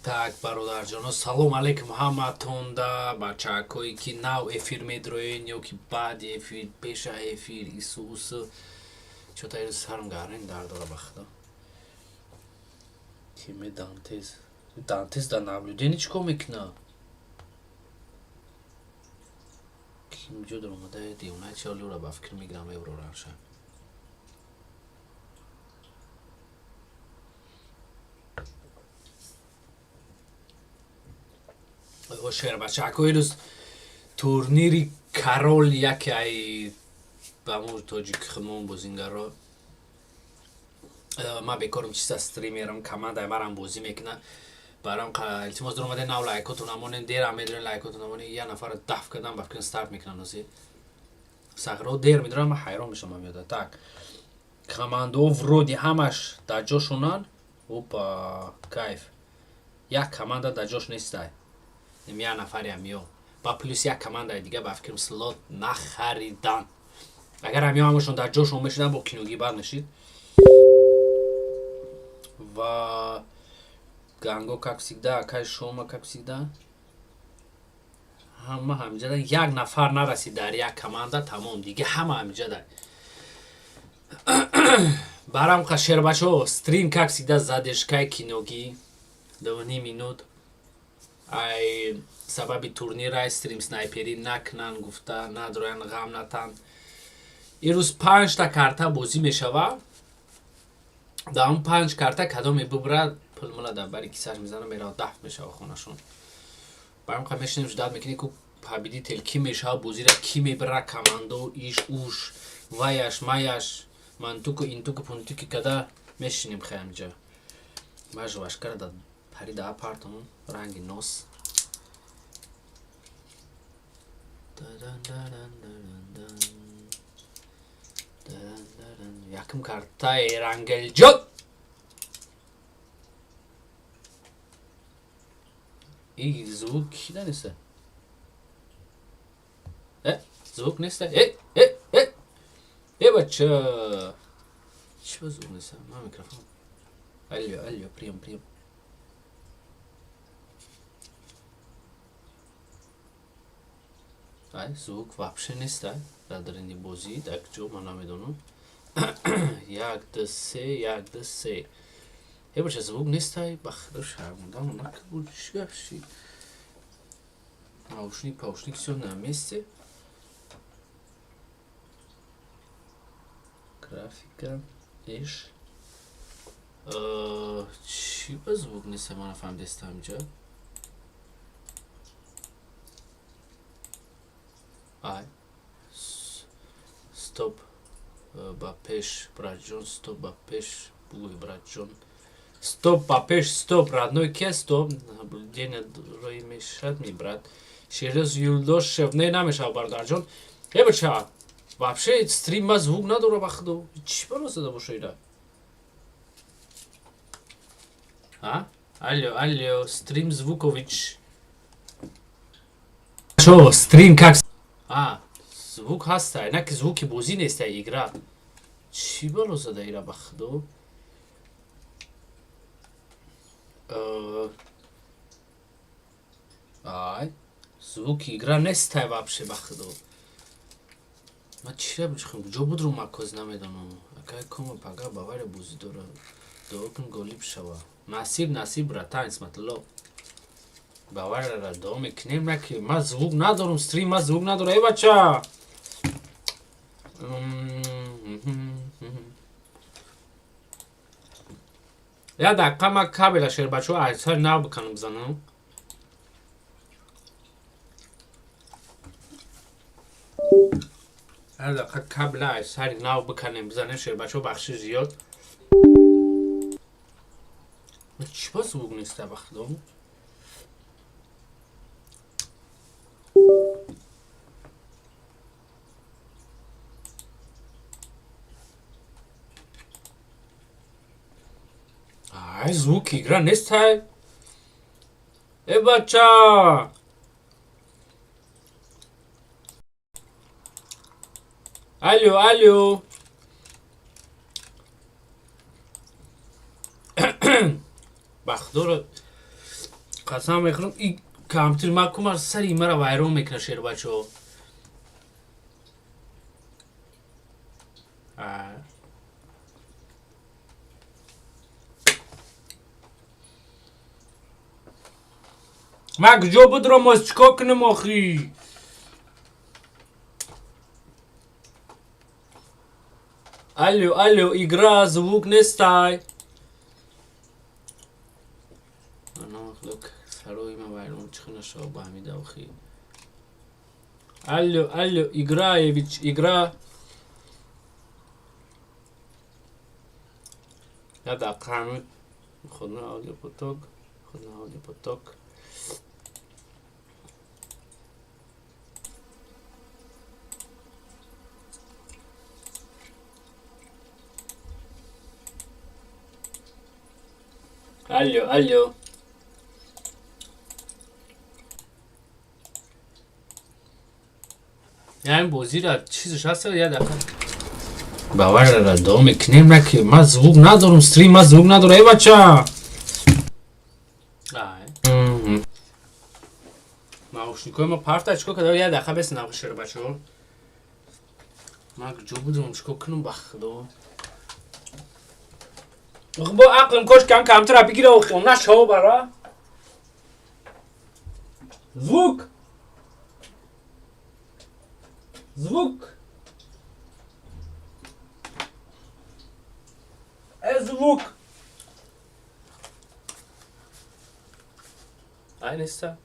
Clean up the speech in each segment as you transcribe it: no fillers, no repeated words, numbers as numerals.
Так, бародарҷоно, салом алейкум ҳаматонда, бачаакое ки нав эфир медроен ё ки баъди эфир, пеша эфир, ису усу. Чота ирӯз сарм гарин дард дора, ба худо. Киме Дантес? Дантес дар наблюдение чӣ кор мекунад? Ким ҷо даромада, девона чи олиро ба фикр мегирам, меброранша. Шербачако, ирӯз турнири Карол, яке ай ба мо тоҷик худмон бозингаро. Ман бекорам, чиста стримерам, командаи марам бозӣ мекунад. Барам илтимос, даромаде нав, лайкотон намонем, дерам медорем, лайкотон намонем. Я нафара даф кардам, ба фикрам старт мекунам. Носи сағро дер медорам, ман ҳайрон мешавам меода. Так, командао вроде ҳамаш дар ҷошонанд. Опа, кайф, як команда дар ҷош нестай, як нафари ҳамиё ба плюс як командаи дига ба фикрам слот нахаридан. Агар ҳамиё ҳамашон дар ҷошон мешуданд, бо киногӣ бад мешид. Ва ганго, как всегда, акай шома, как всегда, ҳама ҳамиҷада. Як нафар нарасид дар як команда, тамом, дига ҳама ҳамиҷада. Барам қа, шербачо, стрим, как всегда, задержкаи киногӣ 2,5 минут. Ай сабаби турнира стрим снайперӣ накунанд гуфта, надроян, ғам натанд. Ирӯз панҷта карта бозӣ мешава. Дар он панҷ карта кадоме бубрад, пулмула дар бари кисаш мезана, мерава, даф мешава хонашон. Барам қа мешинем, ждать мекунем, ку победитель ки мешава, бозира ки мебара, командо иш уш ваяш маяш мантуку интуку пунтуки када мешинем. Хаямҷа ма жвашкара да пари да апартамон ранги нос. Дан-дан-дан-дан-дан. Дан-дан-дан. Якум картаи Рангелҷон. И звук кида неста? Э, звук неста? Э, э, э, э, бача, чӣ ба звук неста? Ма микрофон. Алло, алло, приём, приём. Ай, звук вообще неста дар дарини бозӣ. Дар ҷо ман намедонам. Як, ду, се, як, ду, се. Э, бача, звук нестай, ба худо, шармандам накард. Чӣ гап шид? Наушник, паушник, всё на месте. Графика иш. Чӣ ба звук неста, ман нафаҳмидестам инҷа. Ай, стоп ба пеш, братҷон, стоп ба пеш бугӯй, братҷон, стоп ба пеш, стоп, родной, ке стоп, наблюдение рои мешад ми, брат Шерез Юлдошев не намешавад, бародарҷон. Э, бача, вообще стрим ма звук надора, ба худо. Чӣ бало зада боша ира? А, алло, алло, стрим звукович чо, стрим как? А, звук ҳаста, на ки звуки бозӣ неста, игра. Чӣ бало зада ира, ба худо? Ай, звуки игра нестай вообще, ба худо. Ма чира бичхам, куҷо будрум, ма коз намедонам. Акай кома пага Бавария бозӣ дора, дуо кун голиб шава. Насиб, насиб, братан Исматулло. Баварияра дуо мекунем, на ки ма звук надорам, стрим ма звук надора. Э, бача, як дақиқа, ма кабела, шербачо, айсар нав биканам, бизанам. Як дақиқа, кабела айсари нав биканем, бизанем, шербачо, бахши зиёд. Чӣ ба звук неста, ба худо? Ай, звук игра нестай. Э, бача, алло, алло, ба худоро. Қасам мехӯрам, и компютер ма кумар сари мара вайрон мекунад, шербачо. Ман куҷо будром, оз чикор кунам охи? Алло, алло, игра, звук нестай. Сарои ма вайрон чиха нашава ба ҳамида охи. Алло, алло, играевич, игра. Я дақиқа худна аудиопоток, худна аудиопоток. Алло, алло. Яъне бозира чизаш ҳаст, я дақиқа. Баварра давом мекунем, на ки ман звук надорам, стрим ман звук надорам, эй бача. Ай. Наушникои ма парта чикор кардам, я дақиқа бесинам шир бачо. Ман куҷо будам, чикор кунам ба худо. Бо ақлим кош кам компютера бигира охи, нашава бара. Звук. Звук. Звук. Ай неста.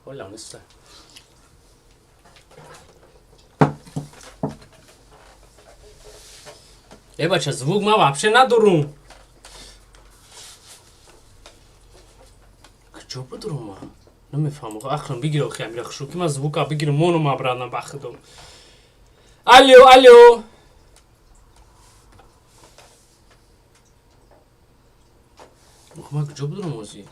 Оля неста. Э бача, звук ма вообще надорум. Куҷо будурум ма? Намефаҳмам. Ақлам бигир охи, амира хушрӯ ки ман звука бигирам, монум обратно ба худом. Алло, алло. Ох, ман куҷо будурум ози?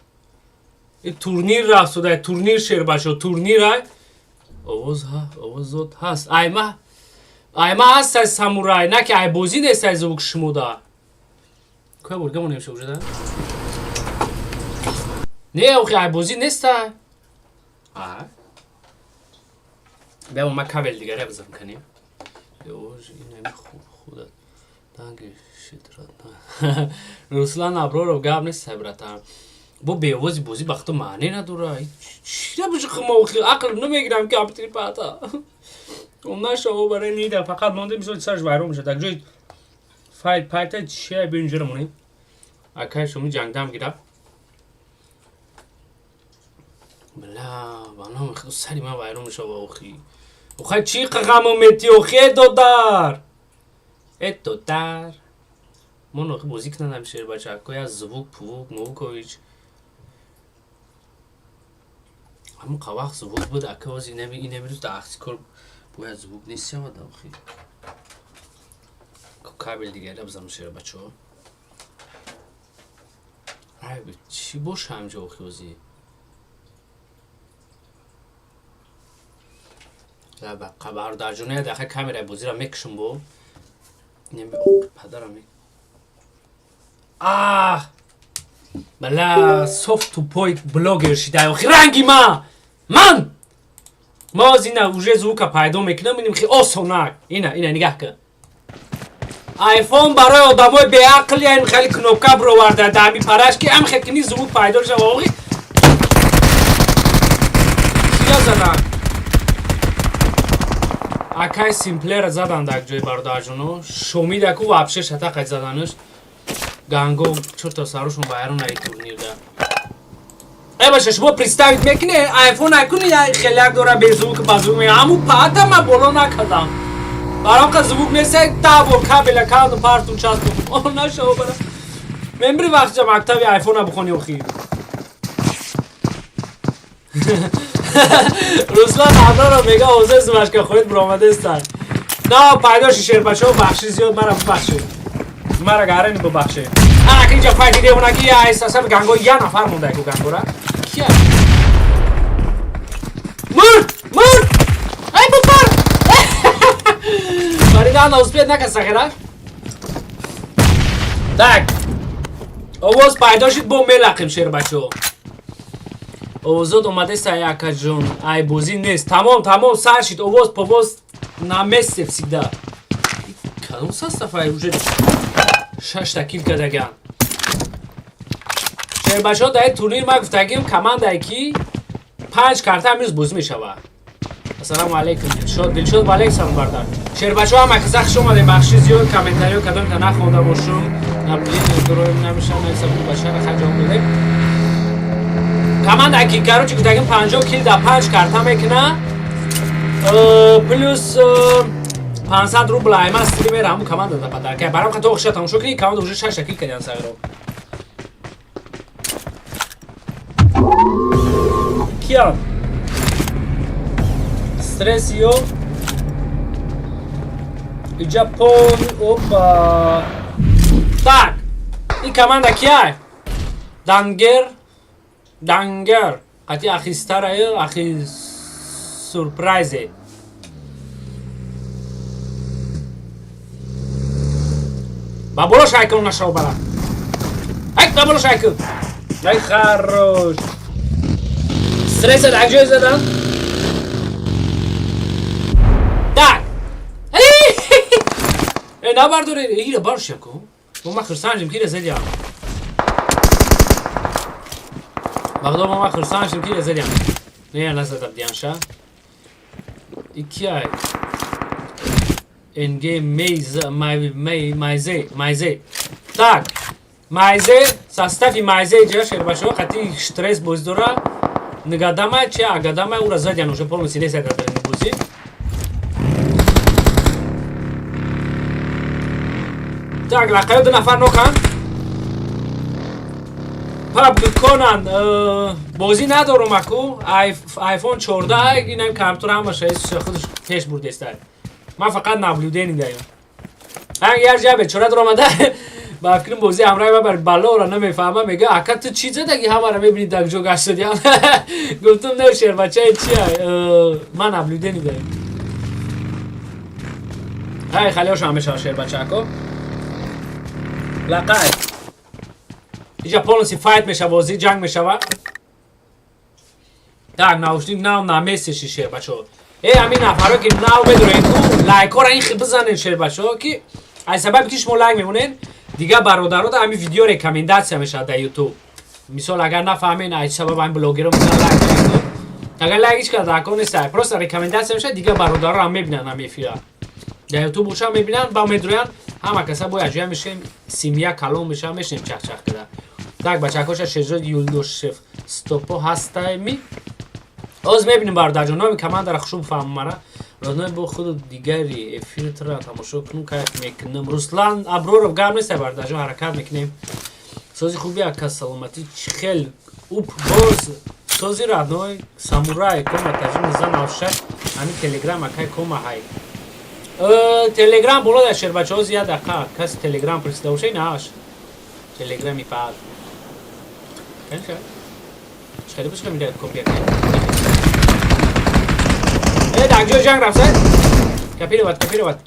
И турнир рафт суда, турнир шер бачо, турнир ай. Овоз ҳа, овозот ҳаст. Ай ма, ай ма ҳаст ай самурай, на ки ай бозӣ нест ай звук шумода. Куя бурга монем шо уже да? Не, охи ай бозӣ нест ай. А? Бیا ма кабел дигаре бизан канем. Ёж инами хуб худат. Данги шит родной. Руслан Аброров гап нест ай братан. Бо беовози бозӣ ба худо маъне надора. Чира бижи ма охи ақл намегирам ки компютери пата. Он нашава барои нида, фақат монда мисол сараш вайрон мешавад. Так ҷои файл пайта чия бинҷара инҷора монем. Акай шуми ҷангдам гираб. Бла, ба номи худо сари ман вайрон мешава охи. Охай чӣ ғаму мети охи, э додар? Э додар. Мон охи бозӣ кунам шер бача, я звук, пвук, мукович. Ҳамон вақт звук буд, ака ози инами рӯз дар ахси кор бояд звук нест шавад охи. Кабел дигаре бизанам шер бачаҳо. Ай чӣ боша ҳамҷо охи ози? Бародарҷоно, я дақиқа камераи бозиро мекушам бо. Неми падарам. Ах! Бала, софт тупой блогер шидай охи ранги ма! Ман! Ма оз ина уже звука пайдо мекунам, иним хи осонак. Ина, ина нигаҳ кун. Айфон барои одамои беақл ин хеле кнопка бироварда дар ҳами параш ки ҳам хекини звук пайдо шава охи. Кия задан? Акай симплера задан дар ҷои бародарҷоно. Шомидаку вообще шатақай заданаш. Ганго чорта сарушон вайрон ай турнирда. Э баша, шумо представить мекуне, айфон айкуни хеляк дора бе звук ба звук ме ҳаму пата ма боло накардам. Барам ка звук нест, табо кабела каду партун часту. О нашава бара. Мембри вақт мактаби айфона бухони охи. Руслан Аброров мега ҳозир зумашка хоҳед биромадестан. На пайдо ши шербачаҳо, бахши зиёд мара бубахшед. Мара гарани бубахшед. Ана ки инҷа файти девонаги ай сасар ганго я нафар монда ку гангора. Кия? Мурд! Мурд! Ай бупар! Фарида ана успеет нака сахера. Так. Овоз пайдо шид, бо мелақем, шербачо. Овозот омадеста, акаҷон, ай бозӣ нест. Тамом, тамом, сар шид. Овоз повоз на месте всегда. Кадом состав ай, уже шашта kill кардаган. Шербачо, дар турнир ма гуфтагим, командае ки панҷ карта амрӯз бозӣ мешавад. Ассалому алайкум, Дилшод. Дилшод, ва алайкум салом, бардар. Шербачо, ҳама каса хуш омадем. Бахши зиёд, комментариё кадом та нахонда бошум. Наблюдение намешам, бачара хаҷом додем. Команда ки, короче, гуфтагим, 50 kill дар панҷ карта мекуна, плюс 500 рубл айма стример ҳамун команда да подарка. Барам хато охша тамошо кунӣ, команда уже шашта kill кардиан сағиро. Киян? Стрессиё иҷа пол. Опа, так, ин команда кияй? Дангер, дангер қати ахистараю ахи сюрпризе. Ба боло шайкун, нашав бара. Ай, ба боло шайкун. Ай, хорош. Стресса дар ҷой задан. Так. Э, набардоре, ира баршя ку. Ма хурсанд ки резедям. Вақто ма хурсанд ки резедям. Не, назадам дианша. Икияй. НГ Мейз Май Майзе Майзе. Так. Майзе, состави Майзе ҷа, шербашо, қати стресс боз дора. Нигадама че агадама ура задян уже полностью нест дар бозӣ. Так, лақаё ду нафар нокан. Паб конан бозӣ надорум аку. iPhone 14, инам компютер ҳамаша худаш пеш бурдеста. Ман фақат наблюдение даём. Ҳан як ҷа бечора дуромада, ба фикрам бозӣ ҳамроҳи ман бар баллоро намефаҳма, мега: «Ака, ту чӣ задаги, ҳамаро мебинӣ, дар ҷо гаштадиам?» Гуфтум: «Не, шербачаи чия, ман наблюдение даём». Ҳай, халиёшо ҳамешава, шербачаако. Лақай. Иҷа полностью fight мешава, бозӣ ҷанг мешава. Так, наушник нав на месте ши, шербачо. Э, ҳамин нафаро ки нав медорен ку, лайкҳоро ин хел бизанен, шербачо, ки аз сабаби ки шумо лайк мемонед, дигар бародарода ҳамин видео рекомендация мешавад дар Ютуб. Мисол, агар нафаҳмен, аз сабаб ҳамин блогеро мисол лайк мекунед. Агар лайк ҳеч кас дар кор нест, просто рекомендация мешавад, дигар бародаро ҳам мебинанд ҳамин эфира. Дар Ютуб боша мебинанд, ба медроянд, ҳама каса бо якҷоя мешем, семья калон мешава, мешинем чахчах када. Так, бачакоша, Шерзод Юлдошев стопо ҳастайми? Оз мебинем, бародарҷон, номи командаро хушум фаҳмам мара. Родной, бо худу дигари эфиртра тамошо кунум, кайф мекунам. Руслан Аброров, гап нест, бародарҷон, ҳаракат мекунем. Сози хуби, ака, саломатӣ, чӣ хел уп боз сози, родной. Самурай кома таҷи 1996, ҳамин Телеграм, акай, кома ҳай. Телеграм боло дар, шербачаҳо, зиёд дақиқа каси Телеграм пурсида боша, ин аш. Телеграми фаъал. Канша? Хеле бишка мида копия кунем. Э, дар ҷои ҷанг рафта? Копировать, копировать.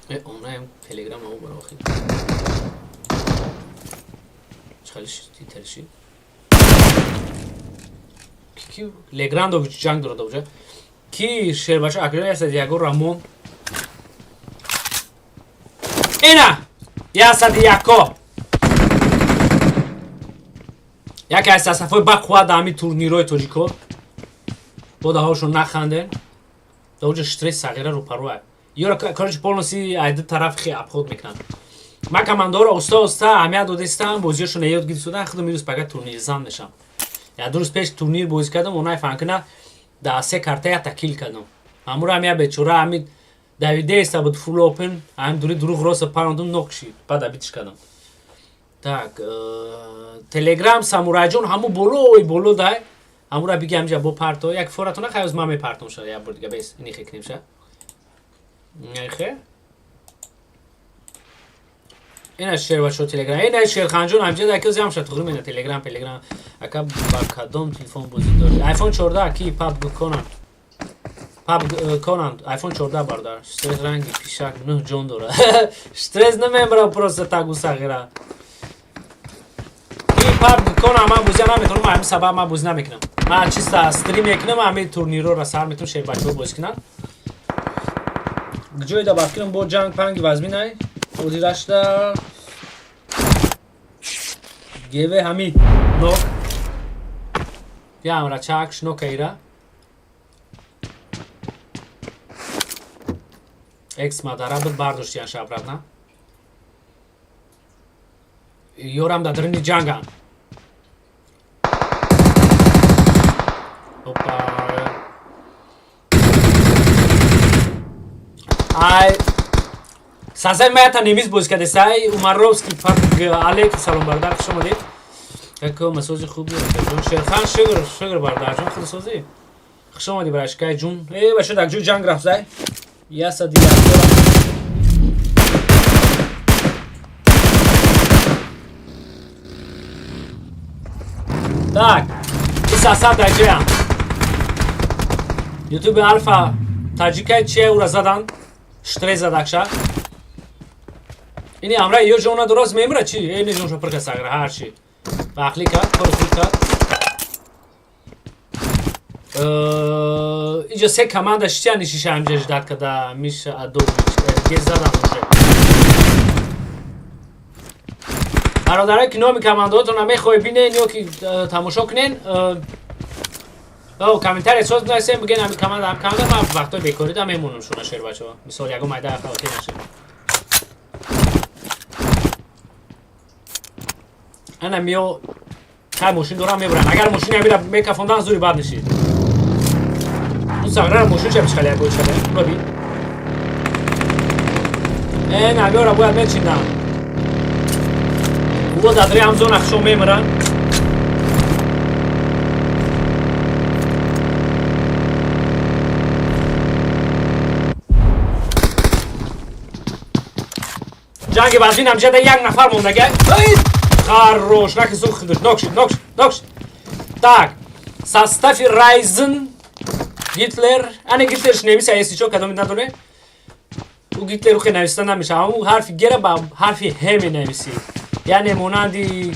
Э, онлайн Телеграм ау бар охи. Чхали титерши. Ки Леграндович ҷанг дорад уже. Ки, шербача, акрина 101 Рамон. Ина! 101-ко. Яке аз сафҳои бақувват дар ҳамин турнирҳои тоҷико. Бо даҳошон наханден. Дар оҷа стресс сағира рӯпарӯа. Ёра, короче, полностью ай ду тараф хе обход мекунанд. Ман командаҳоро оста оста аҳамият додистам, бозиҳошон ёд гирифтадан, худам ирӯз пага турнирзан мешам. Я ду рӯз пеш турнир бозӣ кардам, онай фаҳм дар се карта якта kill кардам. Ҳамуро ҳам як бечора ҳамин давидеста буд, full open, ҳамин дури дуруғ роста парондум, нок шид, баъд абитиш кардам. Так, Телеграм Самурайҷон ҳаму болои боло дай. Ҳамура биги ҳамҷа бо парто, як форатона хайоз ман мепартом ша, як бор дига бес, ини хе кунем ша. Хе? Ина шербачо Телеграм. Ина Шерханҷон ҳамҷа дар киз ҳамша туғри мена Телеграм, Телеграм. Ака, ба кадом телефон бозӣ дорӣ? iPhone 14 ки PUBG конам. Паб конанд iPhone 14, бародар. Стресс ранги пишак нӯҳ ҷон дорад. Стресс намебара, просто так усағира. Ин паб конам, ман бозия наметавонам, ҳамин сабаб ман бозӣ намекунам. Ман чиста стрим мекунам, ҳамин турнирҳоро сар метавонам, шербачаҳо бозӣ кунанд. Ҷое да бафкирам бо ҷанг панги вазминай. Ҳозирашда геве ҳамид нок. Ямра чак шнокаира. Экс мадара буд, бардоштиян шабратна. Ёрам дар даруни ҷанганд. Опа. Ай сазай маята немис бозӣ кардесай Умаровский пак. Алейкум салом, бародар, хуш омадед. Како масози хуби, ҷон Шерхан, шукр, шукр, бародарҷон, худсозӣ, хуш омадӣ, барашкай ҷун. Э, бачо, дар ҷои ҷанг рафт зай ясади якдора. Так, исаса дар ҷоям ютуби Алфа таҷикай чия ура задан, штресс задакша. Ини амра ё ҷона дурост мемира чи э не ҷонша пирка сагра ҳарчи бақлӣ кард, кори худ кард. Иҷа се команда шитя нишиша, ҳамҷа ждать када Миша Адович РГ задан уже. Бародарое ки номи командаҳотонро мехоҳед бинен ё ки тамошо кунен, комментария соз бинависем, бигӯен ҳами команда, ҳами команда. Ман вақтҳои бекорида мемонам шуна, шербачаҳо, мисол, ягон майда хавотир нашед. Ана миё хай мошин дорам, мебарам. Агар мошини ҳамира мекафондан, зури бад нишид. Ну сағрара мошин ча бишхалия бочале роби. Э, намиёра бояд мечиндам. Ӯ дадри ҳам зона хушо мемиранд. Ҷанги вазин ҳамҷада як нафар мондага. Хорош, раки сух хидуш, нокшид, нокшид, нокшид. Так, состави Райзен, Гитлер, ане Гитлерш немиса, если чо, кадоми надоне. Ӯ Гитлер ухе нависта намеша, ӯ ҳарфи гера ба ҳарфи ҳ менависӣ. Яъне монанди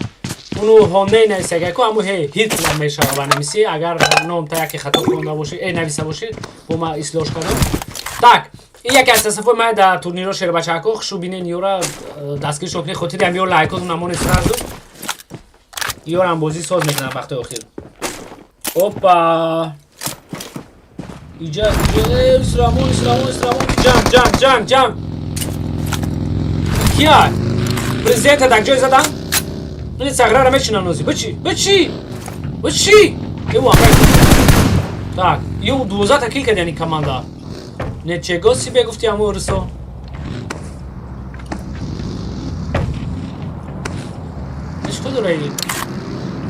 уну ҳоней нависага ку, ҳаму ҳе Ҳитлер мешава ба нависӣ, агар ном та яке хато хонда бошӣ, э нависа бошӣ, бо ма ислоҳш кардам. Так, ин яке аз тасаффои ман дар турнирҳо, шербачако, хушу бинен, ёра дастгиршон кунед, хотири ҳам ё лайкотон намоне сразу. Ёрам бозӣ соз мекунам вақтои охир. Опа! Иҷа, иҷа, исрамон, исрамон, исрамон, ҷанг, ҷанг, ҷанг, ҷанг. Кия? Президента дар ҷой задан? Ин саграра мечинам нози. Бичи, бичи! Бичи! Ё амрай. Так, ё 12 та кил кардани команда. Ничего себе, гуфти аму русо. Иш кудураи?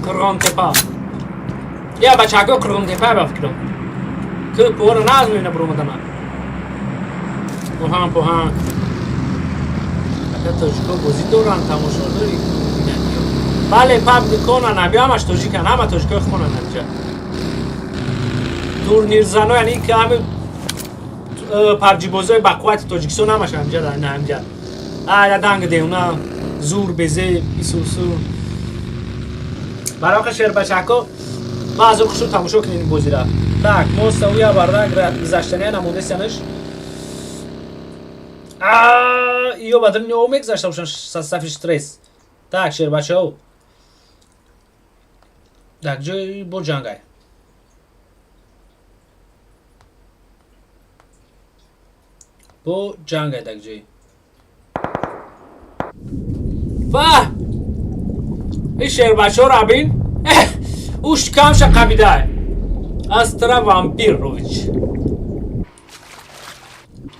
Қурғонтепа. Я бачако Қурғонтепа ба фикрам. Ки пора наз мебина буромадана. Пуҳан, пуҳан. Ака, тоҷико бозӣ доранд, тамошо дорӣ? Бале, паб конан, ҳами ҳамаш тоҷикан, ҳама тоҷикои хонанд ҳамҷа. Турнирзано, яъне ки ҳами пабҷибозои бақуввати Тоҷикистон ҳамаш ҳамҷа, на ҳамҷа. Ая данг деуна, зур безе, исусу. Бароқа шербачако, ман аз хушу тамошо кунем ин бозира. Так, мо савия барда гузаштания намондесянаш. Ё бадрни о мегузашта бошан состави стресс. Так, шербачао. Дар ҷои бо ҷангай. Бо ҷангай дар ҷои. Ва! Ин шербачаҳоро бин. Уш камша қабидай. Астра Вампирович.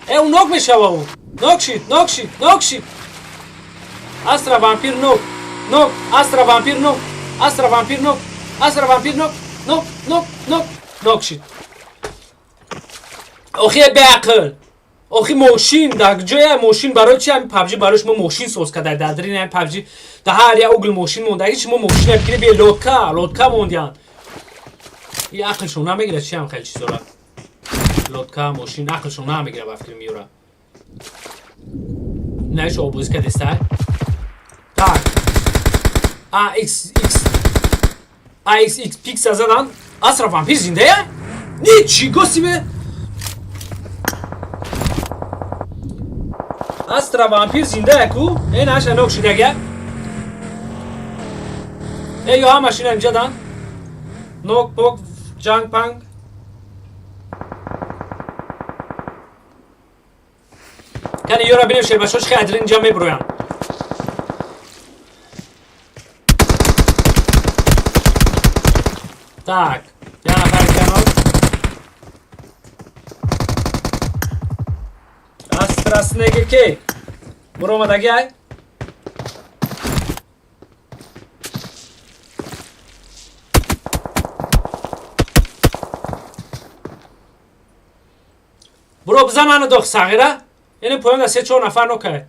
Э, ӯ нок мешава ӯ. Нок шид, нок шид, нок шид. Астра Вампир нок. Нок, Астра Вампир нок. Астра Вампир нок. Астра Вампир нок. Нок, нок, нок. Нок шид. Охи беақл. Охи мошин дар ҷоя мошин барои чи ҳами PUBG барои шумо мошин соз карда, дар дарини ҳами PUBG дар ҳар як угл мошин монда. Шумо мошина бигиред, бе лодка, лодка мондиянд. И ақлшон намегирад чи ҳам хеле чизора. Лодка, мошин, ақлшон намегира ба фикри миёра. Наиш обоз кадестай. Так. А, X, X. А, X, X, пикса задан. Асра вампир зиндая? Ничего себе! Астра вампир зиндая ку? Э, наша нок шидага. Э, ё машина инҷадан. Нок, пок, ҷанг, панг. Кани ёра бинем, шербачҳо чӣ хел инҷа мебуроянд. Так, я нафар канал. Астраснеги ки? Буромадаги ай? Буро бизан ману дох сағира. Яъне поён да се чор нафар нокай.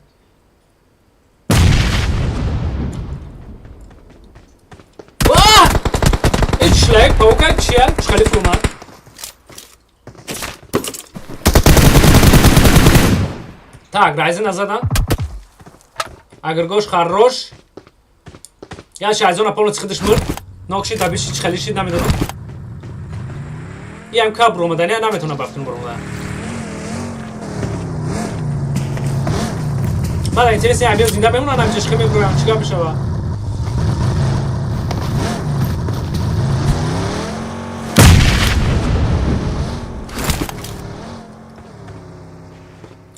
Шлек, паука чия? Чхали фурмад. Так, райза назадан. Агргош хорош. Я шайзона полностью хидиш мурд. Нокши табиши чхалиши намедонам. Иам ка бромадан, я наметонам бафтун бромадан. Мада интересно, я зинда бемонам, намича чхе меброям, чига мешава.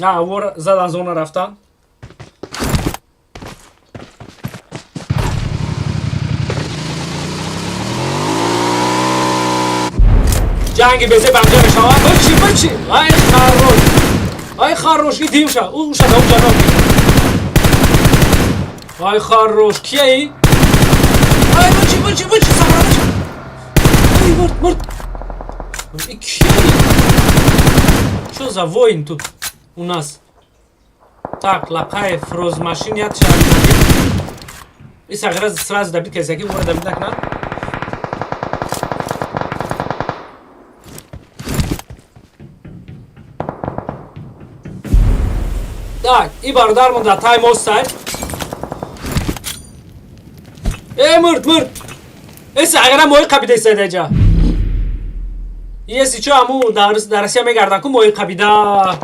А, вор задан зона рафтан. Ҷанги безе бамҷа мешава. Бачи, бачи. Ай хорош. Ай хорош, иди уша. Уша да уша нок. Ай хорош, кияи? Ай бачи, бачи, бачи, сабра бачи. Ай мурд, мурд. И кияи? Что за воин тут у нас? Так, лапхай фроз машин я И сагра сразу добить козяки, ура добить окна. Так, и бардар мун да тайм остай. Э, мурд, мурд. Э, сагра мой қабида истайда. Если чё, аму дар Россия мегардан ку мой қабида.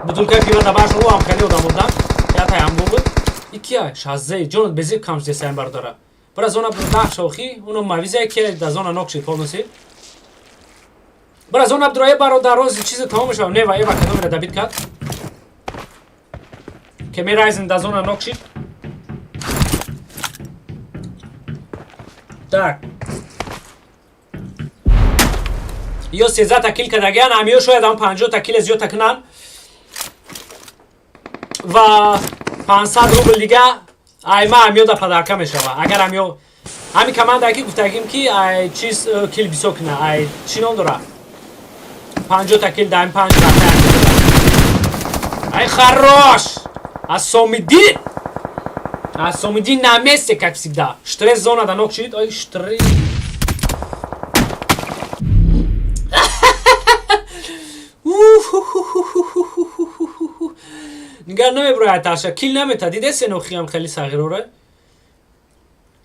Бутылка пива да башон ӯ ҳам хеле одам будан. Я таям буд. Икия шаззе ҷон безиб кам шуда сайн бардора. Бара зона даҳ шохи, уно мавиза ки да зона нок шид полностью. Бара зона бдроe бародар рози чизе тамом шава. Нева эва кадомера добит кард. Ке мерайзен да зона нок шид. Так. Ё 13 та кил кардагиан, ҳамиё шояд ҳам 50 та кил зиёд кунанд. Ва 500 рубл дига айма ҳамиё да подарка мешава. Агар ҳамиё ҳами команда ки гуфтагим ки ай чиз кил бисёр куна, ай чӣ ном дора? 50 та кил даим 5 рафта. Ай хорош! Асомидин! Асомидин на месте, как всегда. Штресс зона да нок шид. Ай штресс. Нигар намеброяд таша. Кил намета. Диде сенохиам хеле сағирора?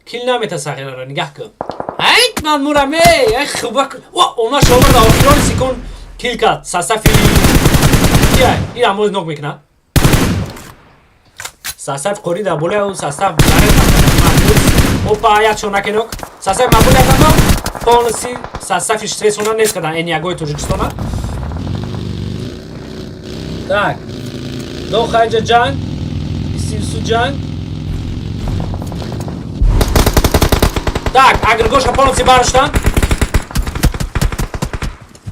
Кил намета сағирора. Нигаҳ кун. Ай ман мурам эй, ай хубак. О, она шоварда охирон секунд кил кард. Сасафи. Кия? Ин амоз нок мекунад. Сасаф қори дар болои ӯ сасаф Опа, як шонакенок. Сасаф мабули атано. Полностью сасафи стресс она нест кардан энягои Тоҷикистона. Так. Дохайҷа ҷанг, Исивсу ҷанг. Так, агргоша полностью бароштан.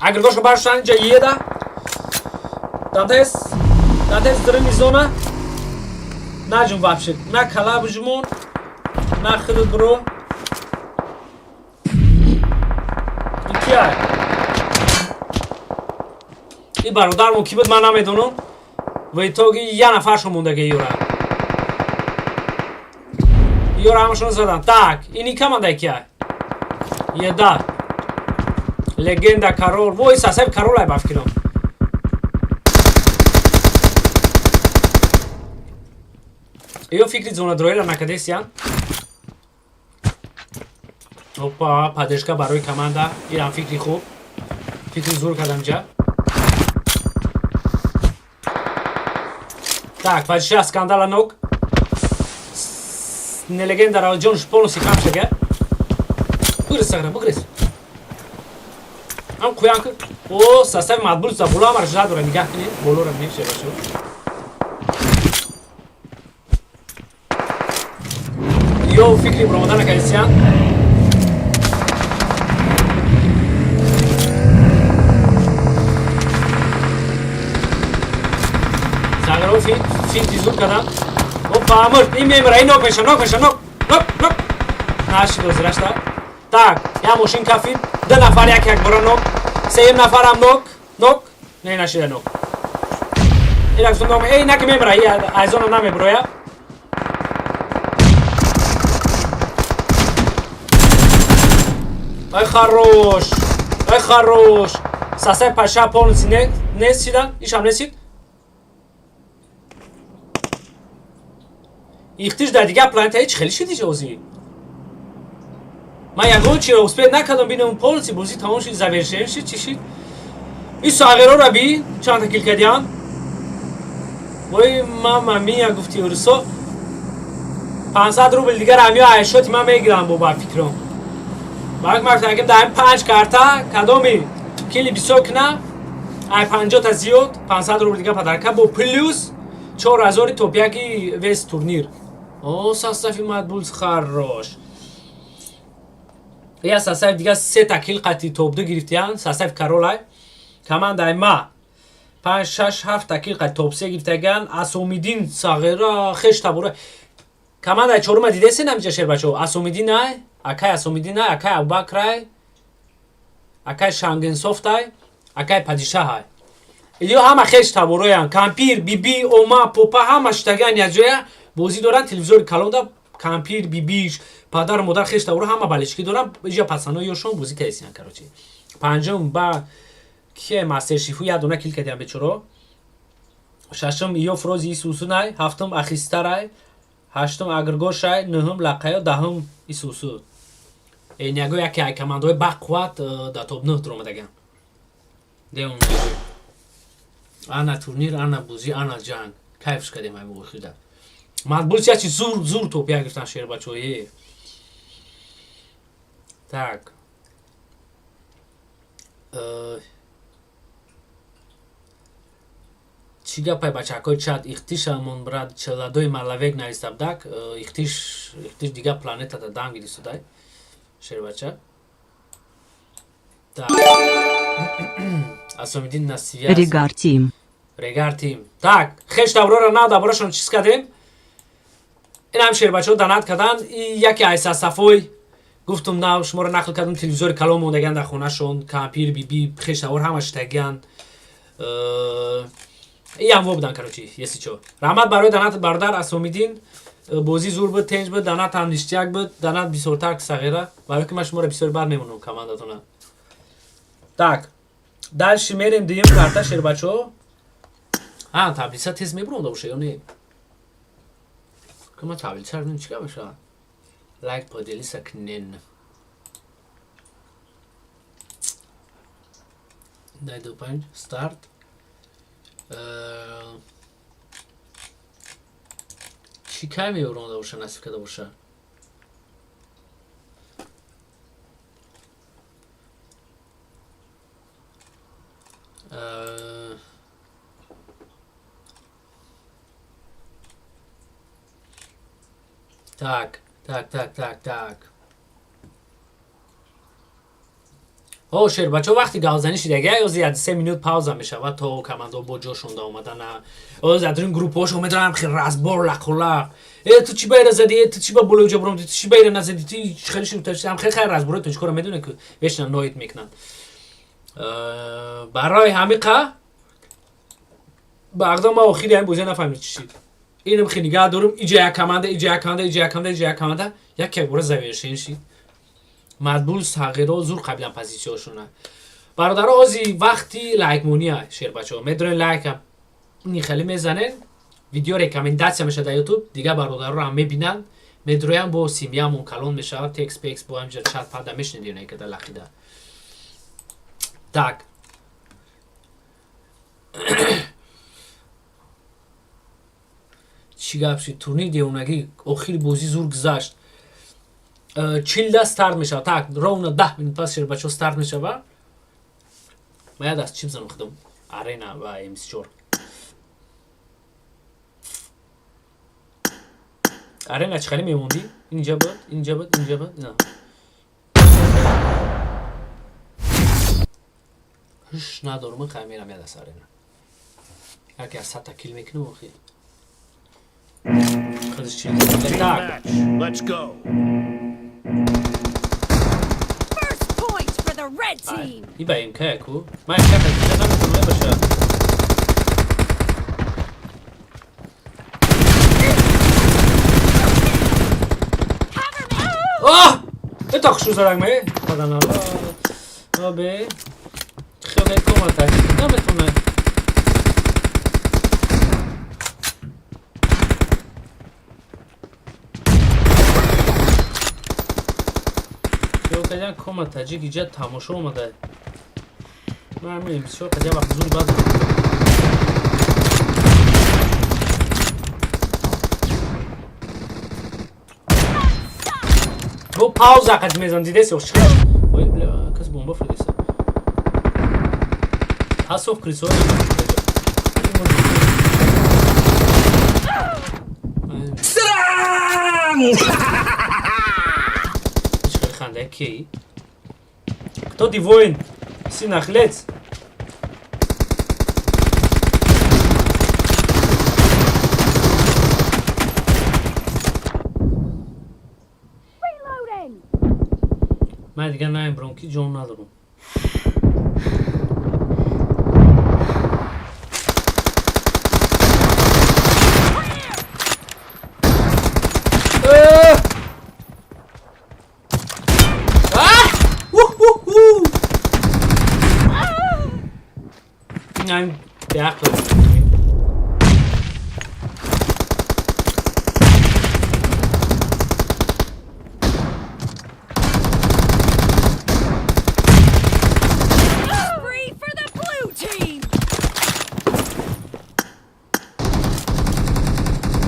Агргоша бароштан инҷа еда. Дантес, Дантес дрини зона. Наҷум вообще, на кала бижмон, на хидут бро. Икия. И бародармон ки буд ман намедонам. В итоге я нафаршон мондаги юра. Юра ҳамашон задан. Так, ини команда кия? Еда. Легенда Карол. Вой, сасаби Карол ай ба фикрам. Ё фикри зонадроира накадесиян. Опа, поддержка барои команда. Ирам фикри хуб. Фикри зур кардам ҷа. Так, падиша скандала нок. Не легенда ра ҷонш полностью кам шага. Бугрез сагра, бугрез. Ам куян ки. О, состави Матбул за боло ҳамаро жда дора, нигаҳ кунед, болоро мешава бачо. Ё фикри баромадан накардисиян. Сагро фикри зур кардам. Опа, мурд, ин мемира, ин нок меша, нок меша, нок, нок, нок. Нашид озирашта. Так, я мошин кафид, ду нафар як як бора нок, сеюм нафарам нок, нок, не нашида нок. Ина гуфтам нок, эй, наки мемира, и айзона намеброя. Ай хорош, ай хорош. Сасай паша полностью нест шидан, ишам нест шид. Ихтиш дар дигар планета ҳеҷ хеле шиди озӣ. Ман ягон чиро успеть накардам бинам, полностью бозӣ тамом шид, завершен шид, чӣ шид. Ин сағироро би чанда kill кардиян. Вой мама мия гуфти урусо. 500 рубл дигар ҳамё айшоти ман мегирам бо ба фикрам. Барак ман гуфтам дар ин панҷ карта кадоми kill и бисёр кина, ай 50 та зиёд 500 рубл дигар подарка бо плюс 4000 топ-яки весь турнир. О, состави Матбулс хорош. Я состав дигар сета kill қати топ-2 гирифтиян, состав Каролай. Командаи ма 5, 6, 7 та kill қати топ-3 гирифтаган. Асомидин сағира хеш табура. Командаи чорума дидесен ҳамиҷа шербачо? Асомидин ай, акай Асомидин ай, акай Абубакр ай, акай Шангенсофт ай, акай Падишаҳ ай. Иё ҳама хеш табуроян. Кампир, биби, ома, попа ҳама шитаган як ҷоя бозӣ доранд, телевизори калонда кампир, бибиш, падару модар хеш табуро ҳама болельщики доранд. Иҷа пацанои ёшон бозӣ кардисиян, короче. Панҷум ба кие мастер шифу як дона kill кардиям бечоро. Шашум ё Фрози Исусунай, ҳафтум Ахистарай, ҳаштум Агргошай, нӯҳум Лақаё, даҳум Исусу. Эняго яке ай командаҳои бақувват дар топ-9 дуромадаган. Деон ана турнир, ана бозӣ, ана ҷанг. Кайфш кардем ай охирда. Матбулс як чиз зур зур топ-як гирифтан шербачо. Е. Так. Чӣ гапай бачакҳои чат ихтишамон брат челадои малавек навистабдак ихтиш ихтиш дигар планетада дам гиристудай шербача. Так. Асомидин на связи. Регар Тим. Регар Тим. Так, хеш таврора на даборашон чиз кардем. Ин ҳам шербачаҳо донат кардан. И яке ай сафой гуфтум на шуморо нақл кардам, телевизори калон мондаган дар хонашон, кампир, биби, хеш тавор ҳама шитагиан. Иам во будан, короче, если чо. Раҳмат барои донат бародар Асомидин. Бозӣ зур буд, тенҷ буд, донат ҳам ништяк буд, донат бисёртар сағира. Барои ки ман шуморо бисёр бад мемонам командатона. Так. Дальше мерем дуюм карта шербачо. А, таблица тез мебуронда боша ё не? Кама таблица чӣ гап мешавад? Лайк поделиться кунен. Дай ду панҷ старт. Чӣ кай мебуронда боша, насиб карда боша? Так, так, так, так, так. О, шербачо вақти галзанӣ шидага, ёзи як се минут пауза мешавад то командо бо ҷошонда омадана. Оз адрин группаҳошо медорам хел разбор лақулақ. Э, ту чӣ байра зади? Э, ту чӣ ба болои ҷо буромди? Ту чӣ байра назади? Ту хеле шуд, ам хел хел разборои тоҷикоро медонед ки вечно ноид мекунанд. Барои ҳамиқа бағдо ма охири ҳамин бозия нафаҳмид чӣ шид. Инам хе нигаҳ дорум, иҷа як команда, иҷа як команда, иҷа як команда, иҷа як команда, як як бора завершен шид. Матбул сағиро зур қабилан позитсияшона. Бародаро, ози вақти лайкмония, шербачаҳо. Медонед, лайка хеле мезанед, видео рекомендация мешавад дар Ютуб, дигар бародароро ҳам мебинанд, медроянд, бо семьямон калон мешавад, текст пекс бо ҳамҷа чат пада мешунидем некада лақида. Так. Чӣ гап шид? Турнири девонагӣ, охири бозӣ зур гузашт. 40 старт мешавад. Так, ровно 10 минут пас, шербачаҳо, старт мешавад. Ма як даст чӣ бизанам худам? Арена ва МС4. Арена чӣ хеле мемондӣ? Инҷа буд, инҷа буд, инҷа буд. На. Ҳуш надорум, хай мерам як даст арена. Яке аз садта kill мекунам охи. Худаш 40. Team Так. match. Let's go. First point for the red team. И ба МК ку? Ман МК хатида наметавонам баша. Cover me. Оҳ! Это хушу зарак ме? Паданала. Обе. Хеле комата. Наметавонам. Хел кома таҷик иҷа тамошо омада. Ман ҳамин бисёр қадия вақт зур бад. Бо пауза қад мезан дидеси ох чӣ? Ой, бля, кас бомба фириста. Ҳасов крисо. Срам! Ханда ки? Кто ты, воин? Сын ахлец? Reloading. Ман дигар намебурам ки ҷон надорам. Э! А! У-ху-ху! Ин беақл. Spree for the blue team.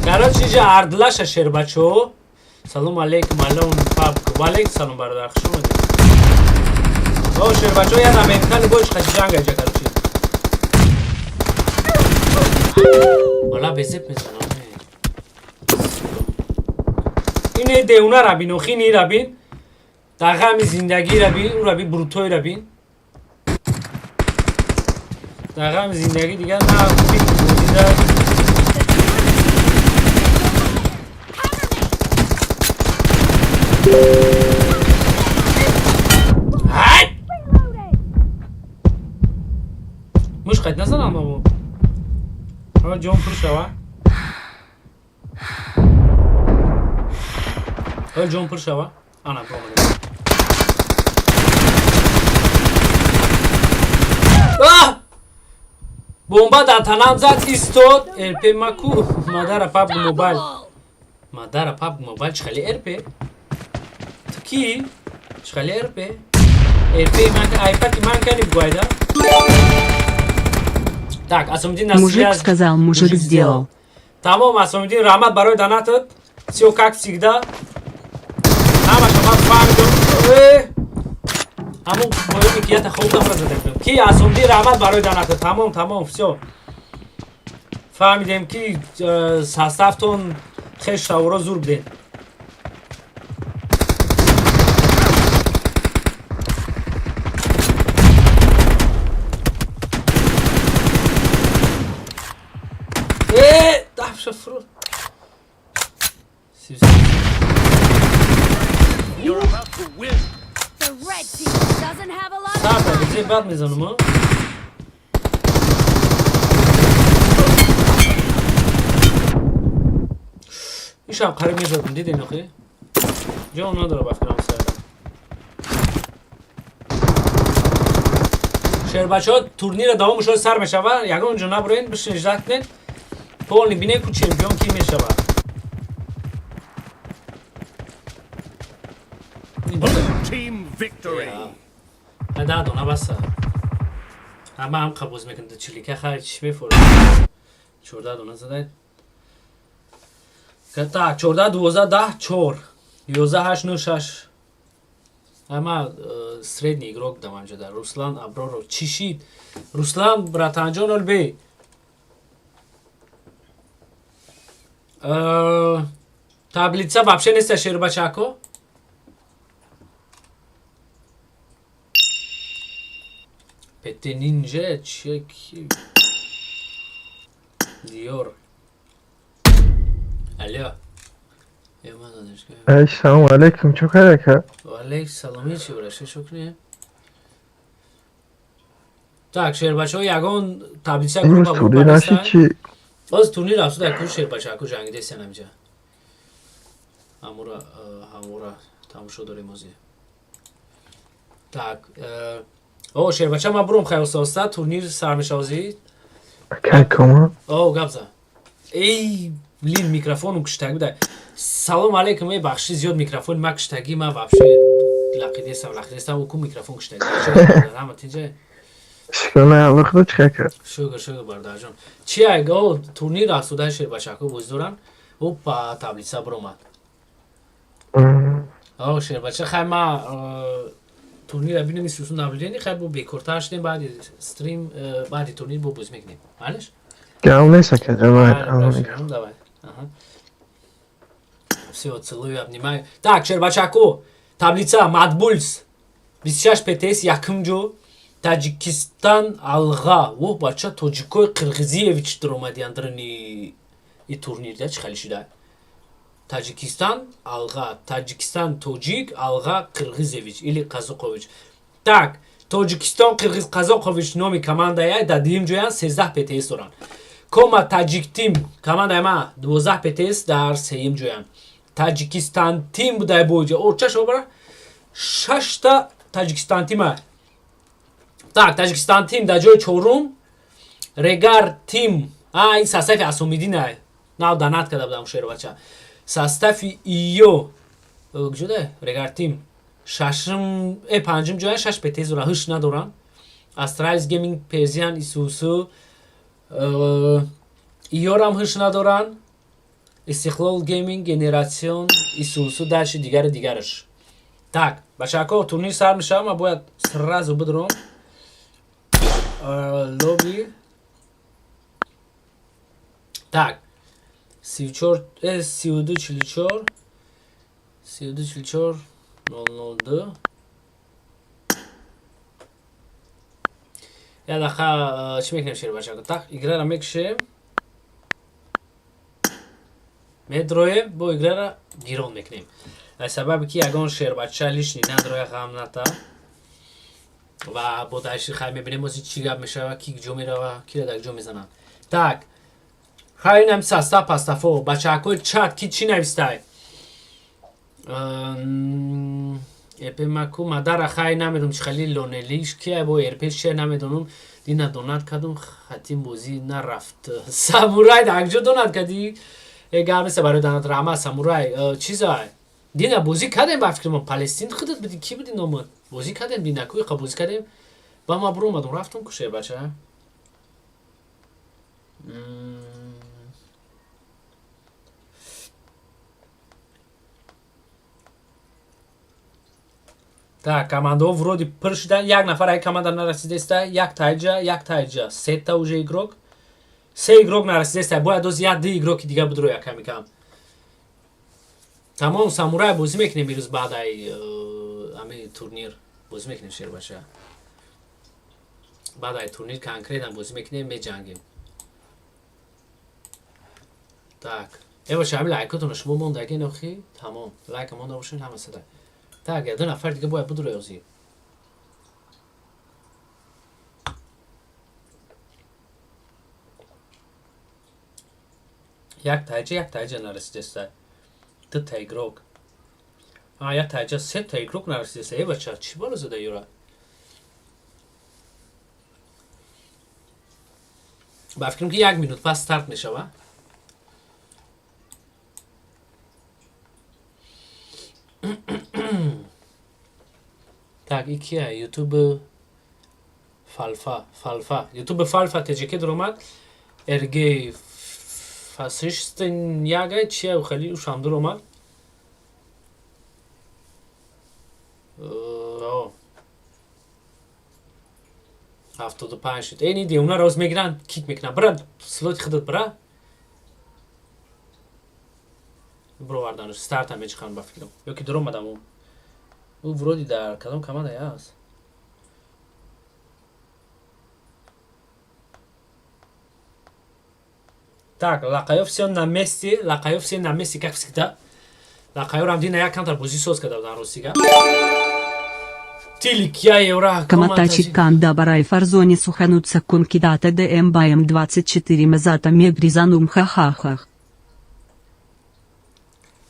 Короче, иҷа ардлаша, шербачо. Салом алейкум, алон паб. Валейкум салом, бародар, хуш омадед. О, шербачо, я на мемкани бош қачи ҷанга иҷа, короче. Вала безеб мезанам. Ине деуна рабин, охини рабин. Дар ғами зиндагӣ рабин, ӯ рабин, брутой рабин. Дар ғами зиндагӣ дигар на фикр бозида. Cover me. Ҳай! Reloading. Муш қайд назанам амо. Ҳа, ҷон пур шава. Ҳа, ҷон пур шава. Ана, бромадем. А! Бомба дар танам зад, истод. РП маку. Мадара паб мобайл. Unstoppable. Мадара паб мобайл чӣ хеле РП? Ту ки? Чӣ хеле РП? РП ман айпади ман кани бугайда? Так, Асомиддин на Мужик связь. сказал, мужик сделал. Тамом, Асомиддин, раҳмат барои донатат. Всё как всегда. Ҳамаша ман фаҳмидам. Э! Ҳамон поёни ки ята хоб дамра зада будам. Ки Асомиддин, раҳмат барои донатат. Тамом, тамом, всё. Фаҳмидем ки составтон хеш саворо зур будем. Э, дафша фрут. You're about to win. The red team doesn't have a lot of Сарда, time. бизе бад мезанам, а? Ишам қариб мезадам, дидем охи? Ҷон надора ба фикрам сарда. Шербачаҳо, турнира давом шуд, сар мешава. Ягон ҷо набурен, бишинед, ждать кунед. Полный бинед, ку чемпион ки мешава. Blue team victory. Да, дона баса. Ама ҳам қабуз мекунам, чилика хай чӣ мефурад. 14 дона задай. Так, 14, 12, 10, 4. 11, 8, 9, 6. Ама средний игрок будам ҳамҷода. Руслан Аброров чӣ шид? Руслан братанҷон олбе. Таблица вообще неста, шербачако? Пете Нинҷа чие ки? Диёр. Алло. Ey, салом алейкум, чӣ кар ака? Валейк салом, ҳечи браша, шукре. Так, шербачаҳо, ягон таблица Имрӯз группа турнир группа нашид нестан? чи? Боз турнир афсуда ку, шербачаку ҷангидестан ҳамҷа. Ҳамура тамошо дорем ози. Так, о шербача, ман буром хай оста турнир сар мешавази. Ака кома? О, гап за. Эй, блин, микрофону куштагӣ буда. Салом алейкум, эй, бахши зиёд, микрофони ма куштагӣ, ма вообще лақидестам, ку микрофон куштагӣ. Ҳама тинҷа? Шукрона Аллоҳ, худо чӣ ака? Шукр, шукр, бародарҷон. Чи ай, о, турнир афсуда, шербачаку боз доран. Опа, таблица биромад. О, шербача, хай ма турнира бинем, исусу наблюдение, хай бо бекортар шудем, баъди стрим, баъди турнир бо боз мекунем. Малеш? Гап нест ака, давай. Давай, давай. Ага. Всё, целую, обнимаю. Так, шербачаку, таблица Мадбулс 26 ПТС якум ҷо, Таҷикистан Алға. О, бача, тоҷикои Қирғизиевич дуромадиян дарини и турнир, да, чӣ хеле шуда? Таҷикистан Алға, Таҷикистан Тоҷик, Алға Қирғизевич или Қазоқович. Так, Тоҷикистон Қирғиз Қазоқович номи командая дар дуюм ҷоянд, 13 ПТС доранд. Кома Таҷик Тим, командаи ма, 12 ПТС дар сеюм ҷоянд. Таҷикистан Тим будай боҷа. О, чашо бара? Шашта Таҷикистан Тима. Так, Таҷикистан Тим дар ҷои чорум, Регар Тим, а ин состави Асомидина. Нав донат карда будам, шербача. Состави Иё. Куҷода? Регар Тим. Шашум, панҷум ҷоя, шаш ПТС доранд, ҳуш надоранд. Астралис Гейминг, Перзиан, Исусу, Иёрам ҳуш надоранд. Истиқлол Гейминг, Генерацион, Исусу, дальше дигари дигараш. Так, бачако, турнир сар мешава, ма бояд сразу бидром. Лоби. Так, 34, 32, 44, 32, 44, 002. Я дақа чӣ мекунем, шербачако? Так, играра мекушем. Медроем, бо играра гирон мекунем. Аз сабаби ки ягон шербача лишний надроя, ғам ната. Ва бо дальше хай мебинем ози чӣ гап мешава, ки ҷо мерава, кира дар ҷо мезананд. Так, хай инам состав пастафо, бачаҳакои чат ки чӣ навистай? Эпемаку мадара хай намедонам чӣ хали лонелиш ки бо РП чи намедонам. Дина донат кардум, хатим бозӣ нарафт. Самурай, дар ҷо донат кардӣ? Э, гап нест барои донат, раҳмат, Самурай. Чизай? Дина бозӣ кардем, ба фикри ман Палестин худат буди, ки буди номат? Бозӣ кардем, дина ку иқа бозӣ кардем. Ба ма буромадам, рафтам куше, бача. Так, командаҳо вроде пур шудан, як нафар ай команда нарасидеста, як тайҷа, як тайҷа, сета уже игрок. Се игрок нарасидеста, бояд оз як ду игроки дига будро яками кам. Тамом, Самурай, бозӣ мекунем ирӯз баъд ай ами турнир бозӣ мекунем, шербача. Баъд ай турнир конкретно бозӣ мекунем, меҷангем. Так, э баша, ами лайкотонро шумо мондаген охи? Тамом, лайка монда бошед, ҳама сада. Так, ду нафар дига бояд будро ёзи. Як тайҷа, як тайҷа нарасидеста. Дута игрок. А, як тайҷа, сета игрок нарасидеста. Э, бача, чӣ бало зада юра? Ба фикрам, ки як минут пас старт мешава. Так, и кия? Ютуб фалфа, фалфа, Ютуб фалфа теҷеке дуромад. Рг фасиштен яга чия, хали ушам дуромад. 75 шуд. Эни девона роз мегиранд, кик мекунанд. Бира, слоти худат бира. Бироварданш, старта мечиханд, ба фикрам, ё ки дуромадам. Ӯ вроде дар кадом команда аст? Так, лақаё все на месте, лақаё все на месте, как всегда. Лақаёрам дина як камтар бозӣ соз карда будан, ростига. Тилик, я евра. Каматачи канда барай фарзони суханутса кункидата ДМ баем 24 мазата мегризанум ха-ха-ха.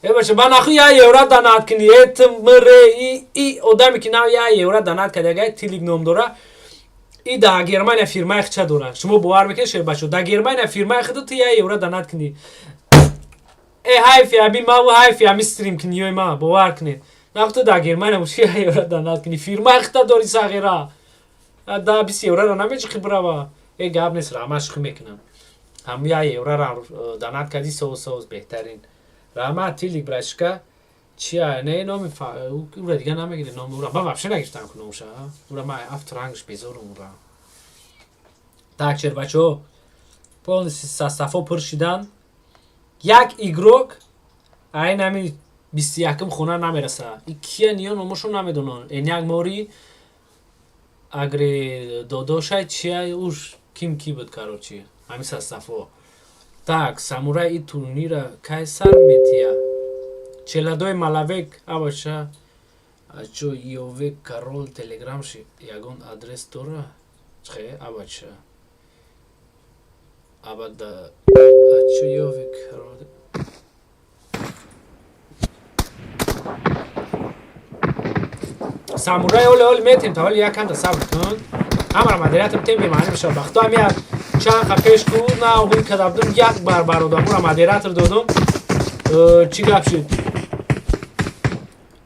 Э, бача, ба наху я евра донат кини, э, т м р и и одаме ки нав я евра донат кардагай, Тилик ном дора. И да Германия фирмаи хча дора. Шумо бовар мекунед, шер бачо, да Германия фирмаи худо ту я евра донат кини. Э, ҳайфи ами маву, ҳайфи ами стрим киниёи ма, бовар кунед. Наху ту да Германия боши, я евра донат кини. Фирмаи худа дори, сағира. Да 20 евраро намеҷиқи бирава. Э, гап нест, раҳмат, шухӣ мекунам. Ҳаму я еврара донат кардӣ, соз соз, беҳтарин. Раҳмат, Тилик братишка. Чия, не, номи ура дига намегире, номи ура. Ба вообще нагирифтам ку номуша. Ура ма авторангш безорум ура. Так, шербачо, полностью составҳо пур шидан. Як игрок айн ҳамин 21-ум хона намераса. И кия ниё, номошо намедонам. Эняк мори агре додошай чия, уш ким ки буд, короче. Ҳамин составҳо. Так, самурай, и турнира кай сар метия? Челадои малавек абаша. Ачо Ёвек Карол телеграмши ягон адрес дора? Чхе, абача. Абада ачо Ёвек Карол. Самурай, оле оле метем, та оле яканда сабр кун. Ҳамара модератор тем бемаъни мешавад. Бахто ҳам як чанд қа пеш ку на ҳуй карда будум, як бар бародамура модератор додум. Чӣ гап шуд?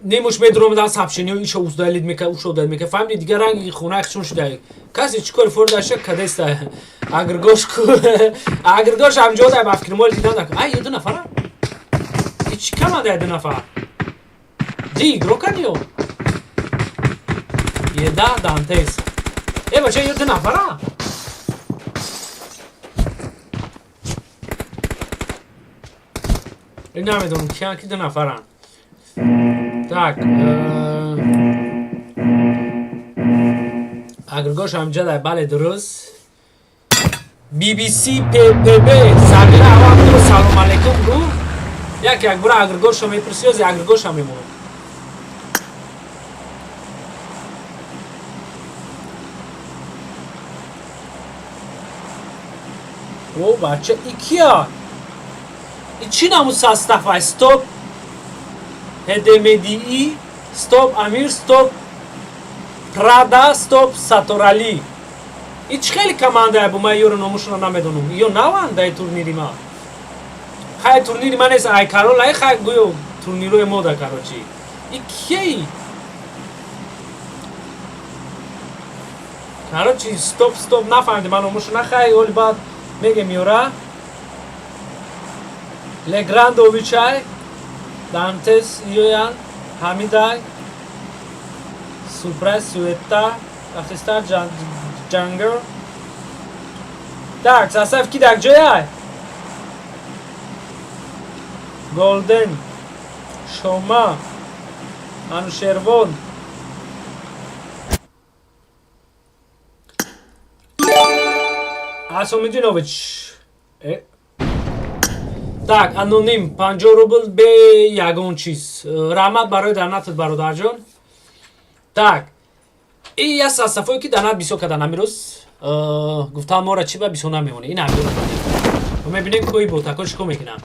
Немуш медуромадан сообщение, иша удалить мека, уша удалить мека. Фаҳмиди, дигар ранги хонаи хичон шуда. Касе чӣ кори фор даша кадеста. Агргош ку. Агргош ҳамҷо дай, ба фикри мол дидан. Ай, ду нафара? И чӣ команда, ду нафар? Ди игрока ниё? Еда Дантес. Э, бача, ё ду нафара? Намедонам киян, ки ду нафаранд. Так, агргош ҳамҷа дай, бале, дуруст. BBC ППБ сағира аввал ту салом алейкум гу. Як як бура агргошо мепурси, ози агргоша мемонам. О, бача, и кия? И чӣ намуд состав? Стоп ҳдмди, стоп Амир, стоп Прада, стоп Саторали. И чӣ хеле командае бу, ман ёро номушонро намедонам. Ё наванд дай турнири ма. Хай, турнири ма нест, ай Карол, ай хай, гӯё турнирои мода, короче. И кияи? Короче, стоп, стоп, нафаҳмидем ман номушона, хай, оли баъд мегем ёра. Леграндовичай, Дантес Иоян, Ҳамидай, Супрайз Суета, Ахиста Джангер. Так, состав ки дар ҷояй? Голден, Шома, Анушервон. Асомидинович. Э? Так, аноним 50 рубл бе ягон чиз. Раҳмат барои донатат, бародарҷон. Так. И я составҳое ки донат бисёр кардан амирӯз. Гуфтам моро чӣ ба бисёр намемонӣ. Ин амирӯз. Мебинем кои ботако чӣ кор мекунанд.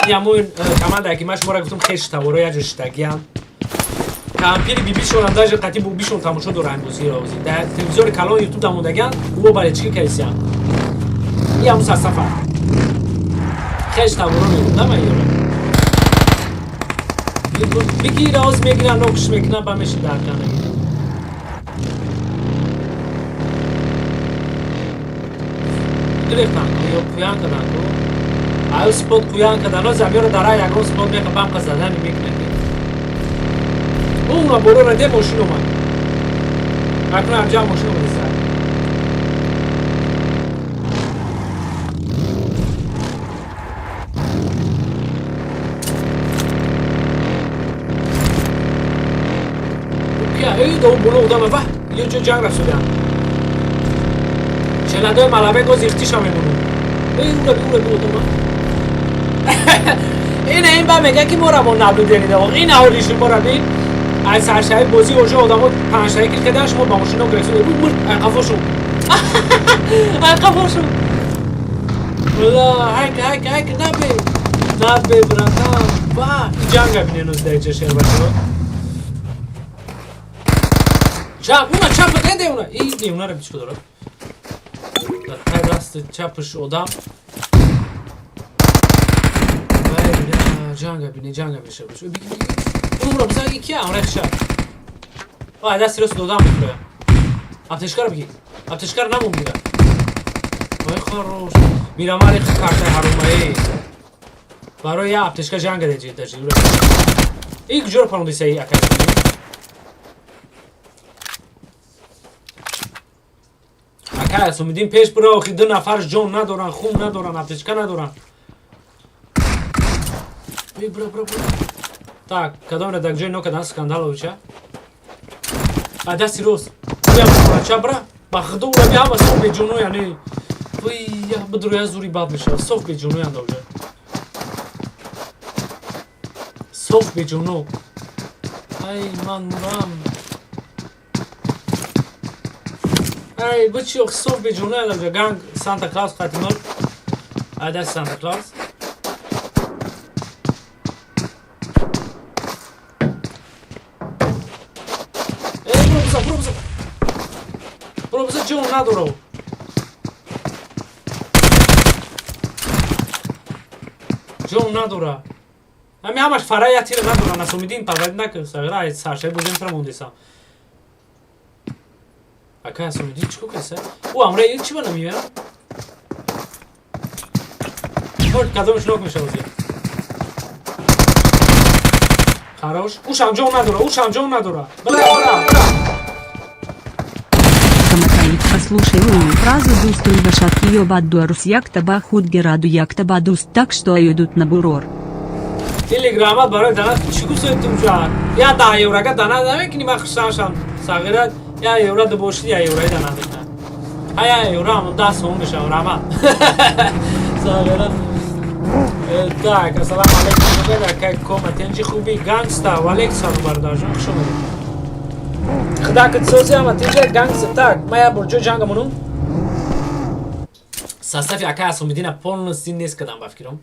Ин ҳамон командае ки ман шуморо гуфтам, хеш таворо як ҷо шиштагиам. Кампири бибишонам даже қати бубишон тамошо дорам бозиро ози. Дар телевизори калон ютуб дамондаган ӯ балечки кайсиям. И ҳамун сарсафар. Хеш таборо мегум, нама ёра. Бигира оз мегиран, нокш мекунан, ба мешин дар кана. Гирифтан ё қуян кадан ку. Аю спот қуян кадан, оз амёро дара ягон спот меқапам қазадани мекунад. Уна боро раде мошин омад. Акнун ҳамҷа мошин омадиса. Эй, до боло одама ва, ё ҷо ҷанг рафтудан. Челадои малабе гоз ихтиша мемонад. Эй, ура би, ура би одама. Ина ин ба мега ки мора мо наблюдение да. Ин аҳолиши мора би. Ай саршави бозӣ оҷо одамо панҷтаи кил кадан шумо ба мошино гирифтед. Мур, ай қафо шу. Ай қафо шу. Ла, ҳайк, ҳайк, ҳайк, набе. Набе, братан. Ва, ҷанга бинен оз дар ҷа шербачо. Чап, уна чап деде уна. И не, уна ра бичко дорад. Дар тай даст чапш одам. Вай, ҷанга бине, ҷанга бине шербачо. Ура бизан ки амра хша. Вай, даст рост додам мехӯрам. Аптечкаро бигир. Аптечкаро намон бигир. Вай, хорош. Мирамари карта ҳарумаи. Барои я аптечка ҷанга деҷи дажи. Ура. И куҷоро парондиса и ака? Ака, Асумиддин пеш бура, охи ду нафар ҷон надоран, хун надоран, аптечка надоран. Эй, бура, бура, бура. Так, кадом дар ҷои нокадан скандаловича? А дасти рост. Уя ча бра? Ба худо ура би ҳама соф беҷоно, яъне. Вай, я бидро я зури бад мешава. Соф беҷоно янда уҷа. Соф беҷоно. Ай, ман мурам. Ай, бучи ох соф беҷоно янда уҷа. Ганг Санта Клаус қатимор. Ай даст Санта Клаус. Эй, буро бизан, буро бизан. Буро бизан, ҷон надорав. Ҷон надора. Ҳами ҳамаш фара я тира надора. Насомиддин парварид накард. Сагра ай саршаи бозем тра мондесам. Ака Асомиддин чӣ каса? Ӯ амра чӣ ба намеяд? Хор кадомш нок мешавад. Хорош. Ушам ҷон надора, ушам ҷон надора. Бра, бра, бра. Каматаев, послушай умную фразу дустуй вашат её баддуарус яктаба худгераду яктаба дуст, так что идут на бурор. Телеграма барои дана чӣ гуфтед тумҷа? Я 10 еврага дана намекунӣ, ман хушам шам. Сағира я евро дубоши я еврои дана мекунам. Ҳа я евро ҳамон 10 сом мешавам, раҳмат. Сағира. Так, ассалому алайкум. Мегӯяд, акай кома тенҷи хуби гангста. Ва алейкум салом бародарҷон, хуш омадед. Худо ки сози ҳама тенҷа гангста. Так, ман як бор ҷо ҷанга монум. Состави акай Асомиддина полностью нест кардам ба фикрам.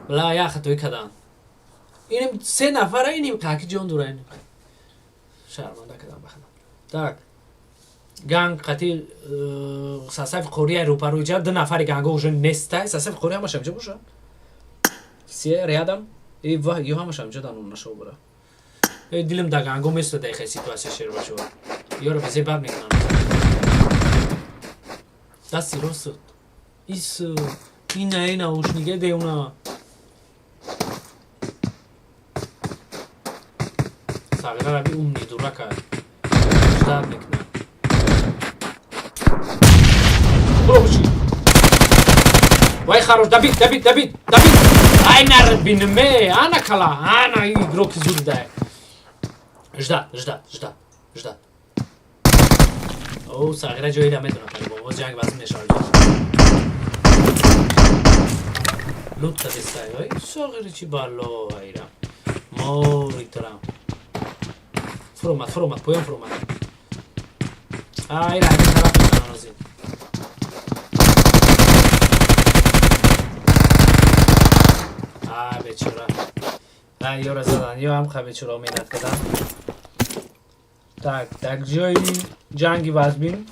Ла я хатоӣ кардам. Инем се нафара инем каки ҷон дора инем. Шарманда кардам ба худо. Так. Ганг қати состави қория рӯпарӯи ҷа ду нафари ганго уже нестай. Состави қория ҳамаш ҳамҷа боша. Все рядом. И ва ё ҳамаш ҳамҷа данун нашо бура. Э дилим да ганго место дай хай ситуация шер бачо. Ёро везе бад мекунам. Дасти рост. Ис ина ина ушниге деуна. Сағира раби умни дурака. Ждат мекунам. Буро бучи. Вай хорош, добит, добит, добит, добит. Ай нар бинме, ана кала, ана игрок зур дай. Ждат, ждат, ждат, ждат. О, сағира ҷои да медонам, по-любому. Боз ҷанг вазм мешавад. Лут кадистай, ой, сағира чи бало айра. Мори тарам. Фуромад, фуромад, поён фуромад. Айра, ин тараф мезанам озин. А, бечора. А, ёра задан, ё ҳам ха бечора меҳнат кардам. Так, дар ҷои ҷанги вазмин.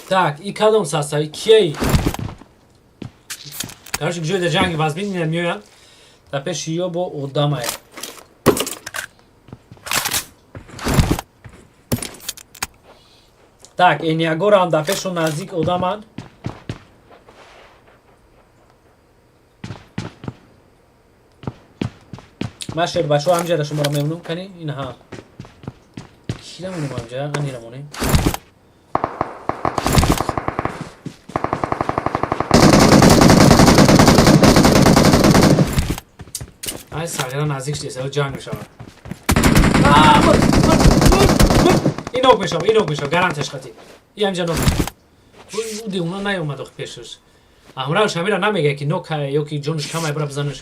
Так, и кадом состав? И кияи? Короче, ҷои дар ҷанги вазмин ина меоянд. Дар пеши ё бо одамае. Так, Эниагорам дар пешу наздик одаманд. Ман шербачаҳо ҳамҷа шуморо мемонум, кани инҳа. Кира монем ҳамҷа? Анира монем. Ай сағира наздик шудест, ҷанг мешавад. Мурд, мурд, мурд, мурд. Ин нок мешавад, ин нок мешавад, гарантияш қатӣ. И ҳамҷа нок мешавад. Ӯ девона наёмад ох пешаш. Ҳамраҳаш ҳамира намегӯяд ки нокае ё ки ҷонаш камае, бира бизанаш.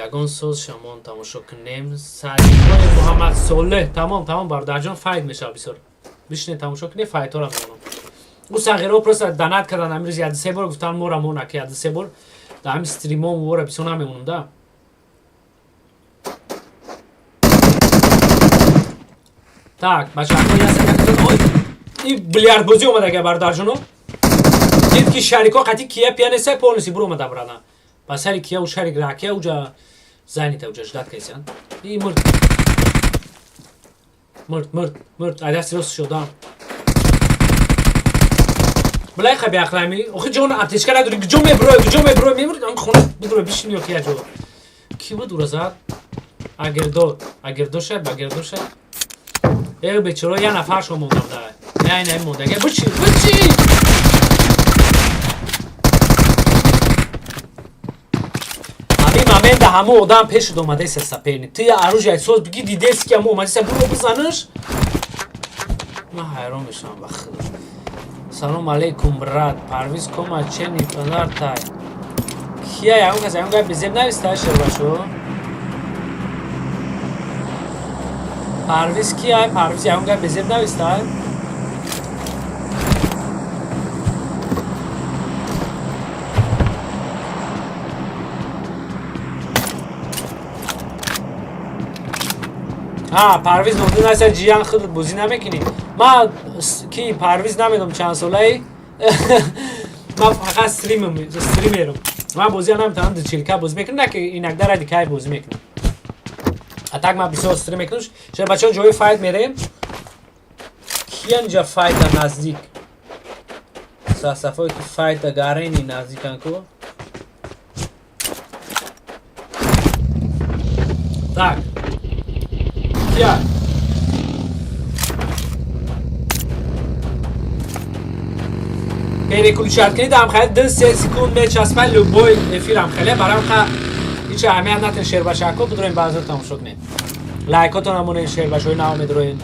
Ягон соз шамон тамошо кунем. Саидҳои Муҳаммад Солеҳ. Тамом, тамом, бародарҷон, файт мешавад бисёр. Бишинед, тамошо кунед, файтҳоро мемонам. Ӯ сағираҳо просто донат кардан ҳамин рӯз як се бор, гуфтан мора мона ки як се бор дар ҳамин стримҳо вора бисёр намемонам да. Так, бачаҳо, ой, и билярдбозӣ омадага, бародарҷоно. Дид ки шарико қати кия пиянеса полностью буромада брана. Ба сари кия у шарик ракия уҷа занята, уҷа ждать кайсан. И мурд. Мурд, мурд, мурд. Ай дасти рост шудам. Билай ха биақлами. Охи ҷон аптечка надори. Куҷо мебурой, куҷо мебурой? Мебурд, ан хона бидурой бишини ё ки я ҷо. Ки буд ура зад? Агердо, агердо шай, багердо шай. Э, бечора, я нафар шо монда буда. Не, не монда. Бучи, бучи! Ҳамин момента ҳамо одам пешуд омадеса соперник. Ту я оружие соз биги, дидеси ки ҳамо омадеса, буро бизанаш. Ман ҳайрон мешавам ба худо. Салом алейкум, брат. Парвиз кома чени панартай. Кия ягон кас ягон гап безеб нависта, шербашо? Парвиз кия? Парвиз ягон гап безеб нависта? Ҳа, Парвиз нодин аста, ҷиян худат бозӣ намекунӣ. Ман ки Парвиз намедонам чанд солаи. Ман фақат стримам, стримерам. Ман бозия наметавонам, дучилка бозӣ мекунам, на ки инакда ради кайф бозӣ мекунам. А так ман бисёр стрим мекунам. Шер бачаҳо, ҷои файт мерем. Киян ҷа файта наздик? Сафое ки файта гарени наздикан ку. Так. Кия? Переключать кунед, ам хеле 2-3 секунд мечаспад любой эфирам, хеле барам ха ҳеч аҳамият натен. Шербашако бидроем, баъзо тамошо кунед. Лайкотон амонед, шербашои нав медроед.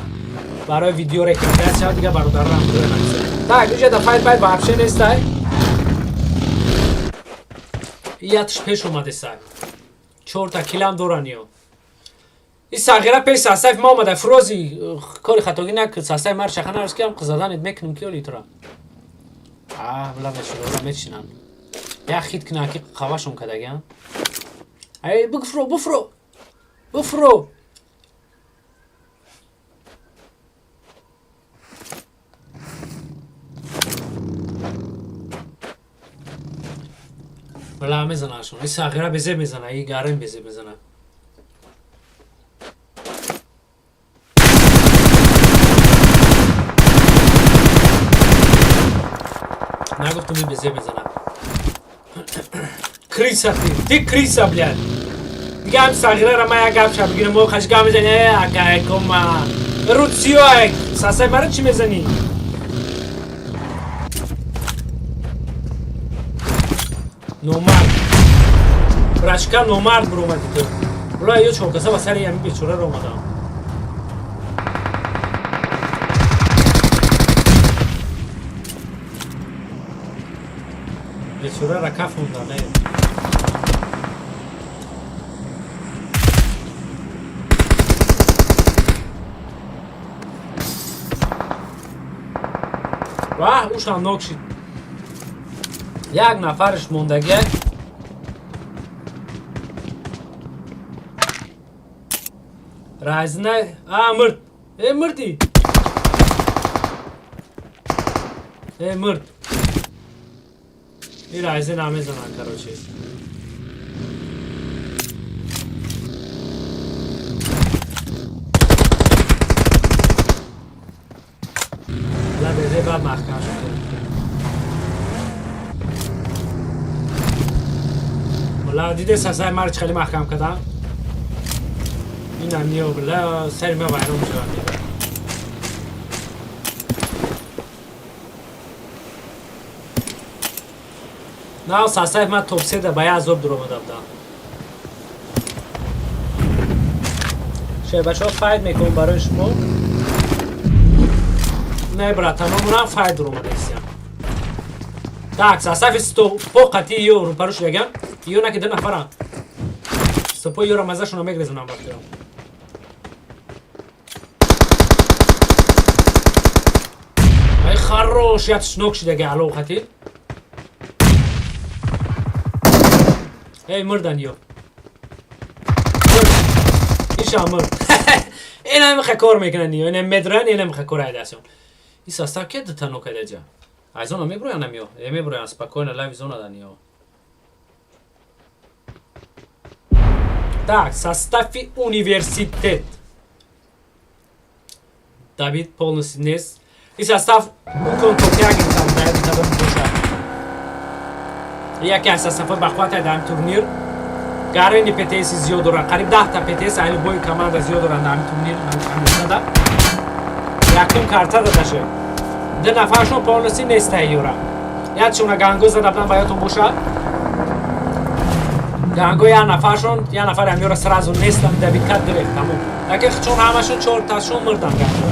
Барои видео рекомендация дига бародарам бидроем. Так, иҷа да файт файт вообще нестай. Ятш пеш омадесай. Чорта килам доран ё. И сағира пеш састаф ма омада, фрози кори хатогӣ накард, састаф мар шаха нарас киам қизаданет мекунем ки оли тура. А, бла мешура, мечинан. Я хит кна ки қавашон кадаган. Ай, буфро, буфро. Буфро. Бла мезанашон. И сағира безе мезана, и гарем безе мезана. Нагуфтум, и безе мезана. Крыса ты, ты крыса, блядь. Дига ҳам сағирара ман як гап ша бигирам, мо хаш гап мезани, э, акай кома. Рутсиё, ай, сасай мара чӣ мезанӣ? Номард. Брачка, номард буромадӣ ту. Була ё чоркаса ба сари ҳамин бечора омадам. Бечора кафонда, не. Ваҳ, ушам нок шид. Як нафарш мондагия. Райзна, а мурд. Э, мурди. Э, мурд. И Райзе намезанан, короче. Ла безе бад маҳкам шуд. Ла диде сасай мар хеле маҳкам кардам. Инам ниё била сари ма вайрон мешавад. На сасай ма топ 3 да ба як азоб дуромада будам. Шербачаҳо файд мекунам барои шумо. Не, братаномонам файд дуромада истиям. Так, сасафи стопо қати ё рӯпарӯ шудаган. Ё наки ду нафарам. Стопо ёра мазашона мегрезонам вақтиро. Ай хорош, як шнок шудаги ало қати. Эй, мурдан ё. Иша мурд. Ина миха кор мекунан ё, ина медран, ина миха кор айдасион. И состав ке дута нок айдаҷа? Ай зона меброянам ё? Э, меброян спокойно, лайв зона дан ё. Так, состави университет. Давид полностью нест. И состав укон токягин там даёт табам боша. Яке аз составҳои бақувват дар ин турнир. Гарени ПТС зиёд доранд. Қариб 10 та ПТС ай любой команда зиёд доранд дар ин турнир, ҳамешада. Якум карта дадаше. Ду нафаршон полностью нестаи ёра. Якшона ганго зада будам, ба ёдтон боша. Ганго як нафаршон, як нафар ҳам ёра сразу нестам, Давид кад гирифт, тамом. Лакин чун ҳамашон чор ташон мурдан ганго.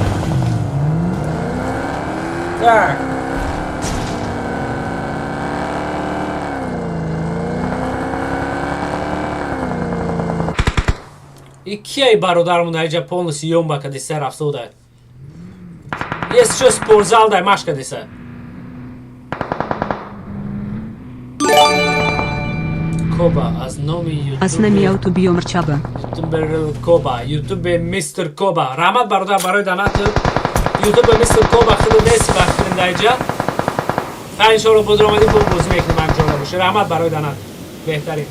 Так. И кияй бародармон дар полностью ёмба кадиса рафтода. Есть что спортзал дай машка диса. Коба аз номи Ютуб. Аз нами аутобиомр чаба. Ютубер Коба, Ютуб мистер Коба. Раҳмат бародар барои донат. Ютуб мистер Коба худ нест вақт даҷа. Та иншоалло боз омадим, бо бозӣ мекунем анҷом боше. Раҳмат барои донат. Беҳтарин.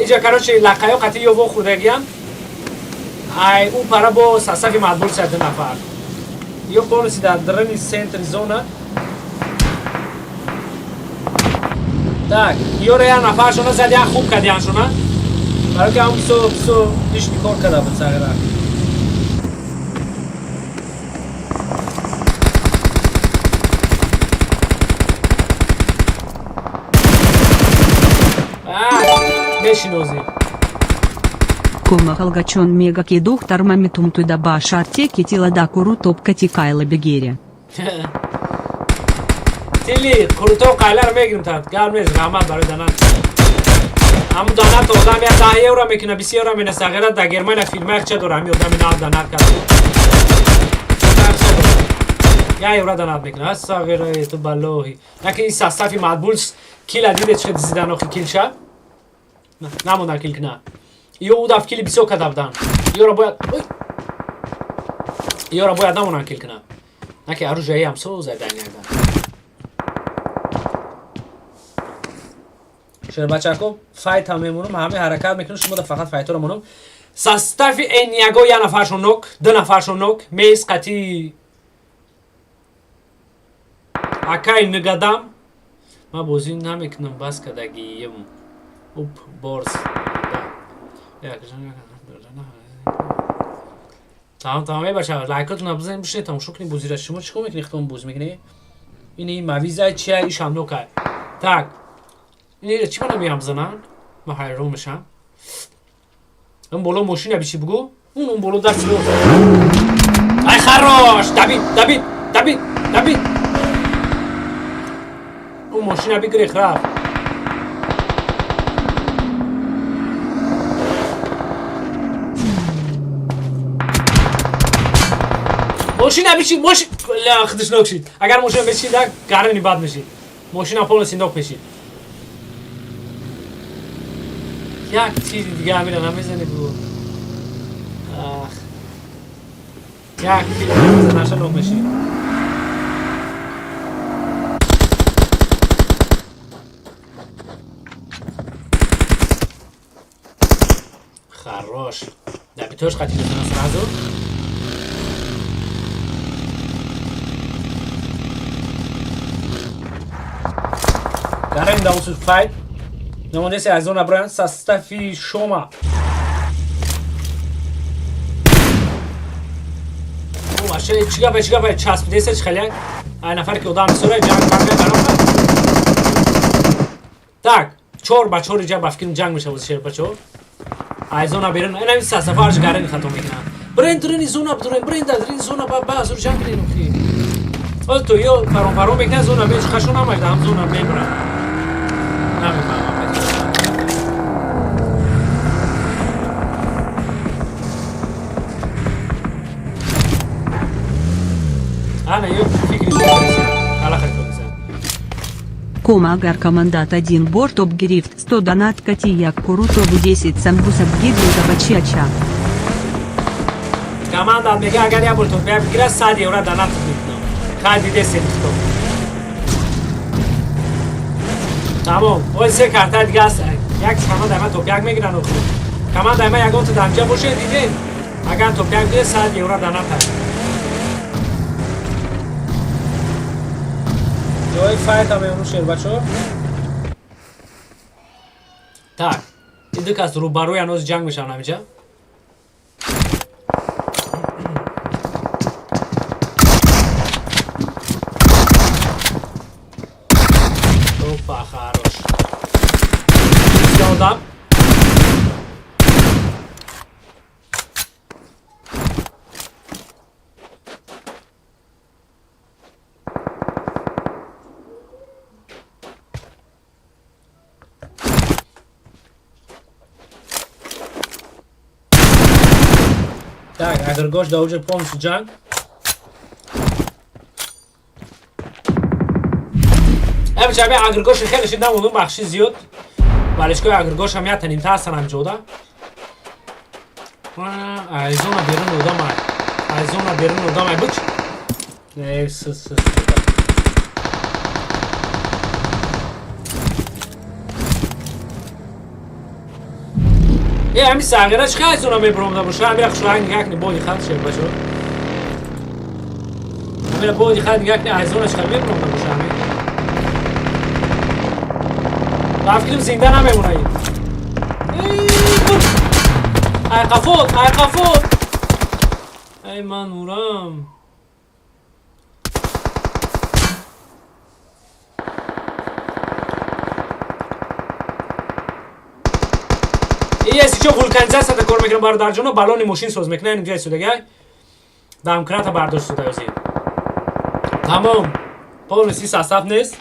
Иҷа короче лақаё қати ё вохӯрдагиам. Ай ӯ пара бо сасафи мадбул шад ду нафар. Ё полностью дар дарани центри зона. Так, ёра як нафаршона зад, як хуб кардианшона. Барои ки ҳам бисо бисо лишний кор карда буд сағира. Мешинозӣ. Кома халгачон мега ки доктор мамитум туда баша теки тилада куру топ кати кайла бегере. Тили, қурутоб қайлар мегирим тат. Гап нест, раҳмат барои донат. Ҳамун донат одам я 10 евро мекуна, 20 евро мена сағира дар Германия фирмаи ча дора, ҳамин одами нав донат кард. Я евро донат мекуна, сағира ту баллоҳи. Лакин ин состави Мадбулс кила диде чӣ дизидан охи килша? Намондан кил куна. Ё ӯ даф кили бисёр карда будан. Ёра бояд ёра бояд намонан кил куна. Наки оружие ам соза даняга. Шербачако файт ҳам мемонам, ҳаме ҳаракат мекунам, шумо да фақат файтора монам. Состави Эньяго я нафаршон нок, ду нафаршон нок, мез қати акай нигадам. Ман бозӣ намекунам, бас кардагием. Уп, борс. Тамом, тамом, эй бача, лайкотон бизанед, бишинед, тамошо кунед бозиро. Шумо чӣ кор мекунед, худтон бозӣ мекунед? Ини мавиза чия, ишам нокай. Так. Ини чӣ мана меям бизананд? Ман ҳайрон мешам. Он боло мошина бичи бугу? Он боло даст ро. Ай хорош! Давид, Давид, Давид, Давид. Он мошина бигирих рафт. Мошина бичи, мошин ла худаш нок шид. Агар мошина мешид, гарани бад мешид. Мошина полностью нок мешид. Як тири дига ҳамира намезани бу. Ах. Як тири намезанаша нок меши. Хорош. Добитош хати мезана сразу. Гарем да усуд файт. Намондеси аз зона броян состави шома. О, аше чӣ гапе, чӣ гапе, часпидеса чӣ хеле? Ай нафар ки одам бисёре ҷанг банга баром. Так, 4 ба 4 ҷа ба фикрам ҷанг мешавад шер бачо. Ай зона берун, ина сафарш гарен хато мекунам. Брен дурини зона бидурен, брен дар зона ба ба зур ҷанг кунем ки. О то ё фарон фарон мекунад зона беч хашон намайда ҳам зона мебарам. Намефаҳмам. Ана ё фикри ала хато. Кома агар командат один бор топ гирифт 100 донат кати як курутобу 10 самбуса бгирду табачиача. Команда мега агар як бор топ бигира 100 евро донат мекунам. Хай дидесен хто. Тамом, ой се карта дига аст. Як команда ма топ як мегиран охир. Команда ма ягон то дамҷа боше диден. Агар топ як бигира 100 евро донат аст. Ҷои файт ҳам меону шер бачо. Так, ин ду кас рӯбарӯи ҳанӯз ҷанг мешаванд ҳаминҷа. Опа, хорош. Всё, одам. Так, агар гош да уҷа полностью ҷанг. Эб чаби агргош хеле шид намонум бахши зиёд. Балишкои агргош ҳам як танимта ҳастан ҳамҷода. Ай зона берун одам ай. Ай зона берун одам ай буч. Не, с с. Е, ҳами сағира чӣ хай зона мебуромда боша? Ҳамира хушранг нигоҳ кунӣ, боди хат шер бачо. Ҳамира боди хат нигоҳ кунӣ, ай зона чӣ хай мебуромда боша ҳами. Ба фикрам зинда намемона ин. Ай қафот, ай қафот. Ай ман мурам. Еси чо вулканизатсията кор мекунам бародарҷоно, баллони мошин соз мекунам, инҷа истодагай. Домкрата бардошт шуда ёзи. Тамом. Полностью состав нест.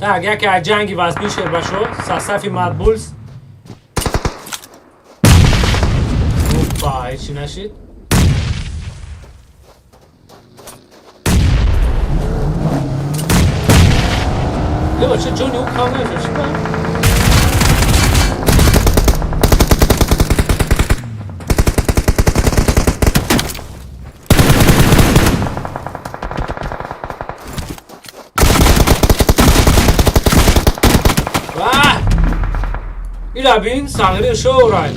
Так, яке аз ҷанги вазбин шер башо, состави Мадбулс. Опа, ҳечи нашид. Лева, ча ҷони ӯ кам нашуд, чӣ ба? Ваҳ! Ира бин, сағири шоурай.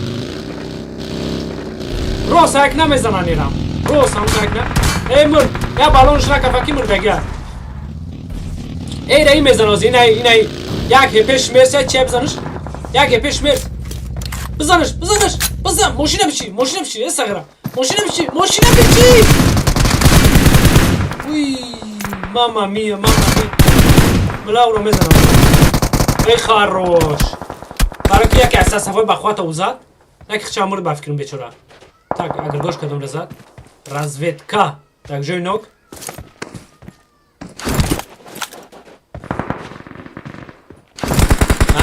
Рост ҳайк намезанан ирам. Рост ҳам ҳайк на. Эй мурд, я баллонш накафа ки мурдагия. Эй ра ин мезаноз, инай инай як ҳепеш мерс, я чия бизаниш? Як ҳепеш мерс. Бизаниш, бизаниш, бизан, мошина бичи, мошина бичи, э сағира. Мошина бичи, мошина бичи! Уй, мама мия, мама мия. Милавро мезанам. Эй хорош. Барои ки яке аз сафои бахвата ӯ зад, яке хича мурд ба фикрам бечора. Так, агар гош кадом разад. Разведка. Так, ҷои нок.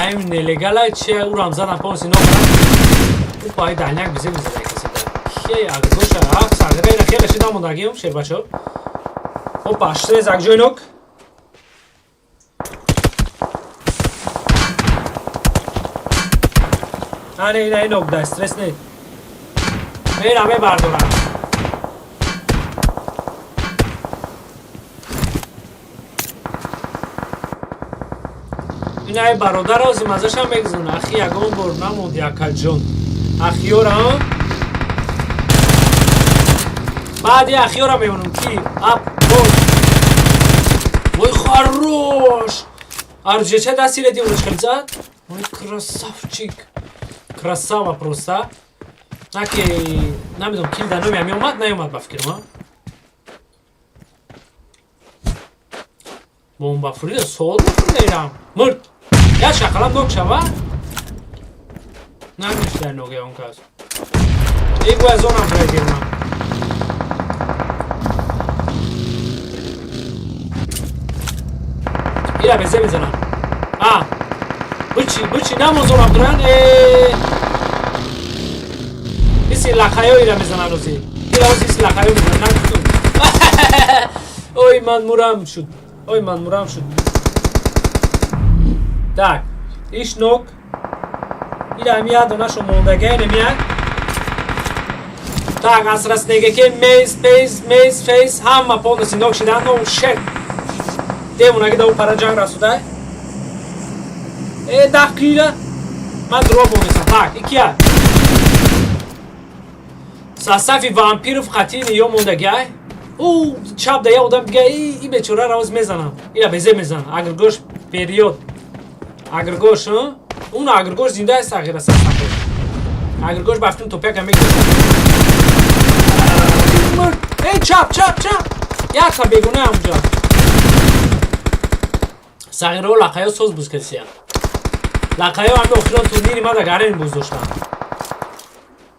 Айм нелегалай че урам задам полностью нок. Опа, ай дальняк бизе мезада касе да. Хе, агоша, ах, сагра ира хеле шида мондагием, шербачо. Опа, стресс акҷойнок. Ане, ина инок да, стресс не. Мера мебардорам. Ина ай бародар ози мазашам мегзана. Ахи ягон бор намонди акаҷон. Ахиёра, баъди ахиёра мемонам ки ап бор. Ой, хорош! Арҷеча дасти реди уручхелзад? Ой, красавчик. Красава просто. Наки намедонам кил да номи ами омад, наёмад ба фикрам, а? Бомба фурида, сол мефурида ирам. Мурд. Я шақалам нок шава? Нагушта ноге он кас. Эй гӯя зонам фуридирмам. Ира безе мезанам. А. Бучи, бучи, намон зонам дуран. Э. Иси лақаё ира мезанан ози. Ира ози иси лақаё мезанан. Нагуфтум. Ой, ман мурам шуд. Ой, ман мурам шуд. Так, иш нок. Ира ами як донашо мондагай немияк. Так, асраснеге мейс, пейс, мейс, фейс, ҳама полностью нок шидан, но шет. Демонаги да пара ҷанг расудай. Э, дақиқа. Ман дуроб монесам. Так, икия. Сасафи вампиров қатини ё мондагай. У чап да я одам дига и бечора равоз мезанам. Ира безе мезанам. Агргош период. Агргош, он агргош зинда аст ағира сасафи. Агргош бафтум топяка мегирад. Эй, чап, чап, чап. Яка бегуна амҷа. Сағирао лақаё соз буз кардисия. Лақаё ҳами охирон турнири мада гарен буз доштам.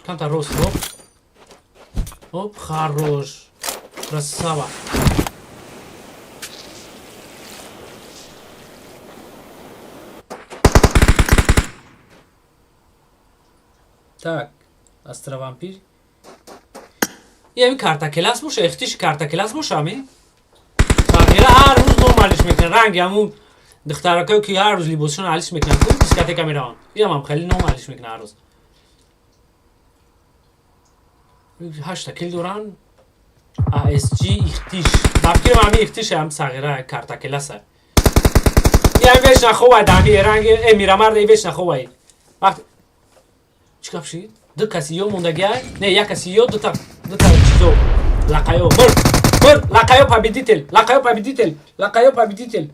Камтар рост, хоп. Оп, хорош. Красава. Так, Астравампир. И ами картакелас боша, ихтиши картакелас боша ами? Сағира ҳар рӯз ном алиш мекунад. Ранги ҳамун духтаракое ки ҳар рӯз либосшон алиш мекунанд, ку дискотека мераванд. Инам ҳам хеле ном алиш мекунад ҳар рӯз. Ҳашта кил доранд. ASG ихтиш. Ба фикрам ҳами ихтиш ҳам сағира картакеласа. И ами веш наховай да ами ранги э мирамарда и веш наховай. Вақт чӣ гап шид? Ду каси ё мондагиай? Не, як каси ё дута дута чизо. Лақаё. Мурд. Мурд. Лақаё победитель. Лақаё победитель. Лақаё победитель.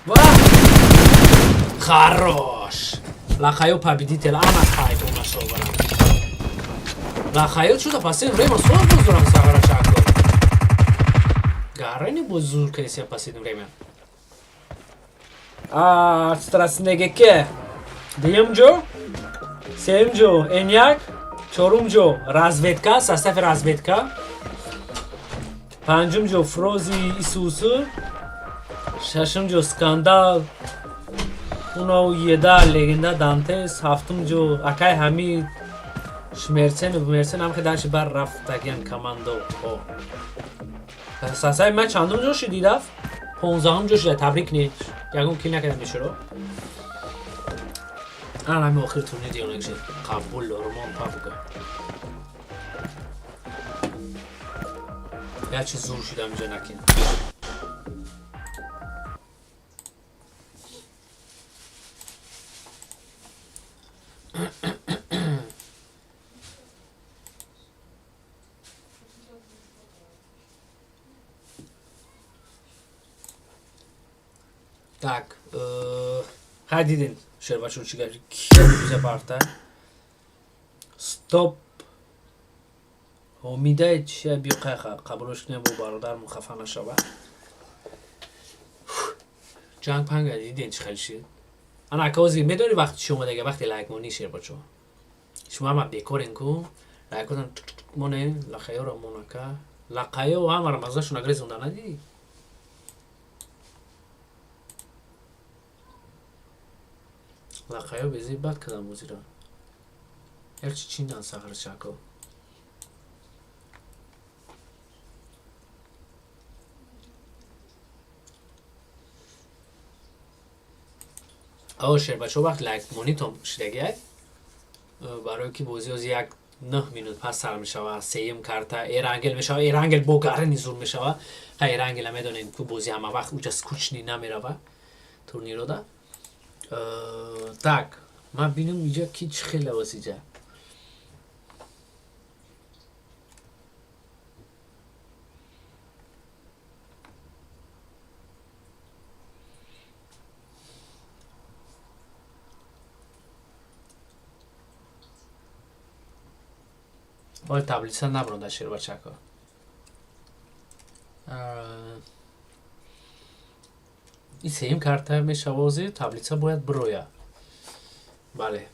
Ва! Хорош. Лақаё победитель. Ана хайп омашо барам. Лақаё чуда последнее время соз боз дорам сағара чако. Гарани боз зур кардисия последнее время. А, страснегеке. Дуюм ҷо, сеюм ҷо, Эняк, чорум ҷо, разведка, состави разведка. Панҷум ҷо Фрози Исусу, шашум ҷо Скандал, уно еда легенда Дантес, ҳафтум ҷо Акай Ҳамид, Шмерцен Мерцен ҳам ки дарши бар рафтагиан командо. Состави ман чандум ҷо шуд дидаф? 15-ум ҷо шуда, табрик не. Ягон кил накардам бешуро. Ана ҳами охири турнир дионак шуд. Қабул, Роман Папуга. Як чиз зур шудам инҷа накин. Так, хай дидин шербачо чӣ гап ки биза барта. Стоп. Ҳомидаи чия биё қайха қабулш кунем бо бародар мухаффа нашава. Ҷанг панга дидин чӣ хел шид? Ана ака ози медонӣ вақти чӣ омадага вақти лайкмонӣ шербачо. Шумо ҳама бекорен ку лайкотон моне лақаёро монака. Лақаё ҳамаро маззашон агрезонда надидӣ? Лақаё бези бад кардам бозиро. Як чи чиндан сағирчако. О, шербачо, вақт лайк монитом шидагиай. Барои ки бозӣ ози як 9 минут пас сар мешава. Сеюм карта Эрангел мешава. Эрангел бо гарани зур мешава. Ха, Эрангела медонем, ку бозӣ ҳама вақт уҷа скучный намерава турнирода. Так, ман бинам иҷа ки чӣ хела боз иҷа. Ҳол таблица набронда, шербачако. Ин сеюм карта мешава. Ози таблица бояд бироя. Бале.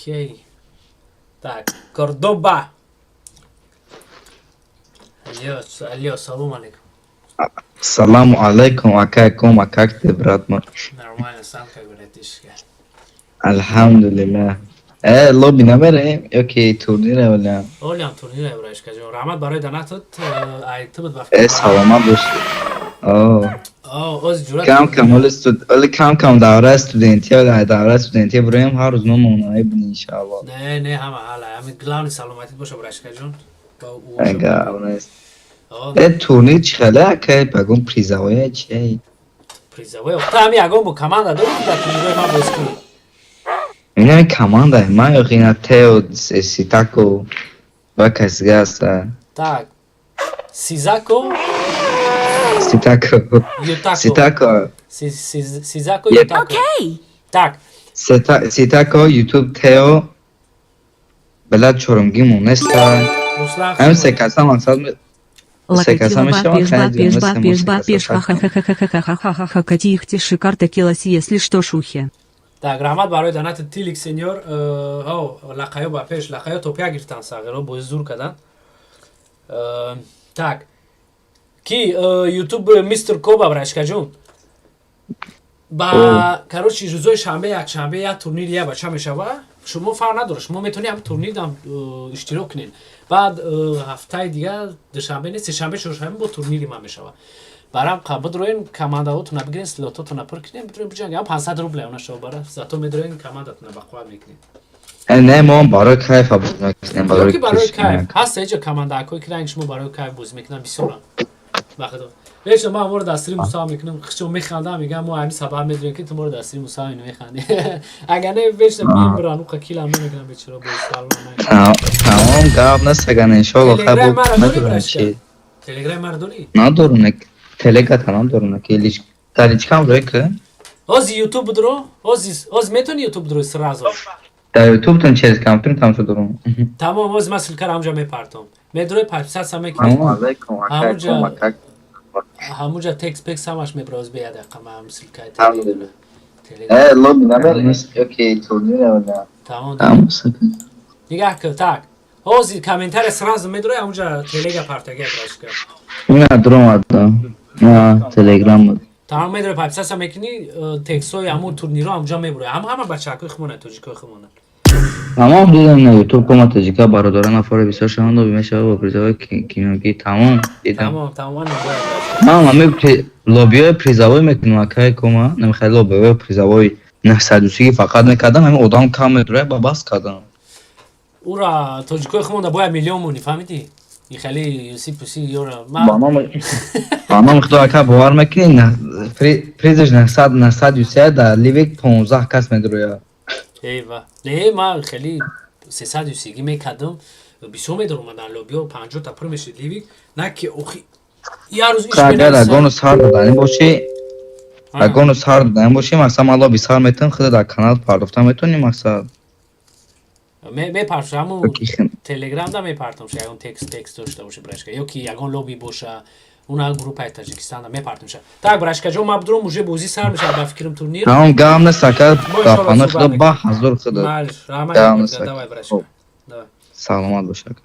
Окей. Так, Кордоба. Алло, алло, салом алейкум. Саламу алейкум, акай Кома, как ты, брат мой? Нормально, сам как, братишка? Алҳамдулиллах. Лобби намерем, ёки турнире оля? Олям турнире, братишка ҷон. Раҳмат барои донатот. Ай ту буд ба Саломат бошӣ. О, О, оз ҷурат. Кам кам оли студ, оли кам кам давраи студентия, оли давраи студентия буроем, ҳар рӯз номона ибни иншааллоҳ. Не, не, ҳама ҳала. Ҳами главный саломатит боша, братишка ҷон. Ба ӯ Ага, нест. О, Турнир чӣ хеле, акай, багун призовое чи? Призовой. Та ҳами ягон бо команда дорӣ, ки дар турнирҳои ман бозӣ кунӣ? Ина команда, ман ё ина Тео, Ситако ва касига аста. Так. Сизако, Ситако. Ютако. Ситако. Сизако, Yep. Ютако. Okay. Так, Ситако, YouTube, Тео, бела чорумги монеста. Руслан. Ҳам се каса мақсад се каса Лакатила мешавад, пеш ба хайр, пеш ба мо пеш се ба каса пеш так. ха ха ха ха ха ха ха ха ха кати ихти шикарта киласи, если что, шухи. Так, раҳмат барои донати, Тилик сеньор. О, лақаё ба пеш, лақаё топя гирифтан, сағиро бозӣ зур карданд. Так. Ки YouTube мистер Коба, братишка ҷон. Ба короче, рӯзои шанбе, якшанбе як турнир я бача мешава. Шумо фарқ надорад, шумо метавонед ҳам турнирам иштирок кунед. Баъд ҳафтаи дигар душанбе не, сешанбе, чоршанбе бо турнири ман мешава. Барам бидроен, командаҳотона бигирен, слототона пур кунем, бидроен биҷангем. 500 рубля она шава бара. Зато медроен, командатона бақувват мекунед. Не, мо барои кайфа бозӣ мекунем, барои Ё ки барои кӯшиш. Кайф. Ҳаст ҳеҷа командаакое ки ранги шумо барои кайф бозӣ мекунанд, бисёрам. Бахудо. Вечно ман моро дастири мусава мекунам, хишо механдам, мегам, мо ҳамин сабаб медонем, ки ту моро дастири мусава механдӣ. Агар не, вечно мебуран, уқа килам намекунам, бечора, бо салом. Тамом, гап насаган, иншоалло, хай Телеграм бо мара дорӣ, надорам братишка? чи. Телеграм мара дорӣ? Надорам, телегата надорам, ки лич таличкам рӯй ки. Ози YouTube будро? Ози метавонӣ YouTube будро сразу? Дар YouTube тон через компьютер тамошо дорам. Тамом, ози ман ссылка ро ҳамҷа мепартом. Медрои, подписаться мекунӣ. Салому алейкум, акай Кома, как? Ҳамуҷа текст пекс ҳамаш мебра. Оз бе, як дақиқа, ман ҳам ссылка и Алҳамдулиллах. Телеграм. Лобби намерем, ёки турнире оля? Тамом. Тамом, супер. Нигаҳ кун, так. Ҳозир комментария сразу медрои, ҳамуҷа телега партага, братишка. Ина дуромадам. На Телеграм. Тамом, медрои, подписаться мекунӣ, текстҳои ҳамун турнирҳо ҳамуҷа мебурои. Ҳама ҳама бачаҳакои хумона, тоҷикои хумона. Тамом, дидам на YouTube Кома тоҷика, бародарон, нафаро бисёр шаванд, лобби мешава бо призовой киноги. Тамом, дидам. Тамом, тамом, ман нигоҳ, братишка. Ман ҳами лоббиҳои призовой мекунам, акай Кома, намехоҳи лоббиҳои призовой 930 фақат мекардам, ҳамин одам кам медурай, ба бас кардам. Ура, тоҷикои хумона бояд миллион монӣ, фаҳмидӣ? И хеле юси пуси ёра. Ба Ман номи худо, ака, бовар мекунӣ, призаш 900 930, дар ливик 15 кас медурояд. Эва. Не, ман хеле 330 мекардам. Бисёр медаромадан лобиҳо, 50 та пур мешид ливик. На ки охи як рӯз иш Агар менависам. агону сар доданӣ бошӣ, агону сар доданӣ бошӣ, мақсад, ман лобби сар метавонам, худо дар канал пардохта метавонӣ, мақсад. Мепартам ҳаму телеграмда мепартам, ша ягон текст дошта боша, брашка, ё ки ягон лоби боша, уна группаи Таҷикистанда мепартам ша. Так, брашкаҷон, ма будурам, уже бозӣ сар мешавад, ба фикрам, турнир. Тамом, гап нест, ака. Бо иншоалло Ба паноҳи суҳбат Худо, мекунем. ба ҳазур Худо. Малиш, раҳмат. Гап нест, ака. Давай, брашка. Хоб. Давай. Саломат бош, ака.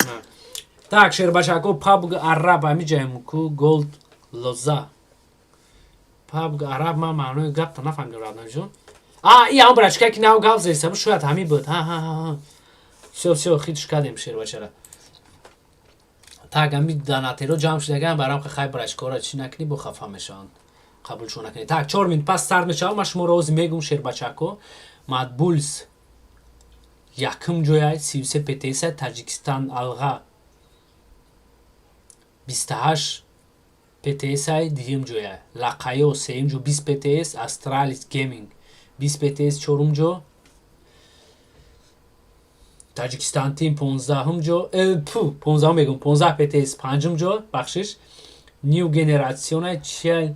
Так, шербачако, Пабг Араб ҳамиҷаем ку, Голд Лоза. Пабг Араб, ман маънои гапта нафаҳмидам, Раднаҷон. А, и ҳам брачка ки нав гап зеста, шояд ҳамин буд. Ҳа, ҳа, ҳа, ҳа. Всё, всё, хитш кардем шербачара. Так, ҳами донатеро ҷамъ шудаган, барам хай, брачкора чӣ накунӣ, бо хафа мешаванд. Қабулшон накунӣ. Так, 4 минут пас старт мешавад, ман шуморо ҳозир мегум, шербачако. Мадбулс якум ҷояй, 33 ПТС, Таҷикистан Алға 28 ПТС дуюм ҷоя, Лақайо сеюм ҷо, 20 ПТС, Астралис Гейминг 20 ПТС чорум ҷо, Таҷикистан Тим 15-ум ҷо, пу, 15-ум мегум, 15 ПТС панҷум ҷо, бахшиш, Нью Генератсиона чия,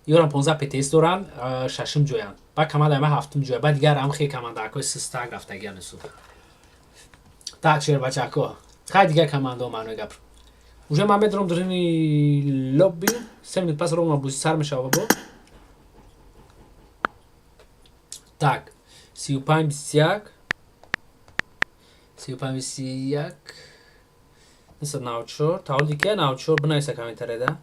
ёрам 15 ПТС доранд, шашум ҷоянд. Баъд командаи ма ҳафтум ҷоя, баъд дигар ам хе командаакҳои систак рафтагиан су. Так, шербачако, хай, дигар командао маънои гап. Уже ман медорам дурини лобби, 3 минут пас ровно бозӣ сар мешава бо. Так, 35 21, 35 21, 994, тавлиди кия 94, бинависа комментарияда.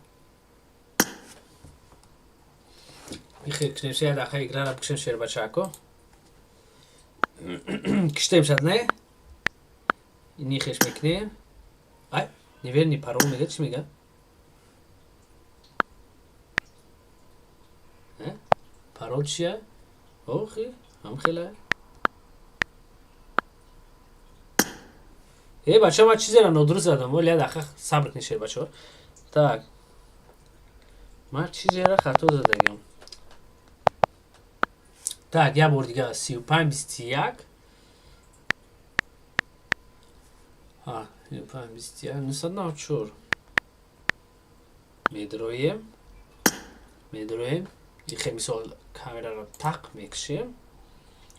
Ихе кишнем, як дақиқа играра бикшем, шербачако. Киштем шад, не? Нихеш мекунем. Ай, неверный парол мега, чӣ мега? Э? Парол чия? Охи, ҳам хела. Э, бача, ман чизеро нодуруст задам. Вале як дақиқа сабр кунед, шербачаҳо. Так. Ман чизеро хато задагам. Так, як бор дига 35 21. А, 35 21, 994. Медроем. Медроем. Ихе мисол камераро тақ мекушем.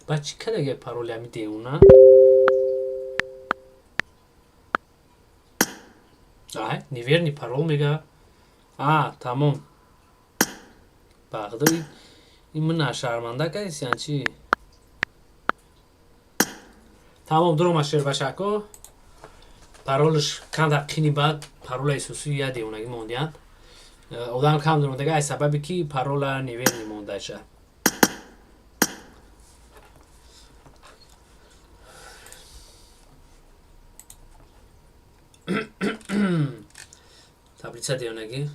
Баъд чӣ кадаге пароли ҳами деуна? Ай, неверный парол мега. А, тамом. Бағдо ин мина шарманда кардисян чӣ? Тамом, дурома, шербачако. Паролш канда қини, баъд паролаи сусу я девонагӣ мондиянд. Одам кам дуромадага, ай сабаби ки парола неверный мондаша. Таблица девонагӣ.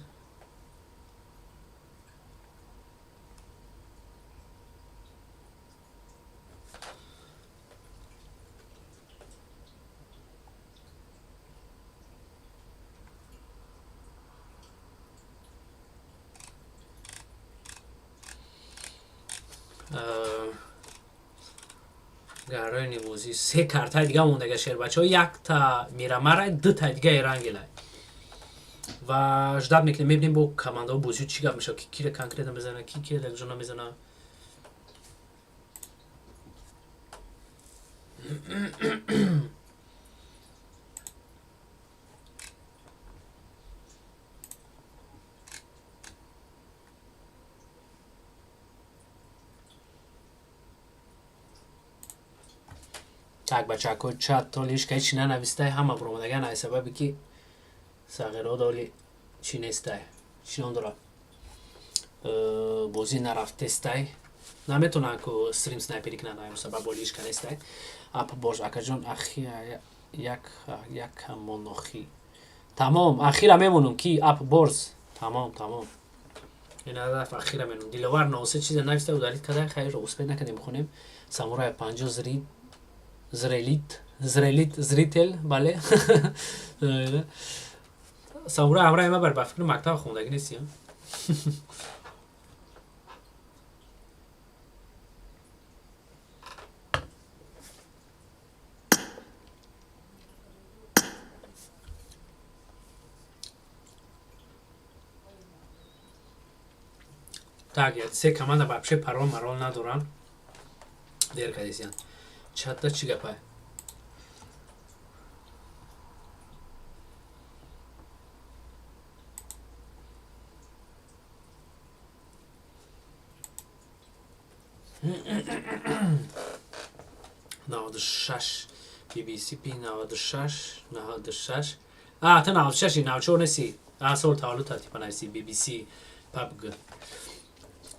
Гарони бозӣ се картаи дига мондага, шербачаҳо, якта Мирамара, дутай дига Эрангела. Ва ждать мекунем, мебинем бо командаҳо бозиҳо чӣ гап мешавад, ки кира конкретно мезана, ки кира дар ҷо намезана. Так, бачако, чат то лишка ҳеч нанавистай, ҳама буромадаган, ай сабаби ки сағиро доли чӣ нестай, чӣ ном дорад, бозӣ нарафтестай, наметонанд ку стрим снайперӣ кунанд, ай сабаб боли ҳичка нестай. Ап бош, акаҷон, ахи як як монохи. Тамом, ахира мемонум ки ап борз. Тамом, тамом. Ин ҳадаф ахира мемонум. Диловар носе чизе нависта, удалить карда, хайр, успеть накардем бихонем. Самурай 50 зрит зрелит зрелит зритель, бале. Самурай ҳамраи ма бар ба фикри мактаб хондагӣ нести. Так, се команда вообще парол марол надоранд. Дер кадисиян. Чатта чӣ гапай? 96 BBC P 96 96. А, та 96 94 неси. А, сол таваллуд типа нависи BBC PUBG.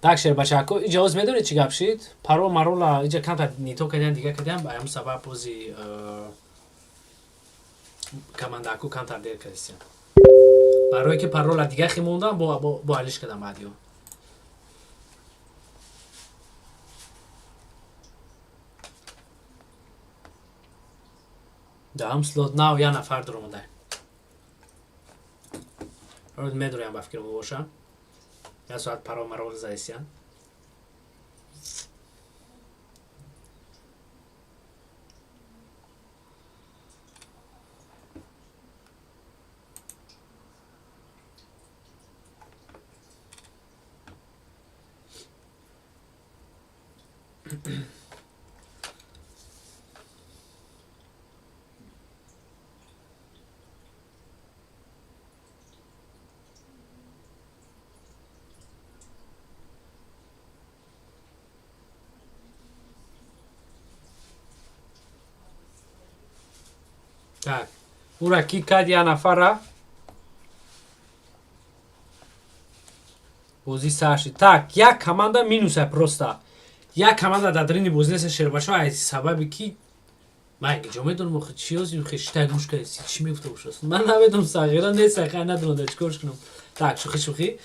Так, шербачако, иҷа оз медонед чӣ гап шид? Парол марола иҷа камтар нито кардиан, дига кардиан, ба ҳамун сабаб бози командаку камтар дер кардистиан. Барое ки парола дига химондан, бо алиш кардам баъдиё. Даҳум слот нав я нафар дуромадай. Медроям ба фикр боша. Я соат парол марол заисян. Так, ура ки кад я нафара? Бозӣ сар шид. Так, як команда минуса просто. Як команда дар дарини бозӣ нест, шербачо, аз сабаби ки ман ҷо медонам, охи чи озим, хи шитай гӯш кардӣ, чӣ мегуфта бошад? Ман намедонам, сағира нест, хай надонам дар чӣ кор кунам. Так, шӯхи шӯхи.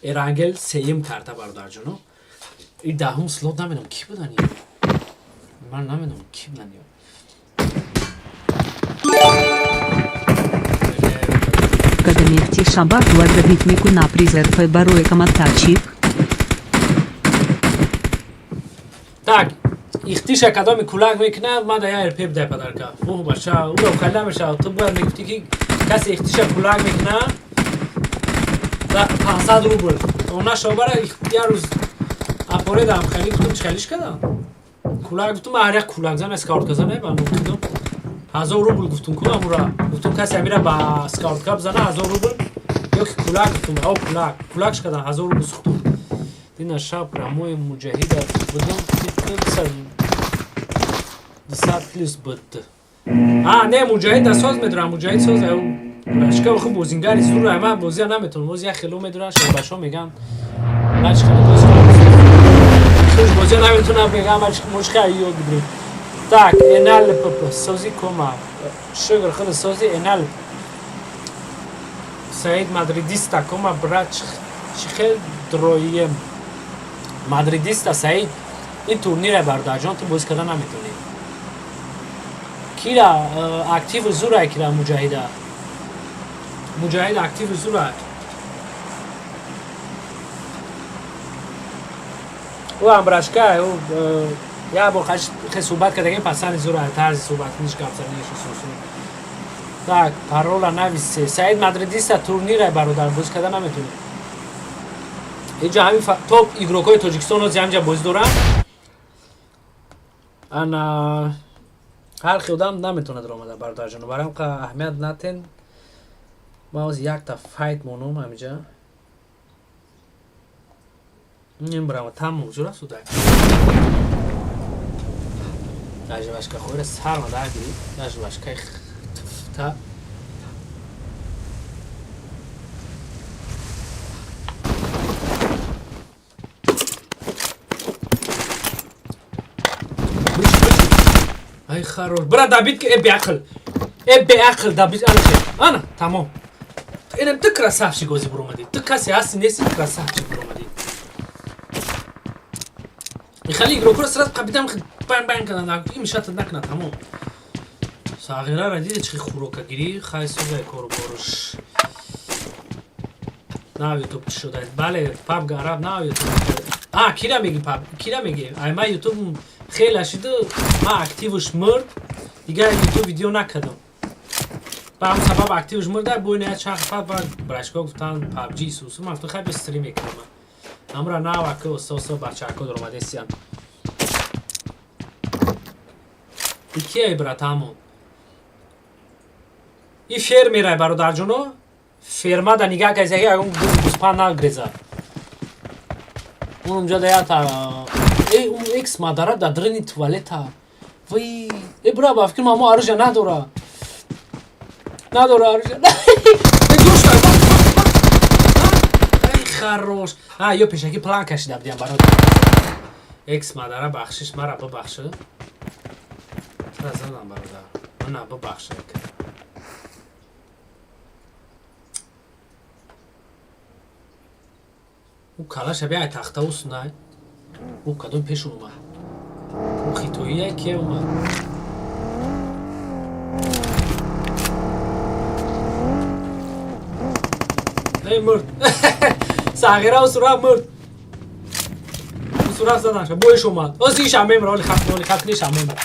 Эрангел сеюм карта, бародарҷоно. И даҳум слот намедонам ки будан ё. Ман намедонам ки будан ё. Кадамехти шабак вардабит мекуна призерфе барои каматачик. Так, ихтиша кадоми кулак мекунад, ман да я РП бидай падарка. Оҳ, бача, уро хали намешавад. Ту бояд мегуфтӣ, ки касе ихтиша кулак мекунад, за 500 рубл. Она шобара я рӯз апоредам хали гуфтум, чӣ халиш кардам? Кулак гуфтум, ҳар як кулак зан скаутка зан ба гуфтум. 1000 рубл гуфтум ку амура. Гуфтум касе амира ба скаутка бизана 1000 рубл ё ки кулак гуфтум, о кулак. Кулакш кардам 1000 рубл сухтум. Дина шаб рамои муҷаҳида будум, 200 плюс буд. А, не, муҷаҳид соз медурам, муҷаҳид соз рашка хуб бозингари зура, ман бозия наметавонам, боз як хело медурам, шабашо меган. Нач хело боз хуш бозия наметавонам, мегам, мушка ёд бигирем. Так, энал ПП сози кома. Шугр худ сози энал. Саид мадридиста кома брат чӣ хел дроием. Мадридиста Саид, ин турнире бародарҷон, ту бозӣ карда наметавонӣ. Кира активу зура, кира муҷаҳида. Муҷаҳид активу зура. Ӯ амбрашка, ӯ як бор хе суҳбат кардагем, пасани зура, тарзи суҳбат ниш гап заданиш сусу. Так, парола нависе. Саид мадридиста турнире бародар, бозӣ карда наметавонӣ. Инҷа ҳамин топ игрокҳои Тоҷикистон ҳозир ҳаминҷа бозӣ доранд. Ана ҳар хел одам наметавонад омада, бародарҷоно. Барои ҳам аҳамият натен. Ман ҳозир якта файт монум ҳаминҷа. Ин брама тамом зура суда. Даже вашка хӯра сарма дар гирифт. Даже вашкаи та. Ай хорош. Бра добить ки, э беақл. Э беақл добить ана. Ана, тамом. Инам ту красавчик ози буромадӣ. Ту касе ҳасти нести, красавчик буромадӣ. Хали игрокро сразу капитан бан бан карданд. Ин мешата накунад, тамом. Сағирара диди чӣ хӯрока гирӣ, хай созай кору боруш. Нав ютуб чӣ шудааст? Бале, PUBG араб нав ютуб. А, кира меги PUBG? Кира меги? Ай ма ютуб хеле шиду, ма активуш мурд, дигар ютуб видео накардам. Ба ҳам сабаб активуш мурда, бо ин чанд фат ба брашко гуфтан PUBG сусу, ман гуфтам хай бис стрим мекунам. Амра нав ака ососо бачако даромадесиян. Икияй братамон. И фермерай, бародарҷоно, фермада нигаҳ кардед, ягон гӯспанд нагрезад. Он унҷа да ята Э, ун экс мадара дар дрини туалета. Вай, э, бра, ба фикр мамо оружие надора. Надора оружие. Э, душта. Ай, хорош. А, ё пешаки план кашида будям барои. Экс мадара, бахшиш, мара бибахши. Тура задам, бародар. На, бибахши. Ӯ калаша биай тахта усунай. Ӯ кадом пеш омад? Ӯ хитоия ке омад? Эй, мурд. Сағира усура мурд. Усура заданша. Боиш омад. Ози иша мемра, оли хат, оли хат ниша мемра.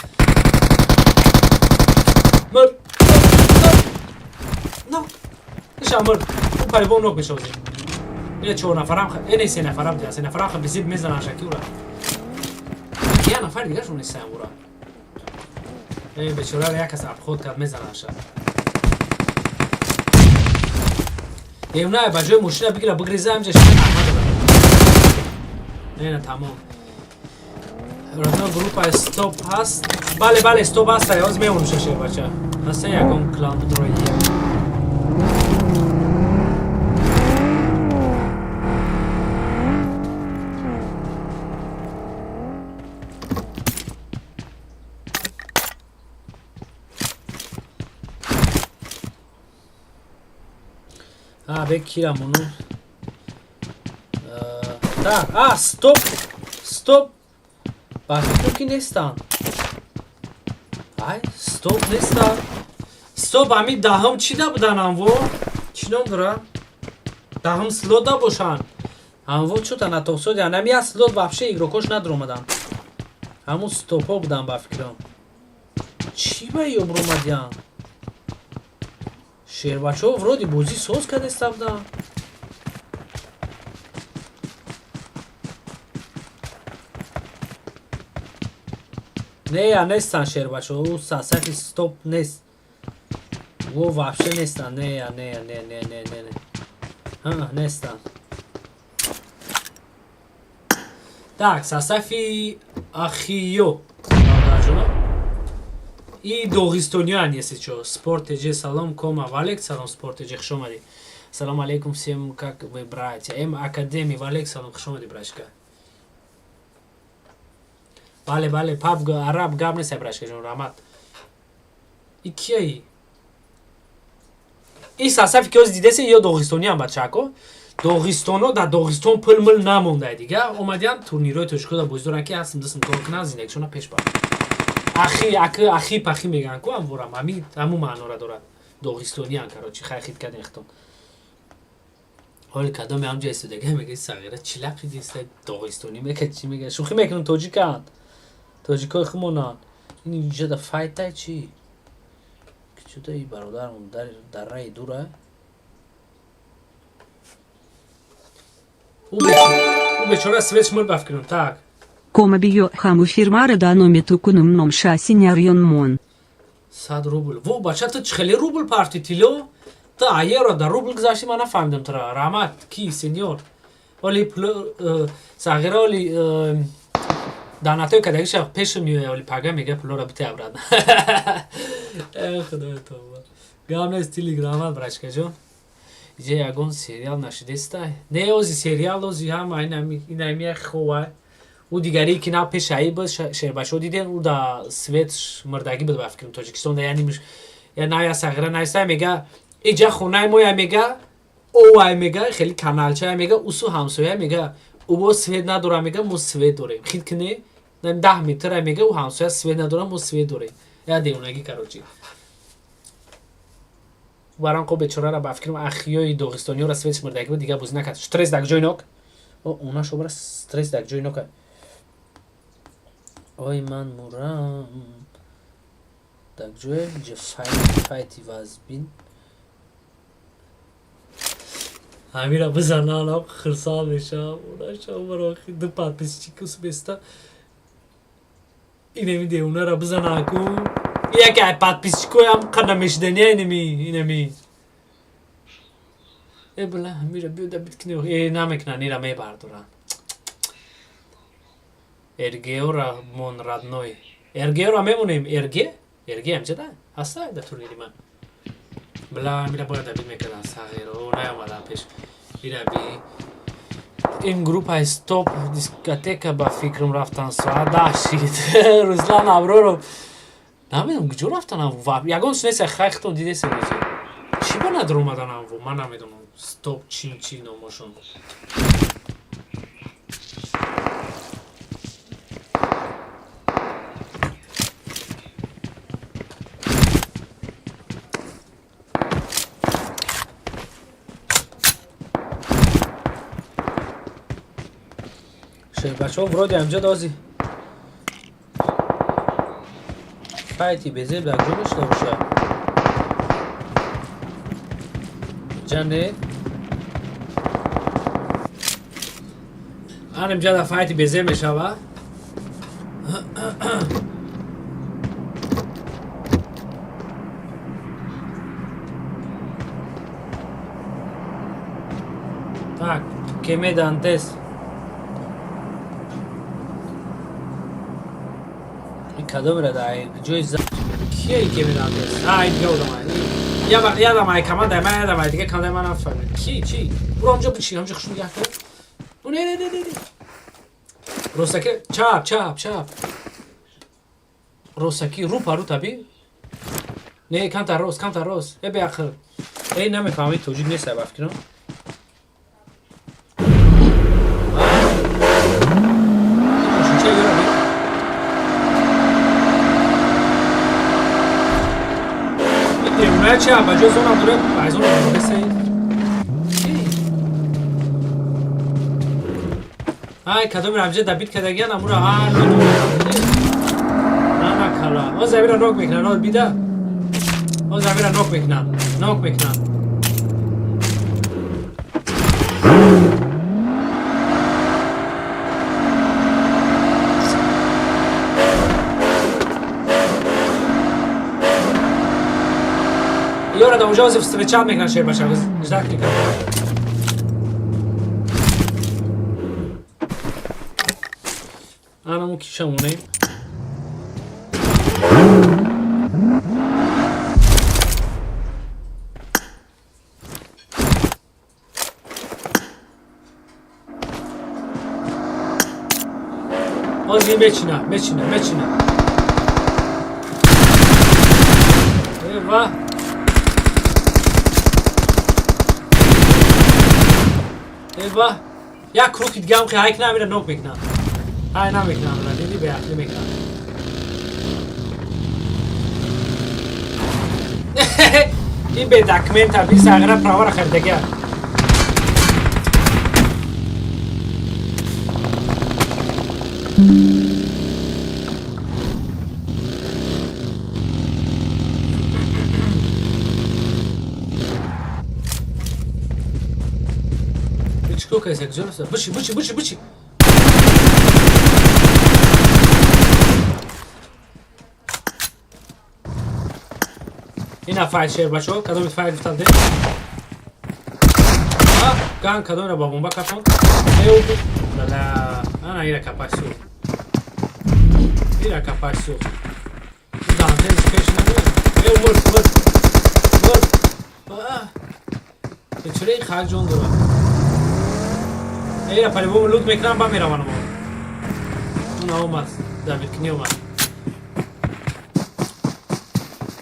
Мурд. Но. Иша мурд. Ӯ парибон нок мешавад. Ина чор нафарам, ина се нафарам дия, се нафарам ха бизиб мезанан шаки ура. Я нафар дигашон нестан ура. Э, бечора як кас обход кард, мезанан ша. Евна ба ҷои мошина бигира бигреза ҳамҷа шина аҳмад. Не, тамом. Родной, группа стоп ҳаст? Бале, бале, стоп ҳаст, ҳоз мемонам шаше бача. Ҳаста ягон клан будрои. А, бе кирамону. Так, а, стоп! Стоп! Ба фикр ки нестанд. Ай, стоп нестанд. Стоп, ами даҳум чӣ да будан амво? Чӣ ном дора? Даҳум слот да бошанд. Амво чӯта натоқсоди, ами як слот вообще игрокош надромадан. Ҳамун стопҳо будан ба фикрам. Чӣ ба ё буромадиян? Шербачаҳо вроде бозӣ соз кардеста буданд. Не, я нестан шербачаҳо, ӯ сасафи стоп нест. Во вообще нестан. Не, я, не, не, не, не, не, не. Ҳа, нестан. Так, сасафи Ахиё. Бародарҷоно. И доғистониан, если чо. Спорт ТЖ, салом, кома, валек, салом, Спорт ТЖ, хуш омадӣ. Салом алейкум всем, как вы, братья? М Академи, валек, салом, хуш омадӣ, братишка. Бале, бале, паб араб гап нест, братишка ҷон, раҳмат. И кияи? И сасафи ки ҳозир дидесе, ё доғистониам, бачако. Доғистоно дар Доғистон пул мул намонда дига. Омадиан турнирҳои тоҷикода бозӣ доранд, ки ҳастм дастм кор кунанд, зиндагишона пеш баранд. Ахи, аки, ахи пахи мегӯянд ку амворам, ҳами ҳамун маънора дорад. Доғистониан, короче, хай хит кардем хитон. Ҳоли кадоме ҳамҷа истодага мега сағира чӣ лақи диста доғистонӣ мега, чӣ мега? Шӯхӣ мекунам, тоҷиканд. Тоҷикои хумонанд. Ин инҷа да файтай чӣ? Чуда и бародармон дар раи дура? Ӯ бечора свет шмур ба фикрам. Так. Кома биё хаму фирмара да номи тукунум ном шасинярьон мон. 100 рубл. Во, бача, ту чӣ хеле рубл парти тило? Ту аеро дар рубл гузашти, ман нафаҳмидам тура. Раҳмат, ки сеньор. Оли сағира оли данатои кадагиша пешум меоя, оли пага мега пулора бите обратно. Э, худоё тавба. Гап нест, тилик, раҳмат, брачкаҷон. Иҷа ягон сериал нашидестай? Не, ози сериал ози ҳама инами хова. Ӯ дигаре ки на пешаи буд, шербачо диден, ӯ да свет мурдагӣ буд ба фикрам Тоҷикистон да, яъне я на я сағира наиста мега, иҷа хонаи моя мега, овай мега, хеле каналчая мега, усу ҳамсоя мега, ӯ свет надора мега, мо свет дорем. Хит кине 10 метра мега, ӯ ҳамсоя свет надора, мо свет дорем. Я девонагӣ, короче. Баранқо бечорара ба фикрам ахиёи доғистониёра светш мурдагӣ буд, дигар бозӣ накард. Стресс дар ҷои нок. О, она шобара стресс дар ҷои нока. Ой, ман мурам. Дар ҷое ҷа файти вазбин. Ҳамира бизанам, хирсал мешавам. Она шобара ду подписчик усбеста. Инеми девонара бизанам ку. Яке ай подписчикоям қадам мешидания инеми инеми. Э, била, ҳамира биё да биткине. Э, намекунан, ира мебардоранд. РГО-ра мон, родной. РГО-ра мемонем, РГ? РГ ҳамҷа да? Ҳаста дар турнири ман. Бла, мира бояд добить мекардан сағиро, наомадан пеш. Ира би. Ин группаи стоп дискотека ба фикрам рафтан, соат 10 шид. Руслан Аброров. Намедонам куҷо рафтан, ягон сунеса хайхтон дидесе рӯзи. Чӣ ба надор омадан амво? Ман намедонам. Стоп чин чи номошон. Бачаҳо вроде ҳамҷа дози. Файти безеб дар ҷо мешуда боша. Ҷане? Ан имҷа дар файти безеб мешава. Так, кеме Дантес. Кадомера да ҷои кие кеме Дантес? А, ин дига одамай. Ядам ай команда ман, ядам ай дига команда ман нафаҳмидам. Ки чи? Буро ҳамҷо бишин, ҳамҷо хуш нигоҳ кун. О, не, не, не, не. Ростаки чап, чап, чап. Ростаки рӯ па рӯ таби? Не, камтар рост, камтар рост. Э, беақл. Эй, намефаҳмид, тоҷик нест, ба фикрам. Мошинча ёра би. Ин ча ба ҷои зона дуре, аз зона бесей. Ай, кадоми рамҷа добить кардагиян, амура ҳар на на кала. Оз амира нок мекунан, оз бида. Оз амира нок мекунан, нок мекунан. Ёра да уже встречать мекунан шербаша, ждать мекунан. Анаму кишамонем. Ози мечина, мечина, мечина. Эва. Эва. Як круг дигаам ки ҳайк намира нок мекунам. Ҳай намекунам, диди беақлӣ мекунам. Ин бе документа би сағира правара харидагия. Чикор кардӣ? Куҷо рафта? Биши, биши, биши, биши. Ина файт шер бачаҳо, кадоми файт гуфтам де? Ган кадомира ба бомба кафон? Э, Лала, ана ира капаш сӯхт. Ира капаш сӯхт. Дантез пеш намеяд. Э, мурд, мурд. Мурд. Чаро ин хак ҷон дорад? Ира по-любому лут мекунам, ба меравам. Уна омад, добить кни омад.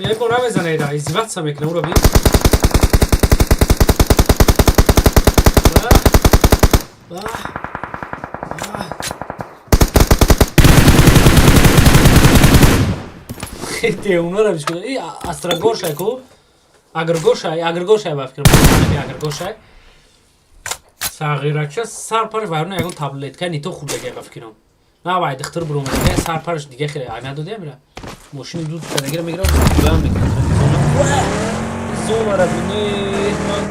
Е, бо намезана ира, издеваться мекунам, уро би. А, а. Девонара бишкуда. И астрагошай ку? Агргошай, агргошай ба фикрам. Агргошай. Сағиракча сарпараш вайрона ягон таблетка нито хӯрдагия ба фикрам. На вай духтур биромадагия сарпараш дига хеле ай надодия мира. Мошини дуд кардагира мегирам, баян мекунам. Зонара бинед ман.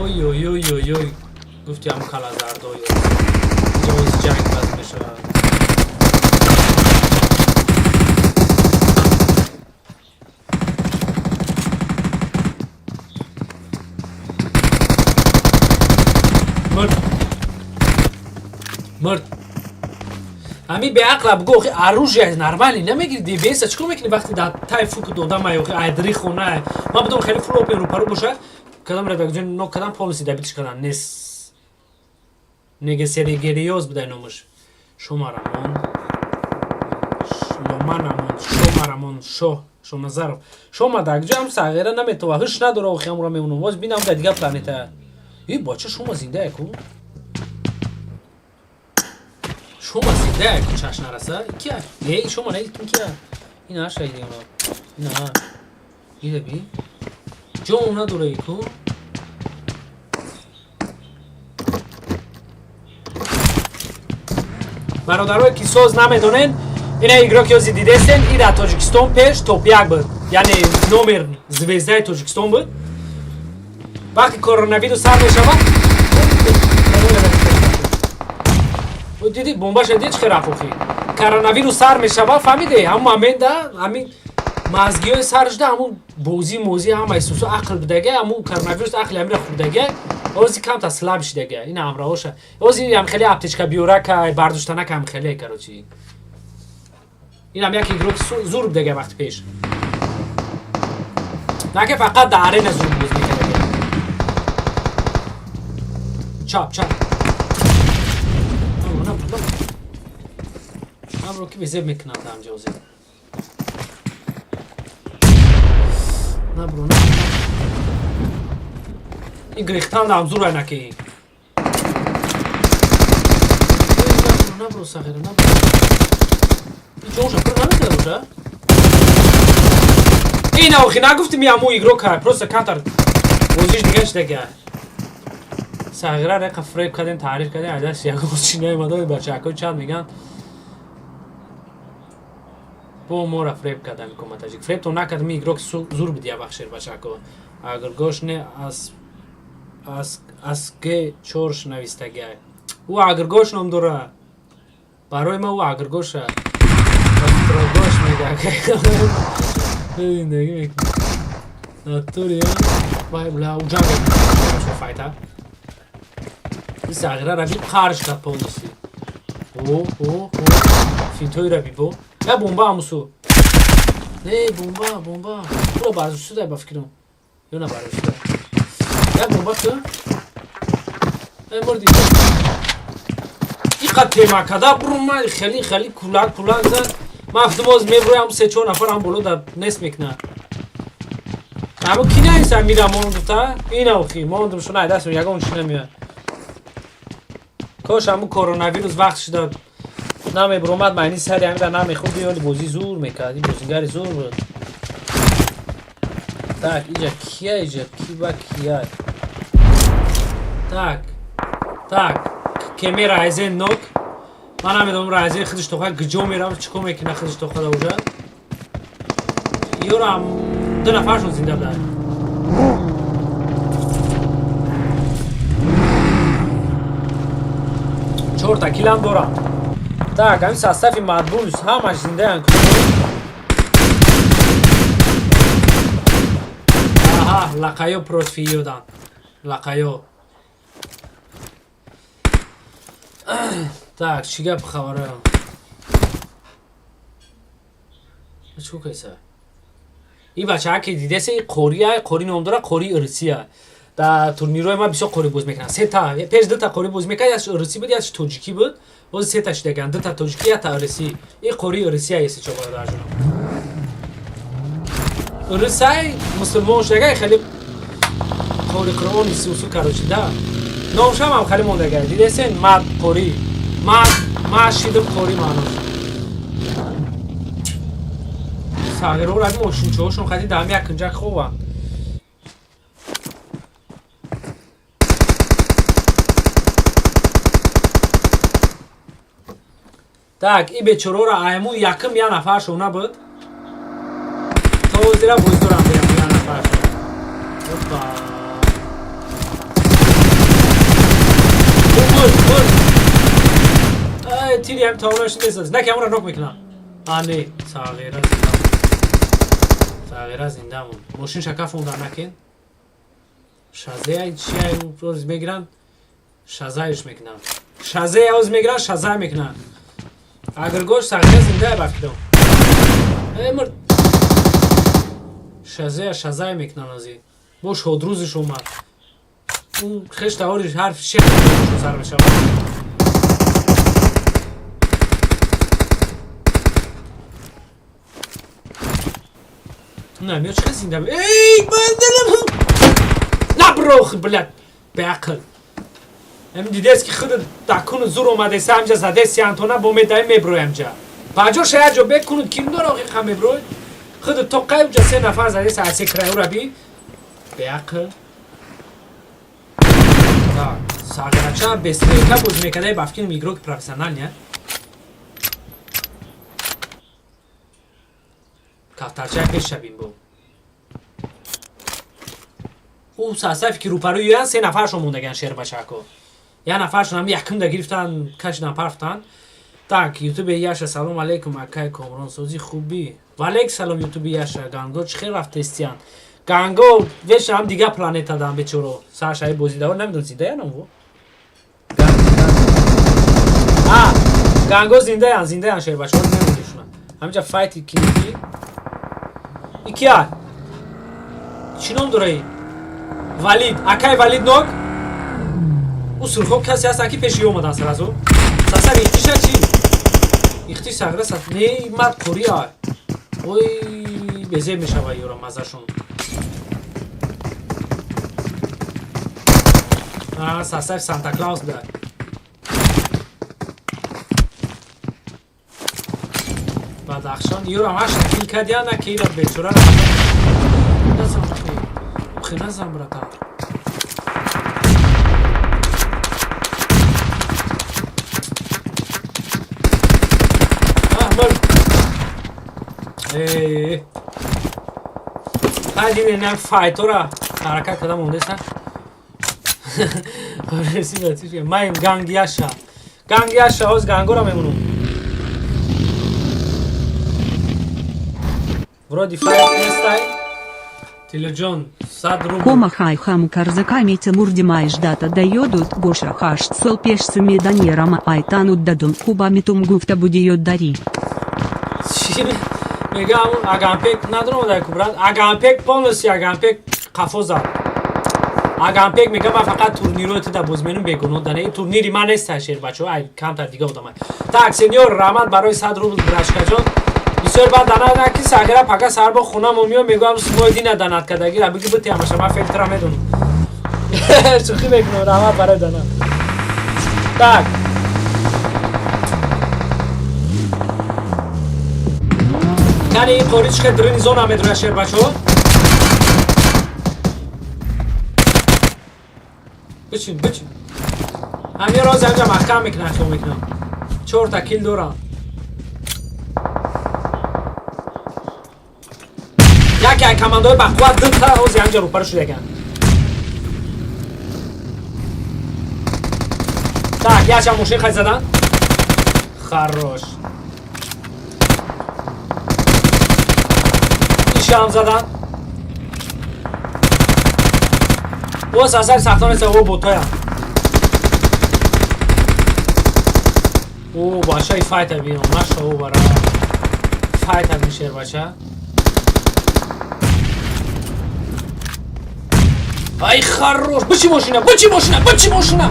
Ой ой ой ой ой. Гуфти ҳам калазардой. Ҷоиз ҷанг баз мешавад. Мурд, мурд. Ҳами беақла бугӯ, охи, оружие нормальный намегири, ДБСа чикор мекунӣ вақте дар тай фук додамай, охи, айдри хона ман будам, хеле full open рӯпарӯ бошад, кадам редакҷон но кадам полностью добить ш кардам. Нес негесерегериёз будай номаш. Шомарамон, ломанамон, шомарамон, шо Шоназаров. Шома дар ҷо ҳам сағира наметова, ҳуш надора, охи, ҳамро мемонам, боз бинам дар дигар планета. И бача, шума зиндае ку, шума зиндае ку, чаш нараса кия? Не, шума не, кия? Ина шайдима, ина ида би ҷон надора ку. Бародарое ки соз намедонен, ина игрок ёзи дидестен, и дар Тоҷикистон пеш топ-1 буд, яъне номер звезда и Тоҷикистон буд. Вақти коронавирус сар мешавад, диди, бомбаша диди, чӣ хел рафт, охи. Коронавирус сар мешавад, фаҳмиде, ҳамун момента ҳамин мазгиҳои сар шуда, ҳамун бозӣ мозӣ ҳамаи сусу ақл будага, ҳамун коронавирус ақли ҳамира хӯрдага, ози камта слаб шидага. Ина ҳамраҳоша ози ҳам хеле аптечка биёрака бардоштанака, ҳам хеле, короче, инам як игрок зур будага вақти пеш, на ки фақат дар арена зур боз мекардага. Чап, чап. Набро, набро, ки безеб мекунад ҳамҷа ози. Набро, набро. Ин грехтан ҳам зур айнаки. Набро, сағира, набро. Ин ҷонша пур намекарда боша? Ина, охи, нагуфтим, яму игрок ка, просто камтар бозиш дига шидага. Сағира реқа фреб кардем, таъриф кардем, аз ягон чи наомада, бачаҳако чанд меган. Бо моро фреб кардам, коматажик. Фреб то накардам, игрок зур буд я бахшер бачаҳако. Агар гош не аз г чорш навистагай. Ӯ агргош ном дора. Барои ма ӯ агргоша. Астрогош мега. Зиндагӣ мекунад. Натури, вай бла, ӯ ҷанг файта. Сағира раби қарш кард полностью. О, о, о. Финтои раби бо. Я бомба амусу. Не, бомба, бомба. Пула бардошта ба фикрам. Ё на бардошта. Я бомба ту. Э, мурди. Иқа тема када бурума, хеле хеле кулак кулак зад. Ман гуфтам, боз меброям, се чор нафар ҳам боло дар нест мекунад. Аммо ки наиса мира монд гуфта? Ина, охи, мондум, шуна дастам ягон чи намеяд. Кош ҳамун коронавирус вақт шуда намебуромад, майни сари ҳамира намехӯрд, ёли бозӣ зур мекард. Ин бозигари зур буд. Так, иҷа кия, иҷа ки ба кия? Так, так, кеме Райзен нок. Ман намедонам, Райзен худаш тоха гиҷо меравад, чӣ кор мекунад худаш тоха да уҷа. Ёрам ду нафаршон зинда буданд. Чорта kill ам дорам. Так, ҳамин состав и Мадбулс ҳамаш зиндаянд. Аҳа, лақайо против ёдан. Лақайо. Так, чӣ гап хабара? Чӣ кайса? Ин бачаҳа ки дидесе, қория, қори ном дора, қори ирсия. Дар турнирҳои ман бисёр қори боз мекунанд. Сета, пеш дута қори боз мекард, якш ирсӣ буд, якш тоҷикӣ буд. Боз сета шидаган, дута тоҷикӣ, якта ирсӣ. Ин қори ирсия еси чо, бародарҷонам. Ирсай мусулмон шудагай, хеле қори Қуръони сусу, короче, да. Номшам ҳам хеле мондагай. Дидесен, мад қори. Мад, ма шидим қори маънош. Сағироро ами мошинчаҳошон хади дар ҳами якинҷа хобанд. Так, и бечороро айму якм я нафаршон набуд. То озира боз дорам берам я нафаршон. Опа. Бур, бур. Ай, тири ҳам тавонаш несаз. На ки ҳамонро нок мекунам. А не, сағира зинда. Сағира зинда мон. Мошин шакаф ондар накен. Шазея чия роз мегиранд. Шазаиш мекунам. Шазаи оз мегиран, шазай мекунам. Агар гош сағира зинда ба фикрам. Э, мурд. Шазая шазай мекунан ози. Бо шодрӯзиш омад. Ун хеш тавори ҳарфи шех сар мешавад. Не, мё чӣ зинда? Эй, бандалам! Наброх, блядь, беақл. Ҳамин дидест ки худ дакуну зур омадеса ҳамҷа задеси Антона бо медаи меброй ҳамҷа. Баҷо шая ҷо бекунуд ким дора охиқа меброй? Худ то қай уҷа се нафар задеса асе краюра би? Беақл. Так, сағирача бестрелка боз мекардай ба фикрим игрок профессиональный, а? Кафтарчаи пеш шабим бо. Ӯ сасафи ки рӯпарӯи юян се нафаршон мондаган шербачако. Як нафаршон ҳам якумда гирифтан, кашидан, парфтан. Так, ютубе Яша, салом алейкум, акай Комрон, сози хубӣ. Валейк салом, ютуби Яша, Ганго чӣ хел рафтестиян? Ганго веша ҳам дига планета дан бечоро. Саршаи бозидаво намедон зиндаян во. А, Ганго зиндаян, зиндаян шербачаҳо намедонишона. Ҳаминҷа файти киники. Икия. Чӣ ном дораи? Валид, акай Валид нок? Ӯ сурхоб касе ҳастан ки пеши омадан сразу. Сасар ихтиша чӣ? Ихтиш сағира сат не мад қурия. Ой, безеб мешава ёра мазашон. А, сасар Санта Клаус буда. Бадахшон ёрам ҳашта кил кардияна ки ира бечора назам хе назам братан. Аҳмад. Э. Хай дидем файтора ҳаракат карда мондеса. Маем ганг Яша. Ганг Яша, ҳоз гангора мемонум. Вроде файт нестай. Тилоҷон, 100 рубл. Кома хай хам карзаками Тимур димайш дата дайодут гоша хаш сол пеш сумеданерама айтанут дадум кубами тум гуфта будиёд дари. Чӣ мегам Агампек надорам дай кубрат. Агампек полностью Агампек қафо зад. Агампек мегам ман фақат турнирои туда боз менум бегуноҳ дана. Ин турнири ман нест шер бачаҳо, ай камтар дига одамай. Так, сеньор, раҳмат барои 100 рубл брашкаҷон. Бисёр бад дана ки сагира пака сар бо хонам миём мегӯям сумои дина данат кардагира биги бити ҳамаша ман фелтра медонам. Шӯхӣ мекунам, раҳмат барои дана. Так. Кани ин қори чӣ хел дрини зона медроя шер бачаҳо? Бичин, бичин. Ҳамин роз ҳамҷа маҳкам мекунам, хиёл мекунам. Чорта кил дорам. Яке аз командаҳои бақувват дута ҳози ҳамҷа рӯпарӯ шудаган. Так, якча мошин хай задан. Хорош. Ишам задан. Боз асари сахтон нест, о ботоям. О, бачаи файта бинам, маша о бара. Файта бин шер бача. Ай, хорош! Бычи мошина, бычи мошина, бычи мошина!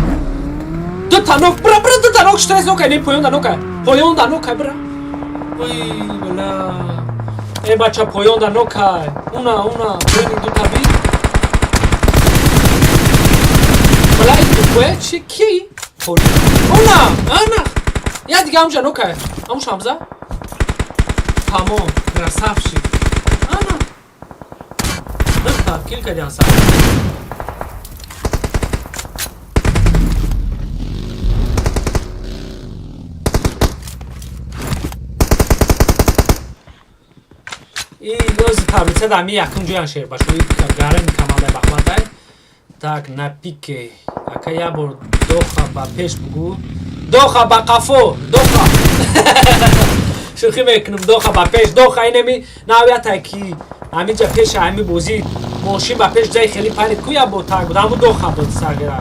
Дута нок, бра, бра, дута нок, штрес нокай, не поёнда нокай. Поёнда нокай, бра. Ой, бла. Э, бача, поёнда нокай. Уна, уна, поёни дута би. Бла, ин чи ки? Уна, ана. Я дига ҳамҷа нокай. Ҳамуш ҳамза? Тамом, красавчик. Ана. Дута, кил кардиан сар. И ёзи таблица дар ми якум ҷоян шер башо гарани командаи бахматай. Так, на пике. Ака як бор доха ба пеш бугу. Доха ба қафо, доха. Шӯхӣ мекунам, доха ба пеш, доха инеми навиятай ки ҳаминҷа пеши ҳами бозӣ мошин ба пеш ҷаи хеле парид ку як бор так буд, ҳамун доха буд сагира.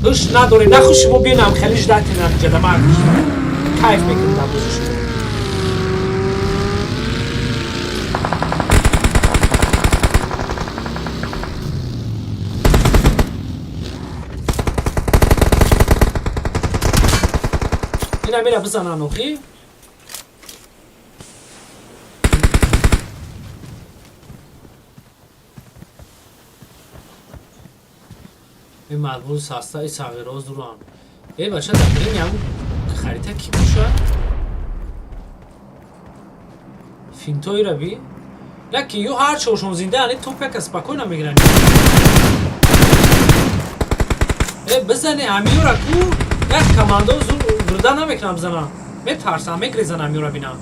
Ҳуш надорем, наху шумо бинам хеле ждатинам ҷада ман кайф мекунам дар бози шумо. Ина мера бизанан охи. Ин мадбул саста и сағироз дуран. Э бача дар ин ям харита ки боша? Финтоира би? Ляки ё ҳар чошон зинда ани топ яка спокойно мегиранд. Э бизане амиёра ку як командо зур бурда намекунам бизанам. Метарсам, мегрезан амиёра бинам.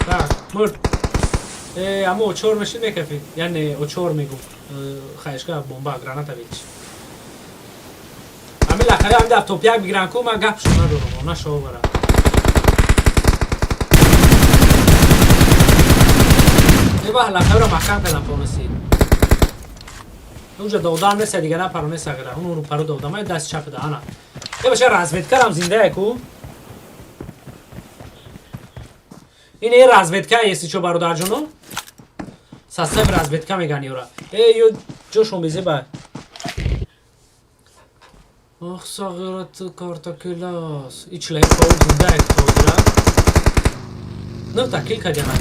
Так, мурд. Э, амо очор меши мекафи. Яъне очор мегум. Хаешка бомба, граната бич. Ами лахари ами дар топ як бигиран ку ман гапшо надорам, она шо бара. Еба лахариро маҳкам кардам полностью. Унҷа додам нест, дига на паро нест ағира. Ун ру паро додам, ай даст чап да ана. Еба ша разведкарам зиндае ку. Ин е разведка еси чо бародарҷоно? Состав разведка меган ёра. Э ё ҷошон безеба. Ох, сағират карта келас. Ичлай пол зиндае ку дира. Ну та кил кадяна.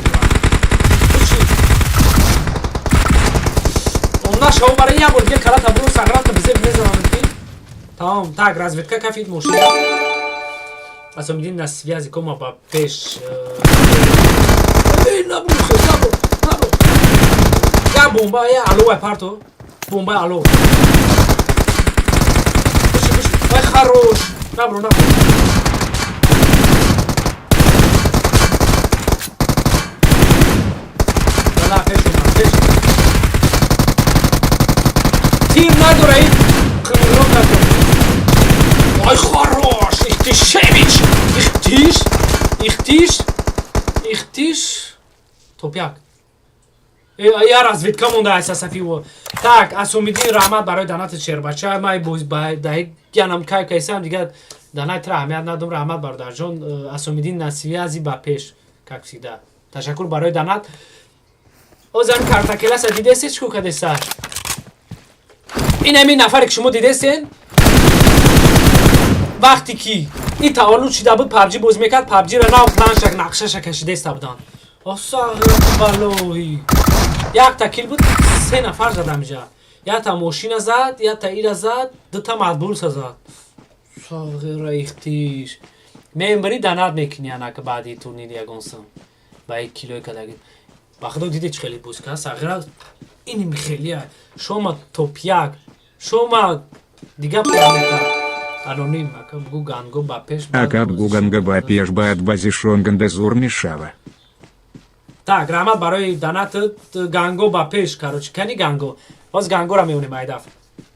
Онна шоу барои як бор дига калата буру сағирата безеб мезанам ки. Тамом, так разведка кафид мошина. Асомидин на связи кома ба пеш. Эй, набру, набру, набру. Я бомба, я алло, ай парто. Бомба, алло. Пуши, пуши. Ай, хорош. Набру, набру. Ла, пеш, пеш. Тир надора ин қимиро надора. Ай, хорош. Ихтишевич. Ихтиш. Ихтиш. Ихтиш. Топяк. Я разведка монда айса сафиво. Так, Асомидин раҳмат барои данати шербача. Май боз даҳи янам кайф кайсам дигар данати аҳамият надом. Раҳмат бародарҷон. Асомидин на связи ба пеш, как всегда. Ташаккур барои данат. Озам карта келаса дидесед чӣ кадеса? Ин ҳамин нафаре ки шумо дидесен вақте ки ин таваллуд шида буд PUBG боз мекард, PUBG-ро нав планшак нақшаша кашидеста буданд. Осағират балоҳи. Якта кил буд, се нафар задам иҷа. Якта мошина зад, якта ира зад, дута мадбулса зад. Сағира ихтиш. Мембари данат мекунӣ анака баъди турнири ягонсам. Ба як килои кадаги. Ба худо диде чӣ хеле боз кард. Сағира ин хелия. Шома топ як. Шома дига планета. Аноним, ака бугу ганго ба пеш. Ака бугу ганго ба пеш баъд базишон гандазур мешава. Так, раҳмат барои данат ганго ба пеш, короче, кани ганго. Боз гангора меонем айдаф.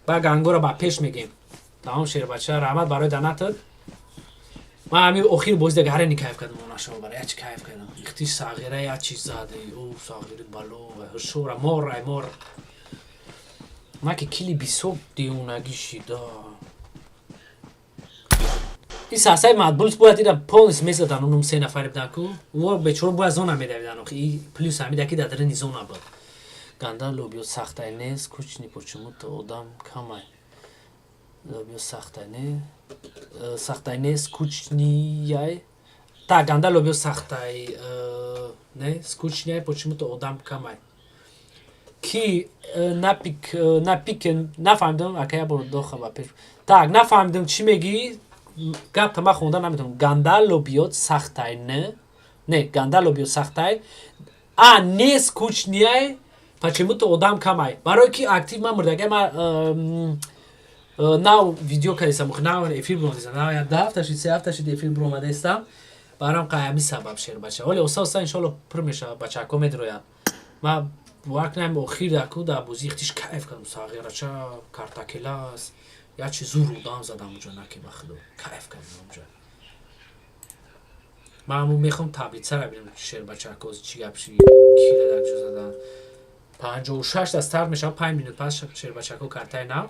Ба гангора ба пеш мегем. Тамом шербача, раҳмат барои данат. Ман ҳамин охир бози дига ҳаре кайф кардам она шумо барои як чи кайф кардам. Ихтиш сағира як чиз заде. О, сағири бало, шора мор ай мор. Ма ки кили бисок девонагӣ шида. Ин сасаи мадбулс бояд ира полностью мезадан унум се нафаре будан ку. О бечора бояд зона медавидан охи. И плюс ҳамида ки дар дарини зона буд. Ганда лобиё сахтай не, скучный почему-то одам камай. Лобиё сахтай не. Сахтай не, скучный. Так, ганда лобиё сахтай не, скучный почему-то одам камай. Ки напик напик нафаҳмидам, ака я бор доха ба пеш. Так, нафаҳмидам чӣ мегӣ? Гапта ман хонда наметавонам. Ганда лобиёт сахтай не. Не, ганда лобиёт сахтай. А, не скучный, почему-то одам камай. Барои ки актив ман мурдагай ман нав видео кардесам, нав эфир буромадесам. Нав як даҳ ҳафта шид, се ҳафта шид эфир буромадестам. Барам қаями сабаб шер бача. Вале оста оста иншоалло пур мешавад, бачаҳако медроянд. Ман бовар кунам охир даку дар бозӣ ихтиш кайф кардам. Сағирача, картакелас, як чи зур одам задам уҷа наки ба худо. Кайф кардам уҷа. Ман ҳамун мехоҳам таблицара бинам, шербачакоз чӣ гап ши, ки дар ҷо задан. 56 да старт мешавад, 5 минут пас шербачако картаи нав.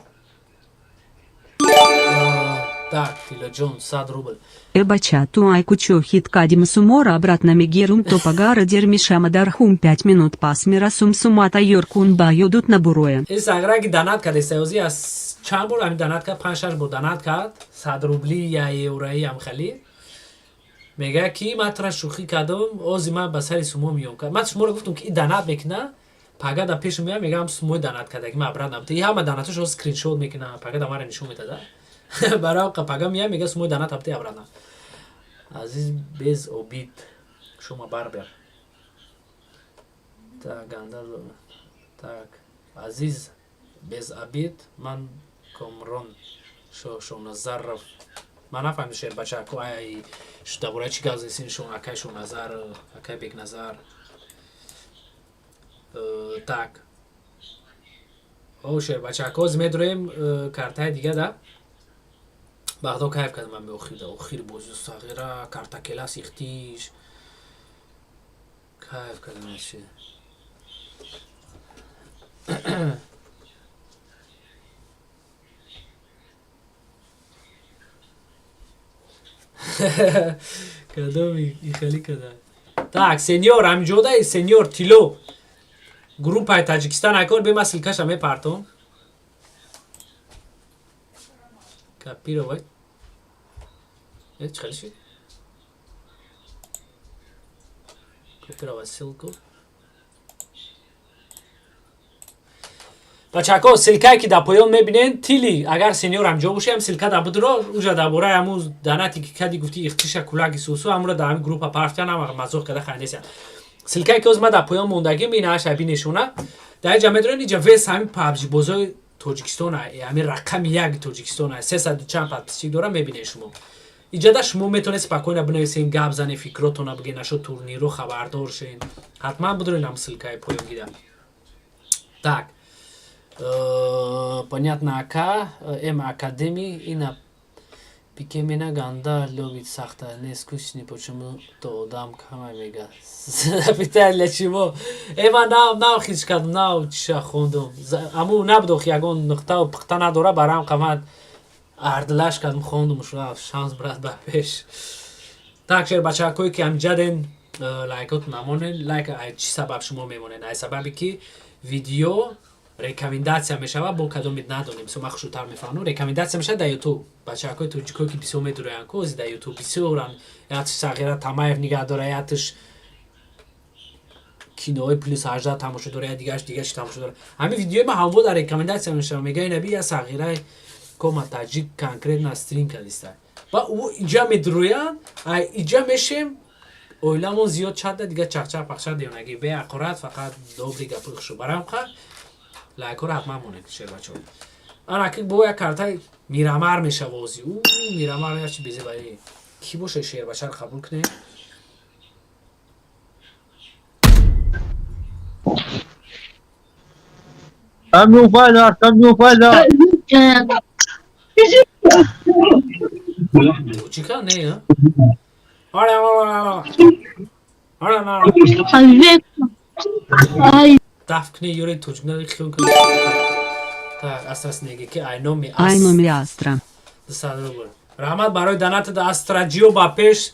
Так, Тилоҷон, 100 рубл. Э бача ту ай кучо хит кадим сумора обратно мегирум то пагара дермишама дархум 5 минут пас мирасум сумата йоркун ба ёдут набуроя. Ин сағира ки донат кард, эсаёзӣ аз чанд бор ҳамин донат кард, панҷ шаш бор донат кард, 100 рубли я еврои ҳамхали. Мегӯяд, ки ман тура шӯхӣ кардам, ози ман ба сари сумо миём. Ман шуморо гуфтам, ки и донат мекуна, пага да пешам меояд, мегӯям, сумои донат кардаги ман обратно бите. И ҳама донатошо скриншот мекуна, пага да мара нишон медада. Барои пага меояд, мегӯяд, сумои донат абте обратно. Азиз, без обид, шума барбер. Так, ганда, так, Азиз, без обид, ман Комрон Шоназаров. Ман нафаҳмидам, шербачако, ай дар бораи чӣ гап задисин, шон акай Шоназар, акай Бекназар. Так. О, шербачако, ҳозир медурем картаи дига да. Бағдо кайф кардам ман охир, охир бози сағира, карта келас ихтиш. Кайф кардам аз чи. Кадоми ихелӣ када. Так, сеньор, ҳамиҷодаи сеньор Тило. Группаи Таҷикистон айкор бема, ссылкаша мепартом. Копировать. Э, чӣ хеле шид? Копировать ссылку. Бачако, ссылкае ки дар поён мебинед, тили, агар сеньор ҳамҷо боше, ҳам ссылка дар будро, уҷа дар бораи ҳамун донате ки кади гуфти ихтиша кулаги сусу, ҳамуро дар ҳамин группа партиян, ҳама мазоқ карда хандесиян. Ссылкае ки ҳозир ман дар поён мондагим, ин аша бинешона. Дар инҷа медонед, инҷа вес ҳамин PUBG бозои Тоҷикистон, ҳамин рақами як Тоҷикистон, сесаду чанд подписчик дора, мебинед шумо. Иҷода шумо метавонед спокойно бинависен, гап занед, фикротона бигӯед, нашо турнирро хабардор шен. Ҳатман бидоред ҳам ссылкаи поён гида. Так. Понятно, ака, М Академи, ина пикемена ганда ловит сахта, не скучный, почему-то одам кама мега. Запятая для чего? Э, ман нав хис кардам, нав чиша хондум. Аму набудох, ягон нуқтау пухта надора, барам қамат ардилаш кардам, хондум, шанс, брат, ба пеш. Так, шер бачакое ки ҳамҷаден, лайкотон намонед, лайк ай чӣ сабаб шумо мемонед? Ай сабабе ки видео рекомендация мешавад, бо кадоми надонем, мисол ман хушрӯтар мефаҳмам, рекомендация мешавад дар Ютуб. Бачакҳои тоҷикое ки бисёр медуроянд ку, ози дар Ютуб бисёран, ятш Сағира Тамаев нигаҳ дора, ятш кинои плюс 18 тамошо дора, я дигарш дигарш тамошо дора. Ҳамин видеои ман ҳамво дар рекомендация мешавад, мега инаби я Сағираи кома таҷик конкретно стрим кардиста. Ба ӯ иҷа медуроянд, ай иҷа мешем, оиламон зиёд чада, дигар чақчақ пахшад девонаги беақурат, фақат добрый гапои хушу барамқа лайкҳоро ҳатман монед, шербачаҳо. Ана ки бо як картаи Мирамар мешава ози. У Мирамар ячи безебаи. Ки боше, шербачаро қабул кунем? Come fighter, come fighter. Тоҷика не, а? Ара, ара, ара. Ара, ара. Даф куне ёре тоҷик на хиён куне. Так, асас неге ки айноми ас. Айноми Астра. 200 рубл. Раҳмат барои донатат, Астраҷио, ба пеш.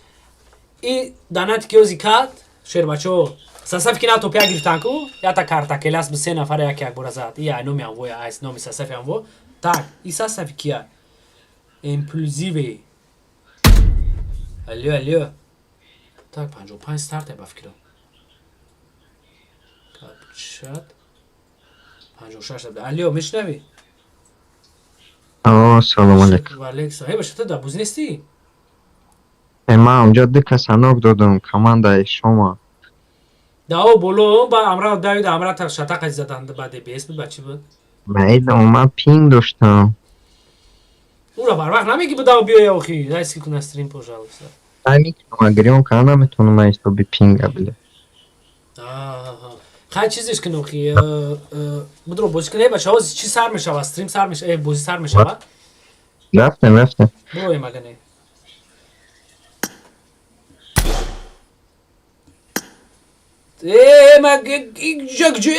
И донати ки ози кард, шербачаҳо, сасафи ки на топия гирифтан ку, ята карта келас бу се нафара як як бора зад. И айноми амво, айс номи сасафи амво. Так, и сасафи кия? Импульзиве. Алло, алло. Так, 55 старте ба фикрам. Капчат. 56. Алло, мешнавӣ? О, салом алейкум. Ва алейкум салом. Эй, баша, ту дар бозӣ нестӣ? Э, ман онҷо ду каса нок додам, командаи шумо. Дао боло ба амра давид, амра та шатақа заданд, ба ДБС буд, ба чӣ буд? Майдам, ман пинг доштам. Ура барвақт намеги будао биёя охи. Дай ссылку на стрим, пожалуйста. Наметавонам, гирён карда наметавонам, ман ҳисоби пинга биле. Аҳа. Хай, чизеш кун охи. Будро бозӣ кун. Эй, бача, ҳозир чӣ сар мешавад? Стрим сар мешавад, бозӣ сар мешавад? Рафтем, рафтем. Буроем агане. Ма ҷа.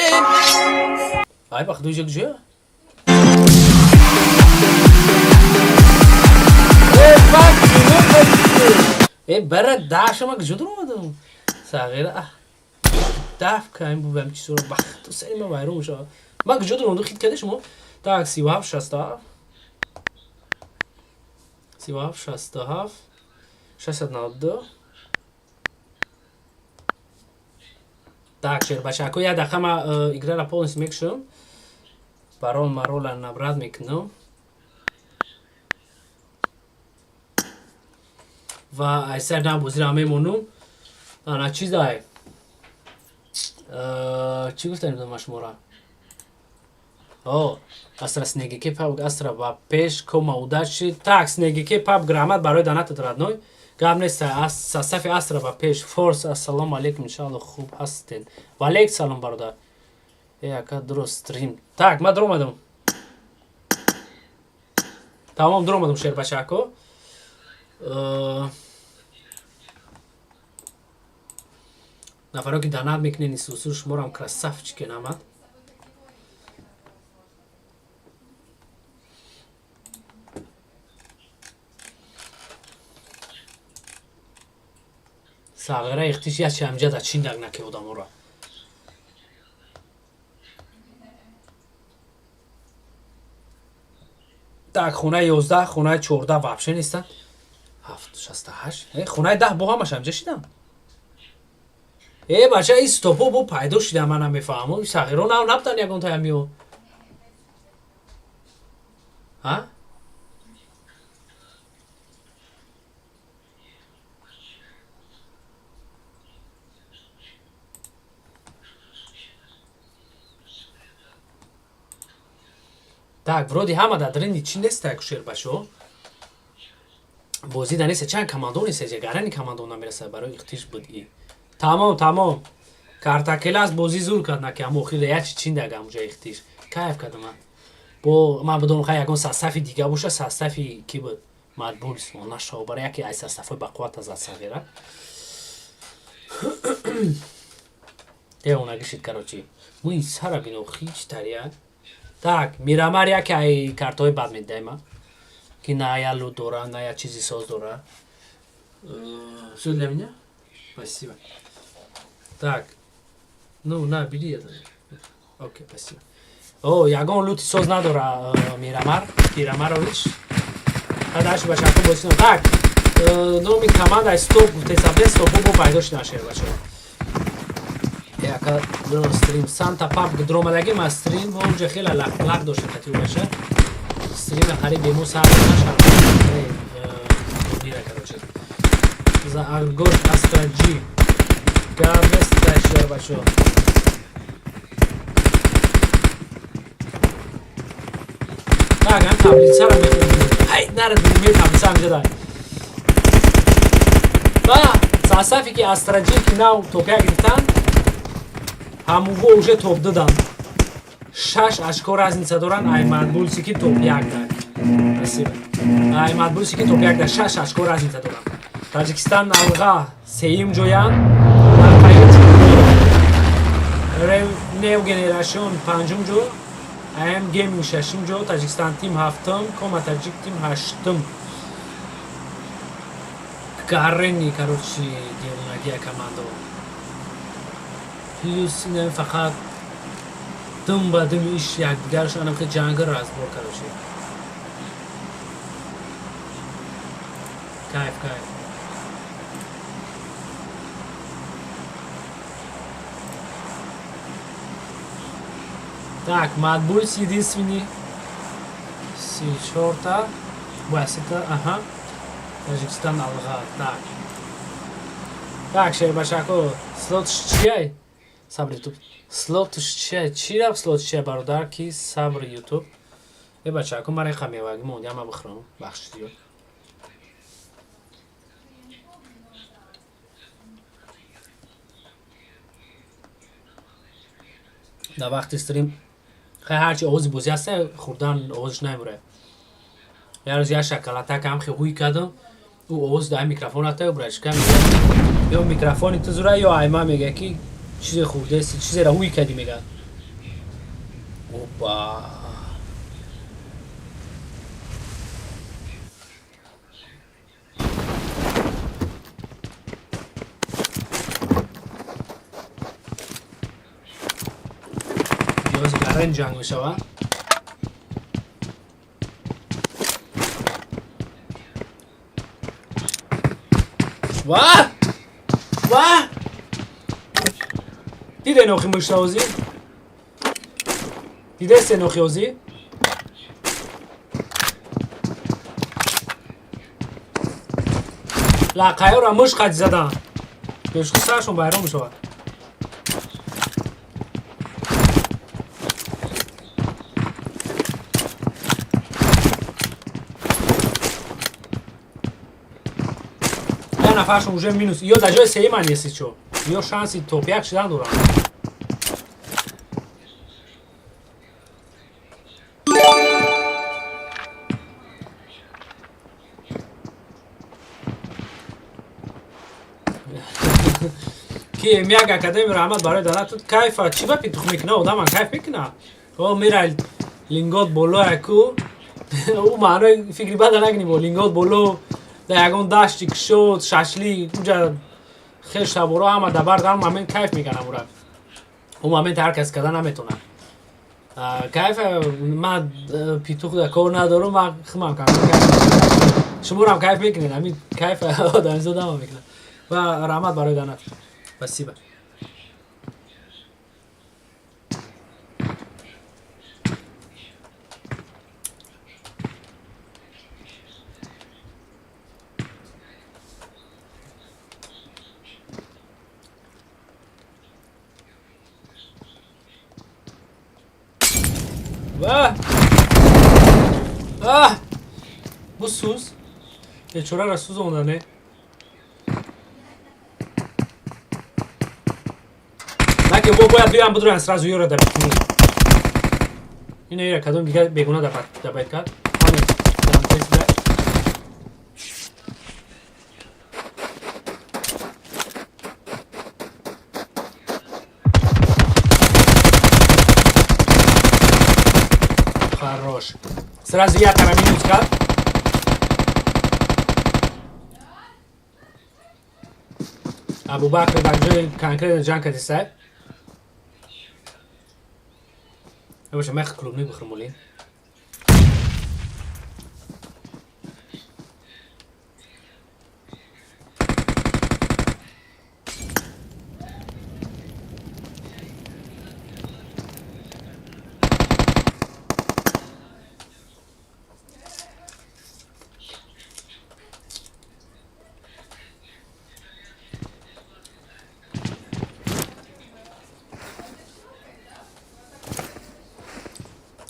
Ай, ба худо, ҷа. Э, фак, э, бара дашама куҷо дуромадам? Сағира, даф каем бубам чизоро, ба худо, сари ма вайрон мешавад. Ман куҷо дуромадам, хит карда шумо? Так, 37, 67. 37, 67, 692. Так, шербачако, як дақиқа, ма играра полностью мекушам. Барон марола набрат мекунам. Ва айсар на бозиро мемонум. Ана чизай. Чӣ гуфтам ма шумора? О, Астра Снегике паб, Астра ба пеш, кома удачи. Так, Снегике паб, грамат барои донатат, родной. Гап нест, сафи Астра ба пеш. Форс, ассалому алейкум, иншалло хуб ҳастен. Ва алейк салом, бародар. Э, ака, дуруст стрим. Так, ма дуромадам. Тамом, дуромадам, шербачако. Нафаро ки донат мекунен, исусу шуморам красавчики намад. Сағира ихтиш ячи амҷада чиндаг наки одамора. Так, хонаи 11, хонаи 14 вообще нестанд. Ҳафт, 68. Э, хонаи 10 бо ҳамаш амҷа шидам. Э, бача, ин стопо бо пайдо шида, ман намефаҳмам. Сағиро нав набудан ягон таямиё. Ҳа? Так, вроде ҳама дар дрини чӣ неста, шербашо? Бозӣ да неста, чанд командо неста, гарани командо намераса барои ихтиш буд и. Тамом, тамом. Картакелас бозӣ зур кард, наки ҳамо охир ячи чиндаг ҳамуҷа ихтиш. Кайф кардам ман. Бо ман бидонам, хай, ягон састафи дига боша, састафи ки буд? Мадбулс, нашо, барои яке аз састафҳои бақувват аз сағира. Девона гишид, короче. Муи сара бино хич тария. Так, Мирамар яке ай картҳои бад медиҳам, ки на я лут дора, на я чизи соз дора. Всё для меня? Спасибо. Так. Ну, на, бери это. Окей, спасибо. О, ягон лути соз надора Мирамар, Мирамарович. Дальше бачако бозӣ. Так, номи команда стоп гуфтесабе, стопо бо пайдо шуда, шер бачако. Яка стрим Санта Паб дромадаги ма стрим онҷа хеле лақ дошта кати баша. Стрим қариб бемо сар нашад. Турнира, короче. За Аргош Астра G. Гап нест, шер бачако. Так, ам таблицаро мехонем. Ҳай, нарад, мер таблица ҳамҷа дай. Ва сасафе ки Астраҷи ки нав топя гирифтанд, ҳамуво уже топ доданд. Шаш очко разница доранд ай Мадбулси ки топ як дар. Спасибо. Ай Мадбулси ки топ як дар шаш очко разница доранд. Таҷикистан алға сеюм ҷоянд. Дар паём New Generation панҷум ҷо, АМ Gaming шашум ҷо, Таҷикистан тим ҳафтум, Кома Таҷик тим ҳаштум. Гарени, короче, девонагия командо. Плюс ина фақат дум ба дум иш якдигарш анам ки ҷанги разбор, короче. Кайф, кайф. Так, Мадбулс единственный. 34-та. Басита, ага. Таҷикистон алға. Так. Так, шербашако, слот чияй? Сабр Ютуб. Слот чияй? Чи рафт слот чияй, бародар, ки сабр Ютуб? Э, бачако, мара қа меваги монд, яма бихӯрам. Бахши зиёд. Дар вақти стрим хай ҳарчи овози бозӣ ҳаста, хӯрдан овозаш намебурад. Як рӯз як шоколадак ҳам хе ҳуй кардам, ӯ овоз дар микрофон рафта, брачка мега, ё микрофони ту зура, ё айма мега ки Чизе хурдеси, чизеро ҳуй кардӣ мегӯяд. Опа. Ёзи гарен ҷанг мешавад. Ва! Ва! Диде нохи муштаозӣ? Диде се нохиозӣ? Лақаёра муш қади задан. Пешху саршон байрон мешавад. Я нафаршон уже минус. Ё дар ҷои сеюман еси чо. Ё шанси топ як шидан доранд. Ки М1 академия, раҳмат барои донатут. Кайфа, чӣ ба питух мекуна? Одаман кайф мекуна. О, мера лингот боло яку. Ӯ маънои фикри бада нагини бо лингот боло дар ягон дашти кушод, шашлик, уҷа хеш таборо ҳама дар бар дар момент кайф мекунам ура. Ӯ момент ҳар кас карда наметонад. Кайф ман питух дар кор надорам, ман химам кам кайф. Шуморам кайф мекунед, ҳамин кайф одамизод ҳама мекунад. Ва раҳмат барои донат. Спасибо. Ва! А! Бусуз. Бечораро сӯзонда, не? Наки бо бояд биёям бидроян сразу ёра да бикунӣ. Ина ира кадом дигар бегуна дабайт кард. Ҳаме дантес да. Хорош. Сразу я тара минус кард. Абубакр дар ҷои конкретно ҷанг кардисай. Боша, мех клубник бихӯрм олин.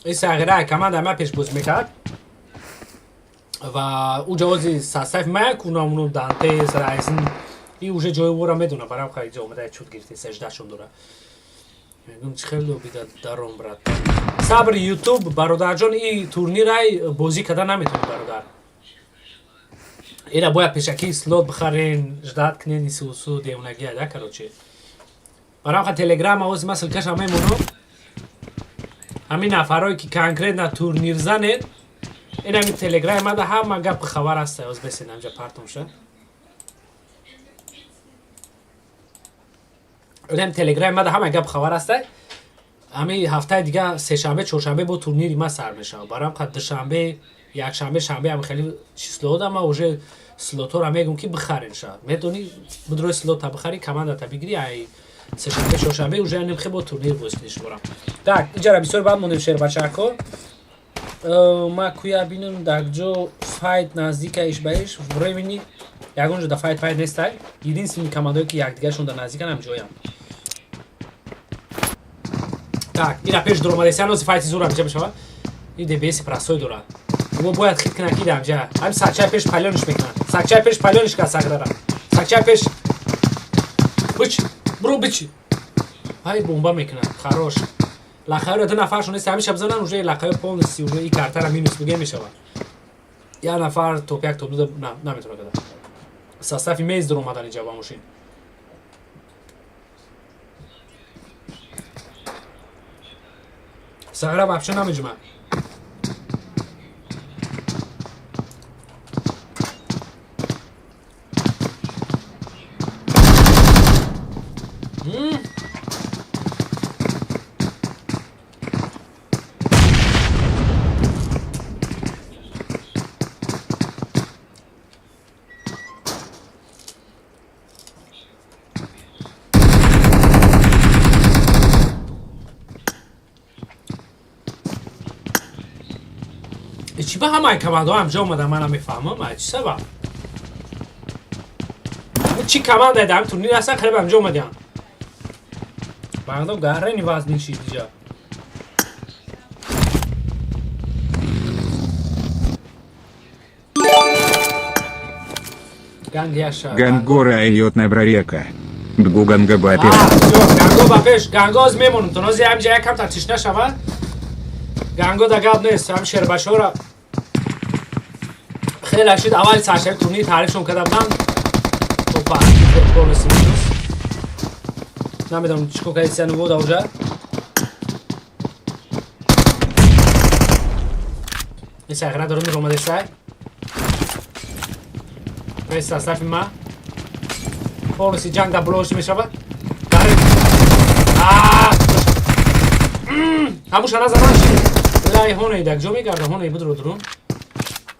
Ин сағира команда ма пешбозӣ мекард ва ӯ ҷавози састаф ма кунамуну Дантес Райзн и уже ҷои ӯро медона, барам хай ҷо омада чуд гирифте, саждашон дора. Мегум, чӣ хел лобида даром, брат. Сабр, Ютуб бародарҷон, и турнирай бозӣ карда наметавонӣ, бародар. Ира бояд пешакӣ слот бихарен, ждать кунен, исусу девонагия да, короче. Барам ха Телеграм овози ма ссылка ша мемонам. Ҳамин нафарое ки конкретно турнир занед, ин ҳамин Телеграми мада ҳама гапи хабар ҳаста. Оз бесен ҳамҷа партом ша. Ин Телеграми мада ҳама гап хабар ҳаста. Ҳамин ҳафтаи дига сешанбе, чоршанбе бо турнири ма сар мешавад. Барам қа душанбе, якшанбе, шанбе ҳам хеле число да ма уже слотҳоро мегум ки бихарен ша. Метавонӣ бидрои слота бихарӣ, командата бигирӣ, ай сешанбе, чоршанбе уже нимхе бо турнир бозӣ кунӣ шуморо. Так, иҷара бисёр бад мондем, шербачако. Ма куя бинам дар ҷо файт наздика иш ба иш времени ягон ҷо да файт нестай. Единственный командое ки якдигаршон да наздикан ҳам ҷоям. Так, ира пеш дуромадеси, ҳанӯз файти зур ҳамҷа мешавад. И ДБС простой дорад. Мо бояд хит кунад ки ҳамҷа. Ҳам сакчай пеш палёниш мекунад. Сакчай пеш палёниш кард сагдара. Сакчай пеш. Бич, бро бичи. Ай бомба мекунад. Хорош. Лақаёро ду нафаршон нест, ҳамеша бизанан уже лақаё полностью уже и картара минус буге мешавад. Як нафар топ як, топ ду наметавонад када. Состави мез дуромадан инҷа ба мошин. Сағра вообще намеҷума. Чӣ ба ҳамаи командаҳо ҳамҷо омада, ман намефаҳмам, ай чӣ сабаб? Чӣ командае дар ҳамин турнир ҳастан, қариб ҳамҷо омадиам. Баъдо гаррени вазнин шид иҷа. Ганг яша. Гангора идет на брарека. Дгуганга бапеш. Всё, ганго ба пеш, ганго оз мемонам. То нози ҳамҷа якам та тишна шава. Ганго да гап нест, ҳам шербашора хеле шид аввали саршави турнир таърифшон карда будам. Опа, полностью минус. Намедонам чӣ кор кардисия нувода уже. Ин сағира дорум омадесай. Пресс состав ма. Полностью ҷанг дар блош мешавад. Ҳамуша назанан ши. Лай ҳоне даг ҷо мегарда, ҳоне будро дурун.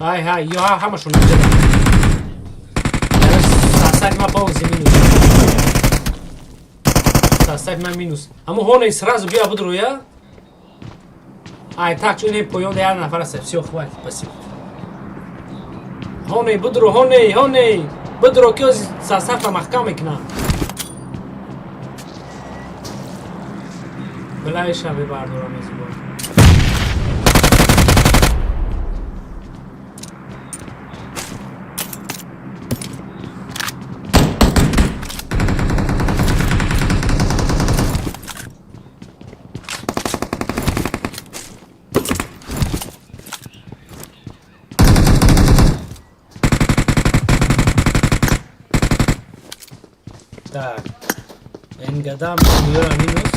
Ҳай ҳай, ё ҳамашон инҷа. Состав ма полностью минус. Состав ма минус. Ҳаму ҳоне сразу бия будро я. Ай так чун ин поён да як нафар аст. Всё, хватит, спасибо. Ҳоне будро, ҳоне, ҳоне. Будро ки оз состав маҳкам мекунам. Балай шаби бардорам аз бо. Так. Энгадам миёра минус.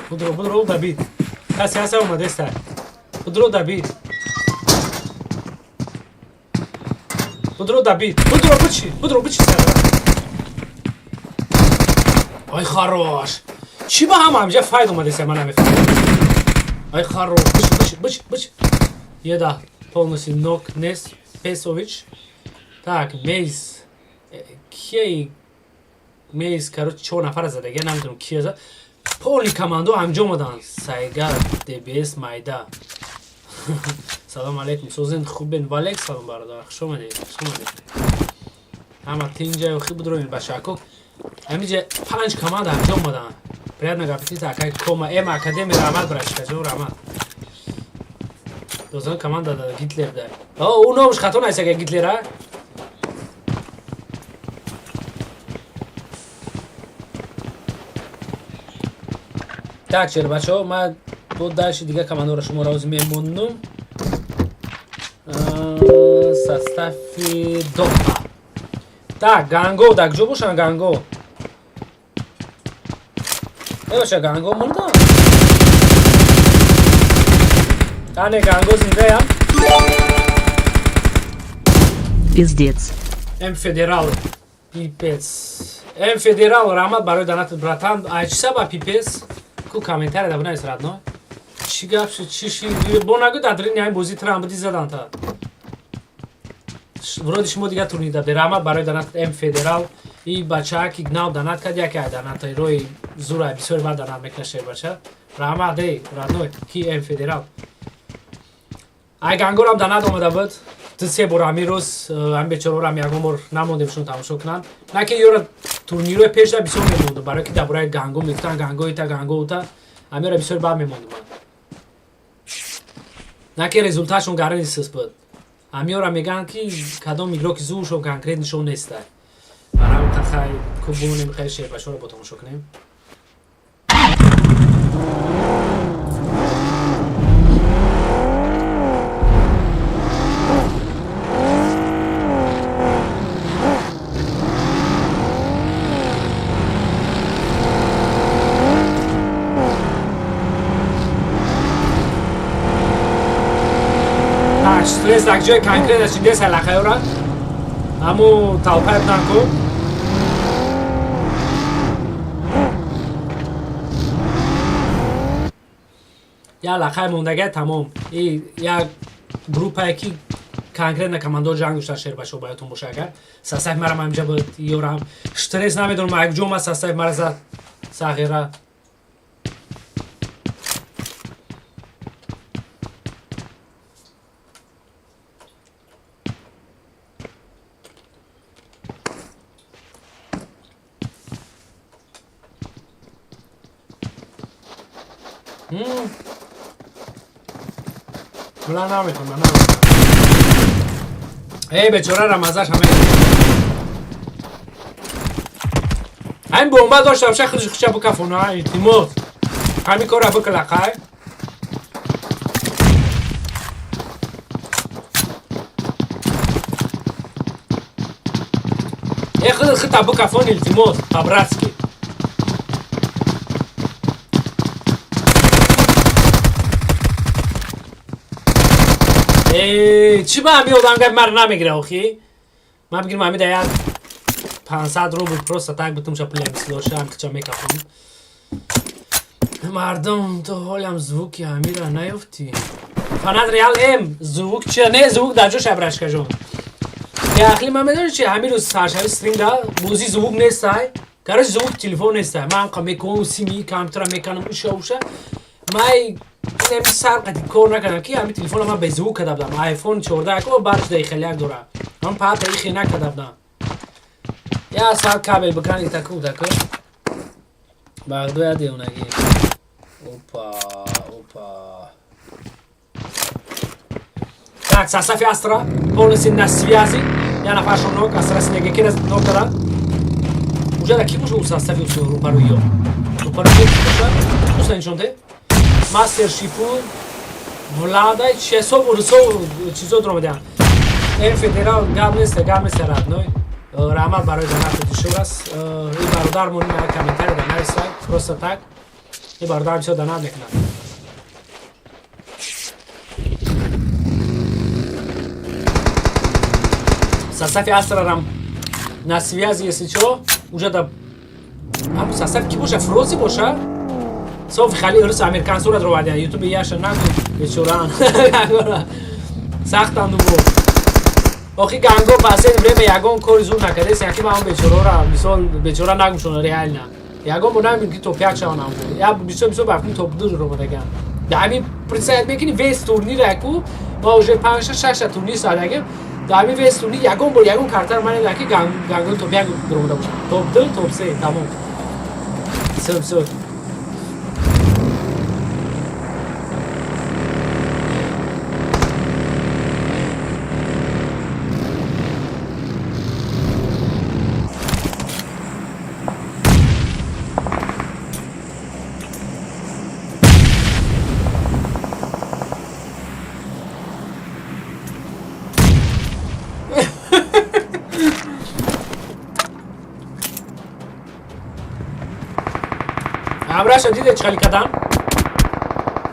Будро, будро, добит. Каси аса омадеста. Будро добит. Будро добит. Будро бучи, будро бучи сара. Ай хорош. Чӣ ба ҳама ҳамҷа файд омадеста, ман намефаҳмам. Ай хорош. Бучи, бучи, бучи, бучи. Еда полностью нок нест. Песович. Так, Мейс. Кияи Мейс, короче, чор нафар задага, намедонам кия зад. Полный командо ҳамҷо омаданд. Сайга, ДБС, Майда. Салом алейкум. Созен хубен. Валек салом бародар. Хуш омадед. Хуш омадед. Ҳама тинҷа ё хуб дроин башако. Ҳамиҷа панҷ команда ҳамҷо омаданд. Приятного аппетита, акай Кома, М Академи, раҳмат братишка, ҷон раҳмат. Дозан команда да Гитлер да. О, ӯ номаш хато найс ага Гитлер, а? Так, шер бачаҳо, ман бо дальше дига командаро шуморо оз мемонам. Состави Доха. Так, Ганго, дар куҷо бошанд Ганго? Э бача, Ганго мурда? Ане, Ганго зиндаям. Пиздец. М Федерал. Пипец. М Федерал, раҳмат барои донатат, братан. Ай чӣ сабаб пипец? Ку комментария да бинавис, родной. Чӣ гап шуд, чӣ шид? Бо нагӯ дар дрини ҳамин бозӣ тра буди задан та. Вроде шумо дигар турнир дабде. Раҳмат барои донатат М Федерал. И бачаа ки нав донат кард, яке ай донатаи рои зура бисёр бад донат мекунад шер бача. Раҳмат эй, родной, ки М Федерал. Ай Гангорам донат омада буд. Ду се бор ҳамин рӯз ҳамин бечораҳоро ҳам ягон бор намондем шуно тамошо кунанд. На ки ёра турнирҳои пешда бисёр мемондум, барое ки дар бораи Ганго мегуфтанд, Ганго ита, Ганго ута. Ҳаминро бисёр бад мемондум ман. На ки результатшон гарани сис буд. Ҳамиёра мегӯянд ки кадом игроки зуршон конкрет нишон нестай. Барои хай кубонем, хай шербашоро бо тамошо кунем. Нест ҷои конкретно чидес алақаёра. Ҳаму толпа будан ку. Я алақаи мондагай тамом. И як группае ки конкретно командо ҷанг доштан шербачо ба ёдтон боша агар. Состав марам ҳаминҷа буд, ёрам. Стресс намедонам, як ҷо ма состав мара зад. Сағира. Мла наметонам, наметонам. Эй, бечора рамазаш ҳама. Ҳамин бомба дошта боша худаш хуча бикафона, илтимос. Ҳамин корро бикила қай. Э, худ хута бикафон, илтимос, по-братски. Чӣ ба ҳами одам гап мара намегира охи? Ман бигирам ҳами да як 500 рубл просто так битумша пулям слоша ҳам кича мекафам. Мардум то ҳолям звуки ҳамира наёфтӣ. Фанат Реал М звук чи не звук дар ҷош абрашкажон. Яхли ман медонӣ чи ҳамин рӯз саршави стрим да бозӣ звук нестай. Короче звук телефон нестай. Ман ҳам мекунам сими компютера меканам уша уша. Май инами сар қати кор накардам ки ҳами телефона ман без звук карда будам. iPhone 14 ко барш дай хеле як дора. Ман пата ихе накарда будам. Я сар кабел бикани таку таку. Бағдоя девонагӣ. Опа, опа. Так, составе Астра полностью на связи. Я нафаршон нок, Астра снеге кира нок дара. Уже да ки боша у составе рупару ё. Рупару ё ки боша? Уса нишонте? Мастер Шипун, Влада, чесо русо чизо дромадян. Эн федерал гап нест, гап нест родной. Раҳмат барои донат дишурас. И бародар мон на комментарий да нависай, просто так. И бародар бисёр донат мекунад. Составе Астра рам на связи, если чё, уже да. Ам состав ки боша, Фрози боша? Софи хали рус американ сурат ровардян. Ютубе яша нагу бечоран. Сахтан дубо. Охи ганго последнее время ягон кори зур накардес, яки ман бечорора, мисол бечора нагумшона реально. Ягон бо намебинем ки топ 1 шаванд ҳам. Я бисёр бисёр бафкни топ 2 ромадаган. Да ҳамин представить мекунӣ весь турнир яку, ма уже 5 6 турнир садагем. Да ҳамин весь турнир ягон бор ягон картар ман ки ганго топ 1 ромада бошад. Топ 2, топ 3, тамом. Всё, всё. Амраша диде чӣ хали кардам?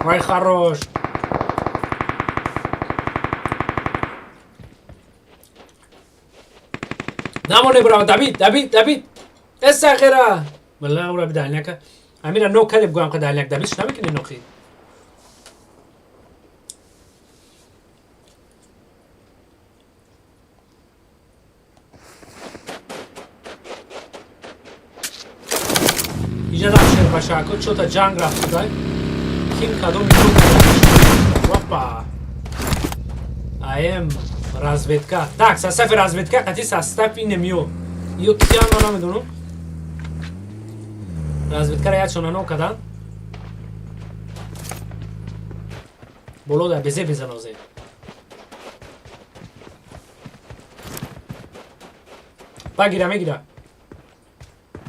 Вай хорош. Намоне брава, Давид, Давид, Давид. Эсахера. Валла ура бидальняка. Амира нок кадеб гуам ка дальняк Давид шна мекунӣ нохи. Иҷа шербашако чота ҷанг рафт будай. Ким кадом Опа. АМ разведка. Так, состави разведка қати состав инем ё. Ё киян ман намедонам. Разведкара якшона нок кардан. Боло да безе безанозе. Багира мегира.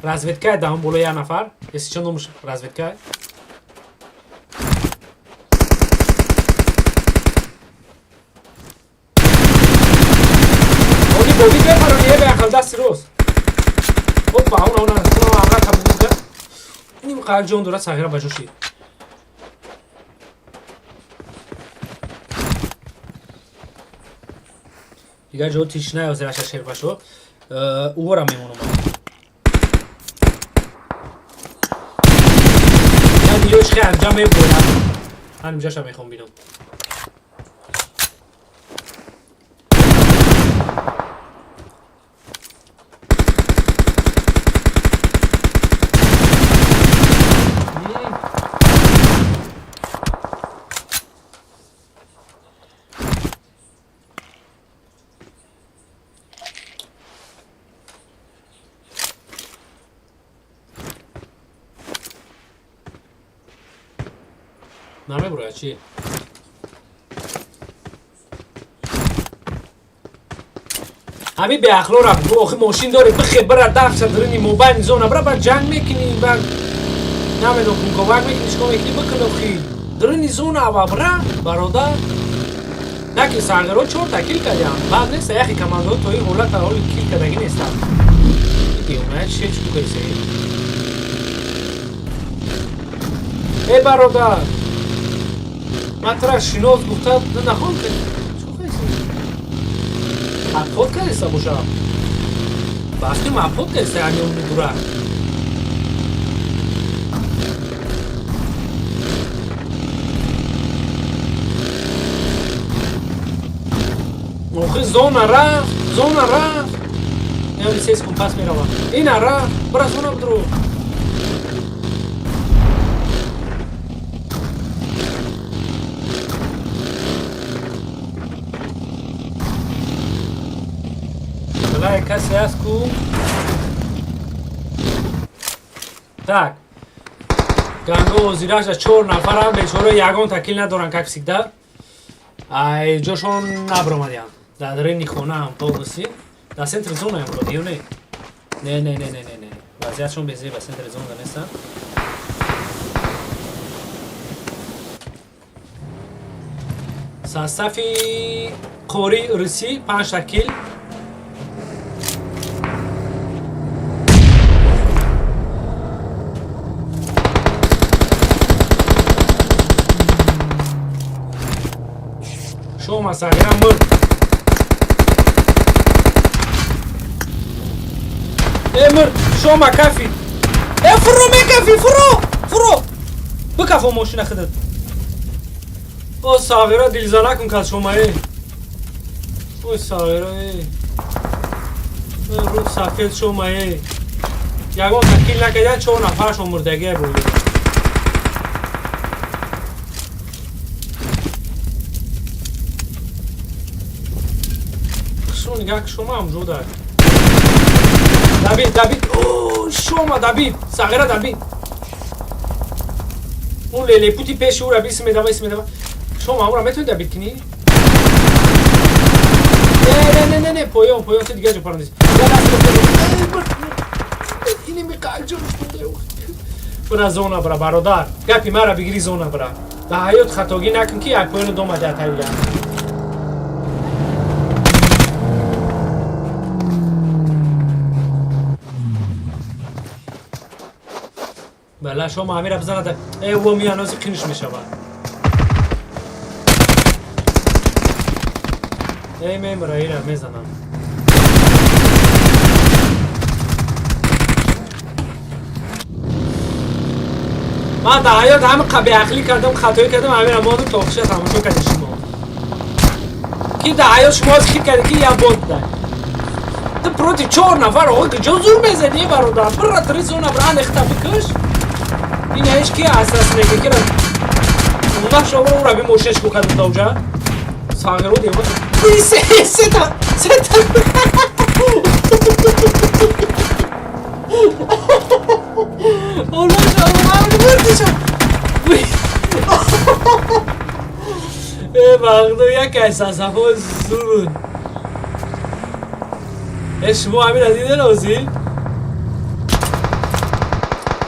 Разведка даҳум боло як нафар. Если чё номаш разведка. Они бобит бепарони е беақл дасти рост. Опа, она она она амра кабуга. Ним қар ҷон дорад сағира ба ҷо шид. Дигар ҷо тич наёзираша шербашо. Увора мемонам. Яъне ёш хе анҷа мебояд. Ҳаминҷаша мехом бинам. Намеброяд чи? Ҳами беақлора охи мошин дори, бихе бира дафша дрини мобайни зона бира, баъд ҷанг мекунӣ, баъд намедон кунковак мекунӣ, чикор мекунӣ, бикун охи дрини зона ава бира, бародар. Наки саргаро чорта кил кардиам, баъд неста, яхе командо то ин ҳолата ҳоли кил кардагӣ нестам. Беуна че чӣ кардисе? Э, бародар, ман тура шинос гуфта нахон, обход кардеста боша, вақти ма обход кардеста, ами уми дура. Охи зона рафт, зона рафт. Яъне се секунд пас мерава. Ина рафт, бира зона бидро. Балай касе ҳаст ку? Так. Ганго озираша чор нафарам, бечора ягон такил надоранд, как всегда. Ай ҷошон набромадиям. Дар дарини хонаам полностью. Дар центри зонаям вроде, ё не? Не, не, не, не, не, не. Вазъиятшон безеба, центри зона нестанд. Состави қори русӣ панҷта кил. Шома сағира мурд. Э, мурд, шома кафи. Э, фуро мекафи, фуро, фуро. Бикафо мошина худат. О, сағира, дилзана кун кас шома, э. Ой, сағира, э. Рух сафед шома, э. Ягон такил накардан, чор нафаршон мурдагия буд. Нигоҳ, шома ҳам ҷода. Давид, Давид, о, шома, Давид, сағира, Давид. Он лелепути пеши ӯра бис медава, ис медава. Шома, ӯра метавонӣ Давид кунӣ? Не, не, не, не, не, поён, поён, ту дигар ҷо парондис. Ини миқаҷо. Бира зона бира, бародар. Гапи мара бигири, зона бира. Дар ҳаёт хатогӣ накун, ки як поёну дома дар тавия. Бала, шома амира бизанад. Э, во мианози қинш мешавад. Эй, мемра, ира мезанам. Ман дар ҳаёт ҳама беақлӣ кардам, хатоӣ кардам, амира мондам то охиша тамошо кардем шумо. Ки дар ҳаёт шумо хит кард, ки як бод дай. Ту против чор нафар охи куҷо зур мезанӣ, бародар? Бира три зона бира, анехта бикаш. Ин ҳеч ки асас нега кира. Унах шо ура би мошинаш ку кардам даоҷа. Сағиро дева. Се сета сета. Оллоҳ, мурдишам. Э, бахдо як асасафо зур буд. Э, шумо ҳамина диден озӣ?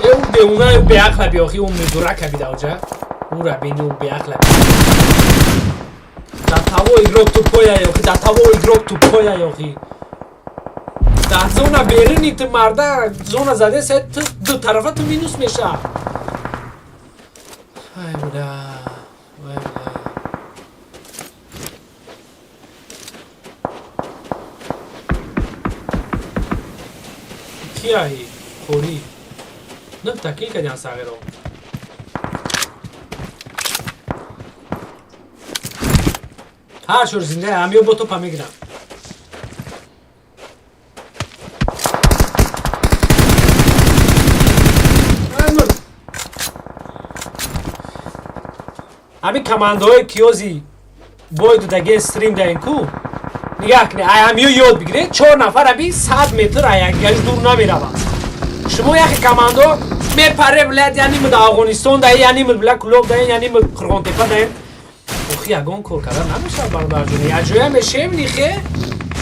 Э, ӯ беуна, ӯ беақла би, охи ӯ мудурака би даоҷа. Ӯра бини, ӯ беақла би. Дар таво игрок тупоя, охи, дар таво игрок тупоя, охи. Дар зона берини ту марда зона заде се, ту ду тарафа ту минус меша. Ай бля, ай бля. Кияи қорӣ нӯҳта кил кардиан сағиро. Ҳар шур зинда ҳамё бо топа мегирам. Ҳамин командаҳои киёзи бой дудаге стрим даин ку, нигаҳ кунед, ай ҳамё ёд бигиред. Чор нафар аби 100 метр ай якдигариш дур намераванд. Шумо яхе командо мепаре, блядь, янимуд Афғонистон даи, янимуд, бля, Кулоб даин, янимуд Қурғонтепа даин. Охи, ягон кор кардан намешавад, бародарҷон. Якҷоя мешем, нихе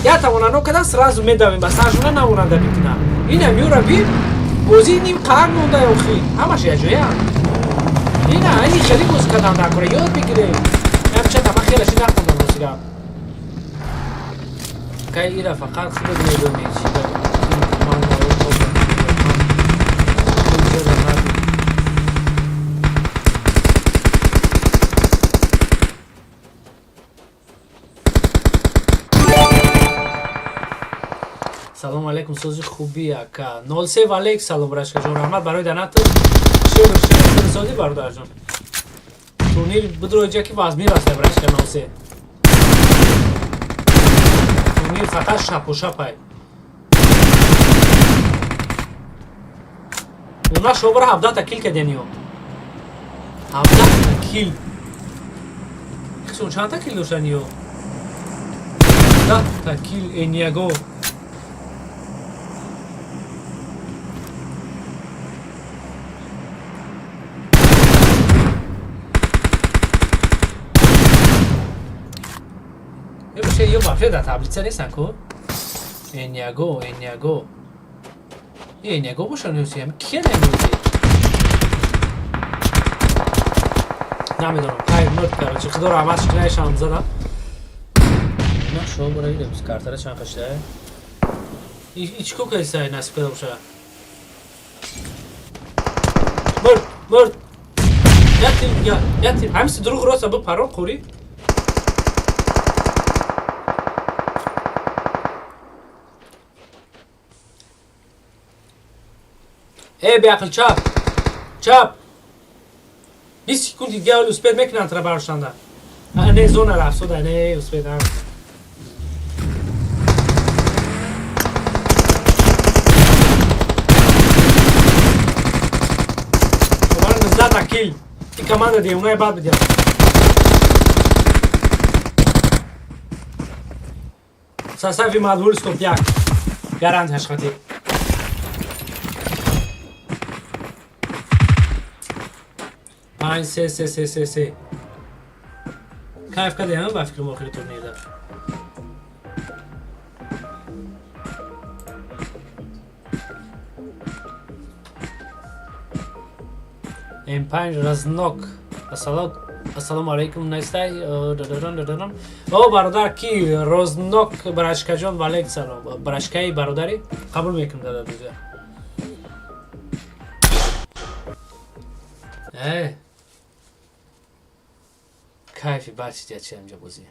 я тавонано кардан, сразу медавем, ба саржона намонанда мекунам. Инам юра би бозӣ ним қарн монда. Охи, ҳамаш якҷоя. Ина ини хеле бозӣ кардан дар кора ёд бигирем. Якчата ман хелаши нахондам, рости гап. Кай ира фақат худат медонӣ чи да ин командаро. Чора надо. Салому алейкум, сози хуби, ака. 03 валейк салом, рашкаҷон, раҳмат барои донатат. Шукр, шукр, сози, бародарҷон. Турнир бидро ҷа ки вазмин раста, брашка 03. Турнир фақат шапу шапай. Уна шобара 17 та кил кардяниё. 17 та кил. Хисон чандта кил доштаниё? 17 та кил эниаго. Вообще, ё вообще дар таблица нестан ку? Эниаго, Эниаго. Эниаго бошан ё сиям? Кия намеози? Намедонам. Хайр, мурд, короче. Худо раҳмат, шикнаешам задам. На шумо бора гирем, картара чанд қашта? И чӣ кор кардисай, насиб карда боша? Мурд, мурд. Як тил, як тил. Ҳамиси дурӯғ роста бу парон қурӣ? Э, беақл, чап! Чап! 20 секунди дига успеть мекунанд тра бароштанда. Не, зона рафт, сода, не, успеть. А. Обара 19 кил. И команда девонаи бад бидям. Состави Мадбул стоп як. Гарантияш хати. Панҷ се се се се се. Кайф кардем ба фикрам охири турнирда. М5 разнок. Ассалому алайкум, настай. О, бародар, ки Рознок, барашкаҷон, валейк салом. Барашкаи бародари қабул мекунам, дада друзья. Э. Кайфи бачи чи амҷа бозӣ.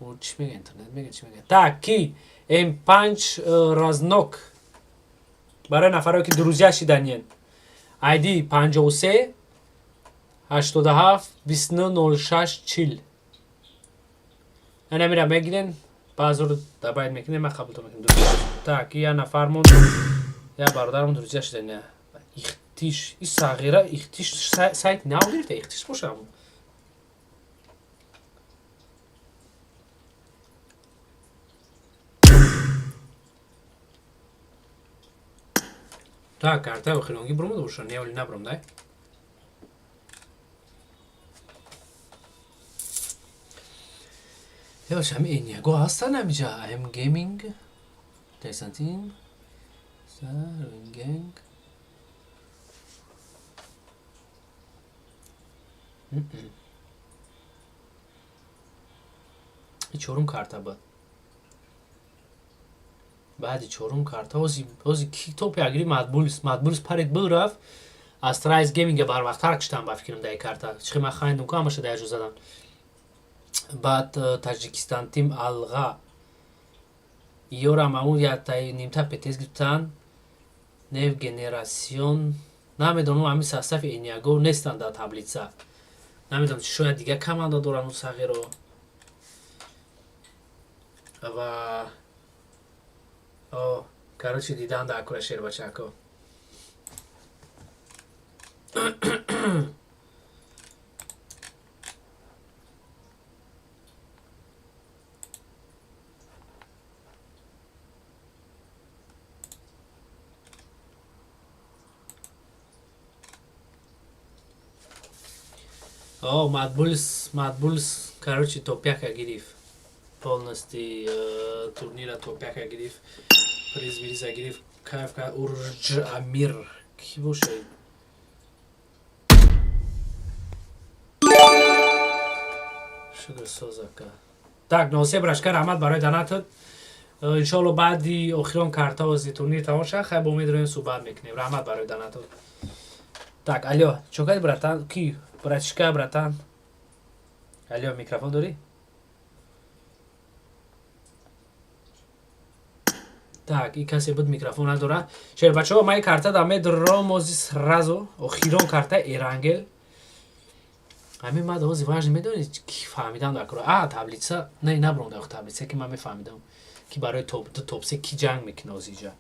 Ӯ чӣ мега, интернет мега, чӣ мега? Так, ки М5 Разнок. Барои нафаре ки друзья шиданien. ID 53 87 29 06 40. Ана мира мегирен, баъзур добавить мекунем, ман қабултон мекунем. Друзья. Так, я нафар монд. Я бародарам друзья шидания. Ихтиш, и сағира, ихтиш сайт нав гирифта, ихтиш бошам. Так, карта охиронги бромада боша, не оли набром, дай. Ёш, ҳами эниаго ҳастан ҳамиҷа. Ам Gaming, Тайсантин, Star, Gang. И чорум карта буд. Баъди чорум карта ҳози ки топи агри Мадбулс, Мадбулс парид бирафт. Астрайз Гейминга барвақттар киштам ба фикрам дар карта. Чихи ман хайндум ку, ҳамаша дар ҷо задам. Баъд Таҷикистан тим алға. Ёрам амун я тай нимта ПТС гирифтан. Нев Генерасион, намедонам, ҳамин состави Эниаго нестанд дар таблица. Намедонам, шояд дигар команда доранд сағиро. Ва короче, дидан дар кура, шербачако. О, Мадбулс, Мадбулс, короче, топяка гирифт. Полностью турнира топяка гирифт. Приз вириза гирифт. Кайф ка Урж Амир. Ки боша? Шукр созака. Так, носе брашка, раҳмат барои донатат. Иншоалло, баъди охирон картаози турнир тамом шавад, хай бо умед роем суҳбат мекунем. Раҳмат барои донатат. Так, алё, чо кардӣ, братан? Ки? Братишка, братан. Алё, микрофон дорӣ? Так, и касе буд, микрофон надорад. Шербачаҳо, ман карта да медром ози сразу, охирон карта Эрангел. Ҳамин мад ози важно медонед, ки фаҳмидам дар кора. А, таблица, не, набром дар таблица, ки ман мефаҳмидам, ки барои топ 2, топ 3 ки ҷанг мекунад ози иҷа.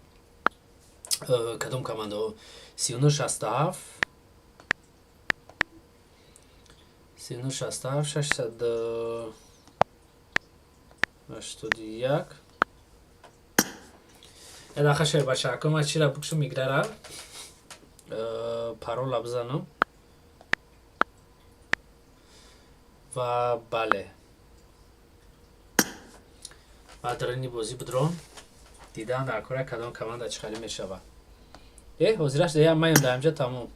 Кадом командаҳо? 39 67, 39 67, 681. Ядақа, шербачако, ман чира букшум, играра парола бизанам ва бале, баъд дарини бозӣ будром. Дидан дар кора, кадом команда чӣ хеле мешавад. Ҳозираш маем дар инҷа тамом.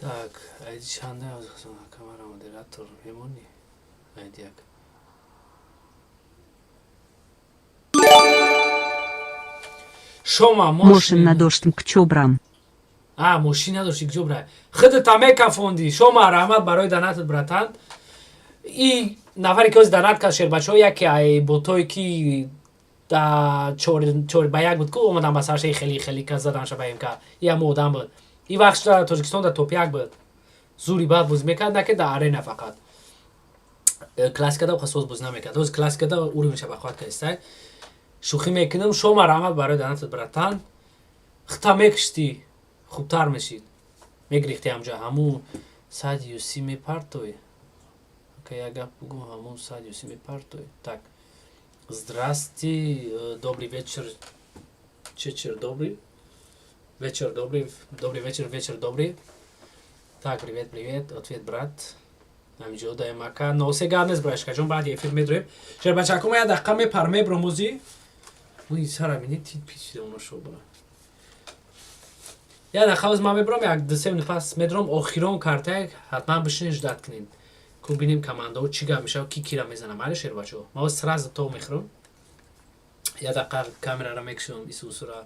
Так, айди чанда камера, модератор мемонӣ? Айди як. Шома. Мошин надоштм, кчо брам. А, мошин надошти, кҷо бра? Худата мекафонди. Шома, раҳмат барои донатат, братан. И нафаре ки ҳози донат кард, шербачаҳо, яке ай ботое ки да чор ба як буд ку, омадан ба саршаи хеле хеле ка заданша ба МК. И ҳамо одам буд. И вақт дар Тоҷикистон дар топ як буд. Зури бад бозӣ мекард, на ки дар арена фақат. Классикада соз бозӣ намекард. Ҳози классикада уровенша ба хоҳад кардистай. Шӯхӣ мекунам. Шома, раҳмат барои донатат, братан. Хита мекиштӣ, хубтар мешид. Мегирифти ҳамҷо ҳамун сад юси мепартой. Ака, як гап бугӯ, ҳамун сад юси мепартой. Так. Здрасти, добрый вечер. Чечер добрый. Вечер добрый, добрый вечер, вечер добрый. Так, привет, привет, ответ, брат. Ҳамиҷо даем, ака. Носе гап нест, брашка ҷон, баъди эфир медроем. Шербачако, ма як дақиқа мепар мебромозӣ. Уи, сара мини тит пичида оно шобра. Як дақиқа оз ман мебром, як ду се минут пас медром, охирон картак, ҳатман бишинед, ждать кунед. Ку бинем командаҳо чӣ гап мешавад, ки кира мезанам, майли, шербачаҳо. Ман оз сразу то мехӯрам. Як дақиқа камерара мекушам, ису усура.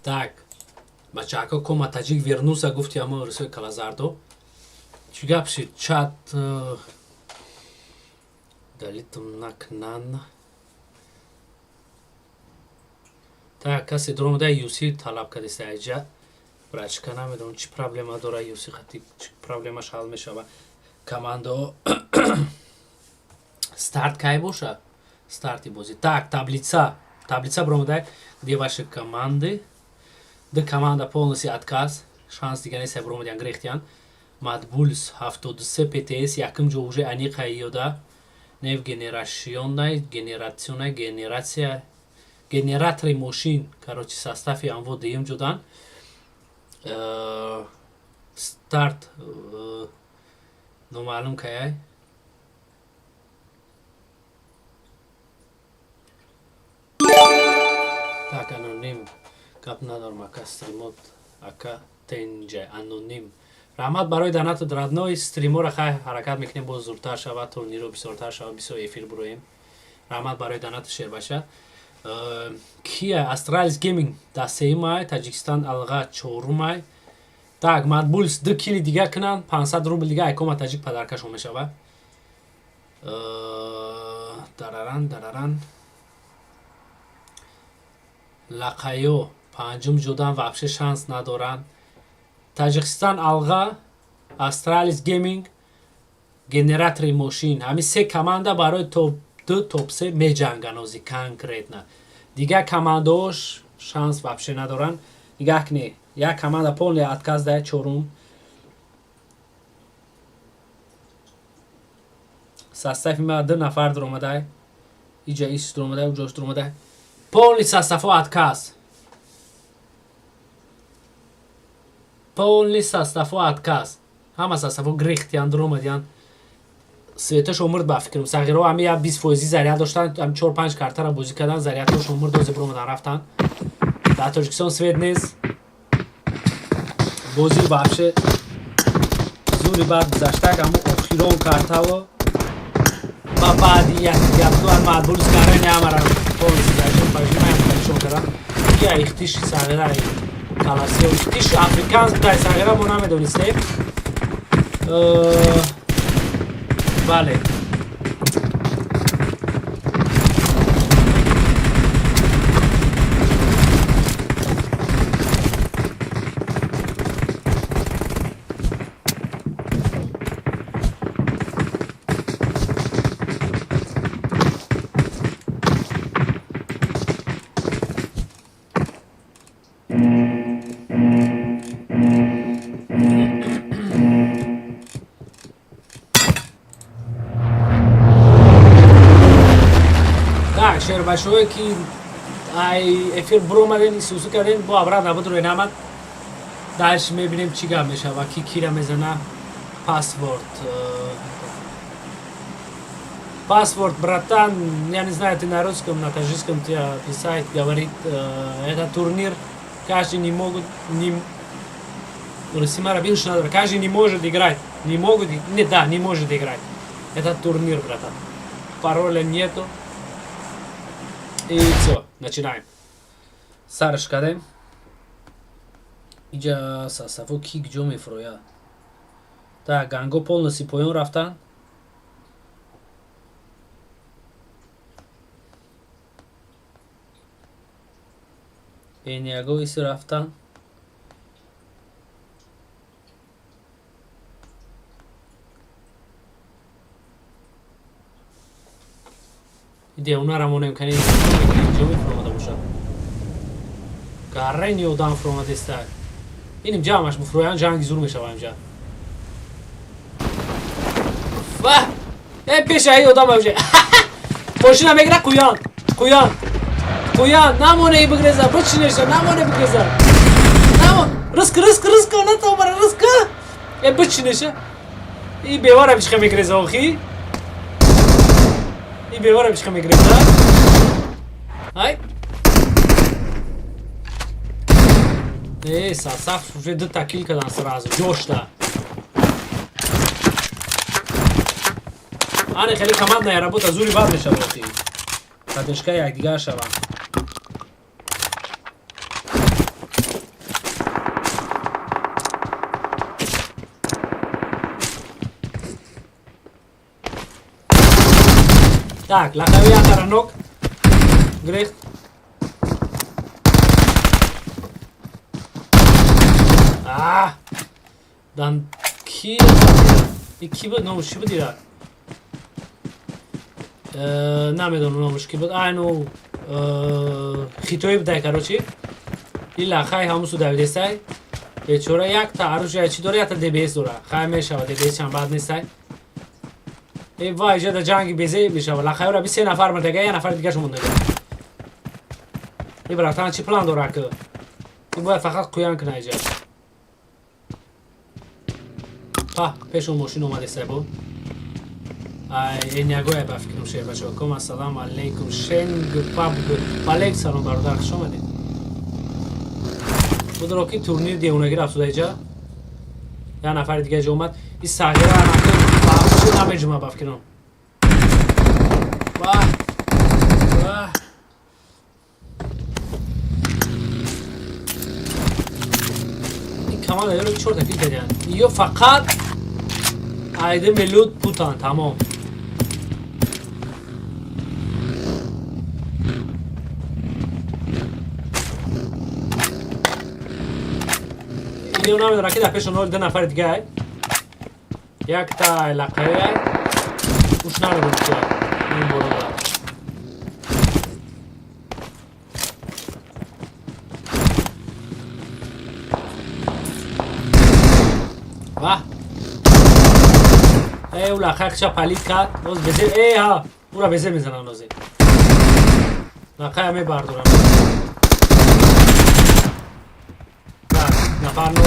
Так, бачаҳако, Кома Таҷик вернулся, гуфти ҳамо русои калазардо. Чӣ гап шид? Чат далитм накнан. Так, касе дуромада, юси талаб кардеста айҷа. Брачка, намедонам, чӣ проблема дора юси хати, чӣ проблемаш ҳал мешава. Командо старт кай боша? Старти бозӣ. Так, таблица биромада, где ваши команды? Ду команда полностью отказ, шанс дига нест, биромадиян, грехтиян. Мадбулс 73, птс якум ҷо уже аниқа ёда. Нев генерашионай, генерационай, генерация, генератори мошин, короче, состави анво дуюм ҷодан. Старт номаълум каяй. Так, аноним, гап надорам, ака, стримот ака тенҷа. Аноним, раҳмат барои донатат, родной. Стримора хай ҳаракат мекунем, боз зуртар шавад, турниро бисёртар шавад, бисёр эфир буроем. Раҳмат барои донату, шербаша. Кия Астралис Гейминг дар сеюмай, Таҷикистон Алға чорумай. Так, Мадбулс ду кили дига кунанд, 500 рубл дига айкома таҷик подаркашон мешавад. Дараран дараран. Лақайё панҷум ҷодан, вообще шанс надоранд. Таҷикистон Алға, Астралис Гейминг, генератори мошин, ҳамин се команда барои топ ду, топ се меҷанганд ози конкретно. Дигар командаош шанс вообще надоранд. Нигаҳ кунед, як команда полный отказ да, чорум. Состави ма ду нафар дуромадай, иҷа ис дуромадай, уҷош дуромадай, полный составҳо отказ, полный составҳо отказ, ҳама составҳо грехтиян, дуромадиян. Светашо мурд ба фикрам, сағиро ҳами я 20 фоизи заряд доштанд, ҳами чор панҷ картара бозӣ кардан, зарядҳошо мурд, озе биромадан, рафтан. Дар Тоҷикистон свет нест, бозӣ вообще зури баъд гузаштак, ҳамо охирон картаво ба баъди якдуар Мадбулс карани ҳамара полностью зажим пажимаям нишон кардан. Я ихтиши сағира каласио, ихтиш африканс будай, сағира мо намедонистем. Бале. Так, шербашое ки ай эфир буромаден, исусу карден, бо обратно будро намад. Дальше мебинем, чӣ гап мешава, ки кира мезана. Паспорт. Паспорт, братан, я не знаю, ты на русском, на таджикском тебя писать, говорит, это турнир, каждый не могут, не... Русимара бишь надо, каждый не может играть, не могут, не, да, не может играть. Это турнир, братан. Пароля нету. И все, начинаем. Сарш кардем. Иҷа сасафо ки ҷо мефурояд? Так, ганго полностью поён рафтанд. Эниаго иси рафтанд. Девона рамонем кани ҷо мефуромада бошад. Гаррени одам фуромадеста. Иним ҷамъаш муфуроян, ҷанги зур мешава инҷа. Ва! Э, пеша ай одам уже. Мошина мегира, қуян. Қуян. Қуян, намоне и бигреза, бичинеша, намоне бигреза. Намон, риск, риск, риск, на то бара риск. Э, бичинеша. И бевара бичха мегреза охи. И бевара бичха мегреза. Ай. Э, сасаф уже дута кил кадан сразу, ҷошта. Ане хеле командная работа зури бад мешава охи. Поддержка якдигар шаванд. Так, лақави якара нок гирехт. А! Дан ки и ки буд, номаш чӣ буд ира? Намедонам номаш ки буд. Айну хитои будай, короче. И лахай ҳамусу давидесай. Бечора якта оружие чӣ дора, якта ДБС дора. Хай мешава, ДБС чам бад нестай. Э вай, ҷа да ҷанги безе мешава. Лахайора би се нафар мурдага, як нафари дигаша мондага. И братан чӣ план дора ки? И бояд фақат қуян кина иҷа. Па, пешон мошин омадесай бо. Ай, энягоя ба фикрам шербачо. Ком ассалому алейкум. Шенг пабг. Алейк салом бародар, хуш омадед. Будро ки турнир девонагӣ рафт шуда иҷа. Як нафари дига ҷо омад. И сағира анаки намеҷума ба фикрам. Ваҳ! Ваҳ! Ин команда ёро чорта кил кардиянд. Ё фақат айди мелуд путан, тамом. Ё намедонам ки дар пеши онҳо ду нафари дига ай. Якта лақаи ай. Уш намедонам ки ай. Ин боло. Ваҳ! Э, у лақай хиша палид кард. Боз безер, э ҳа, ура безер мезанам нозе. Лақая мебардорам. Так, нафар но.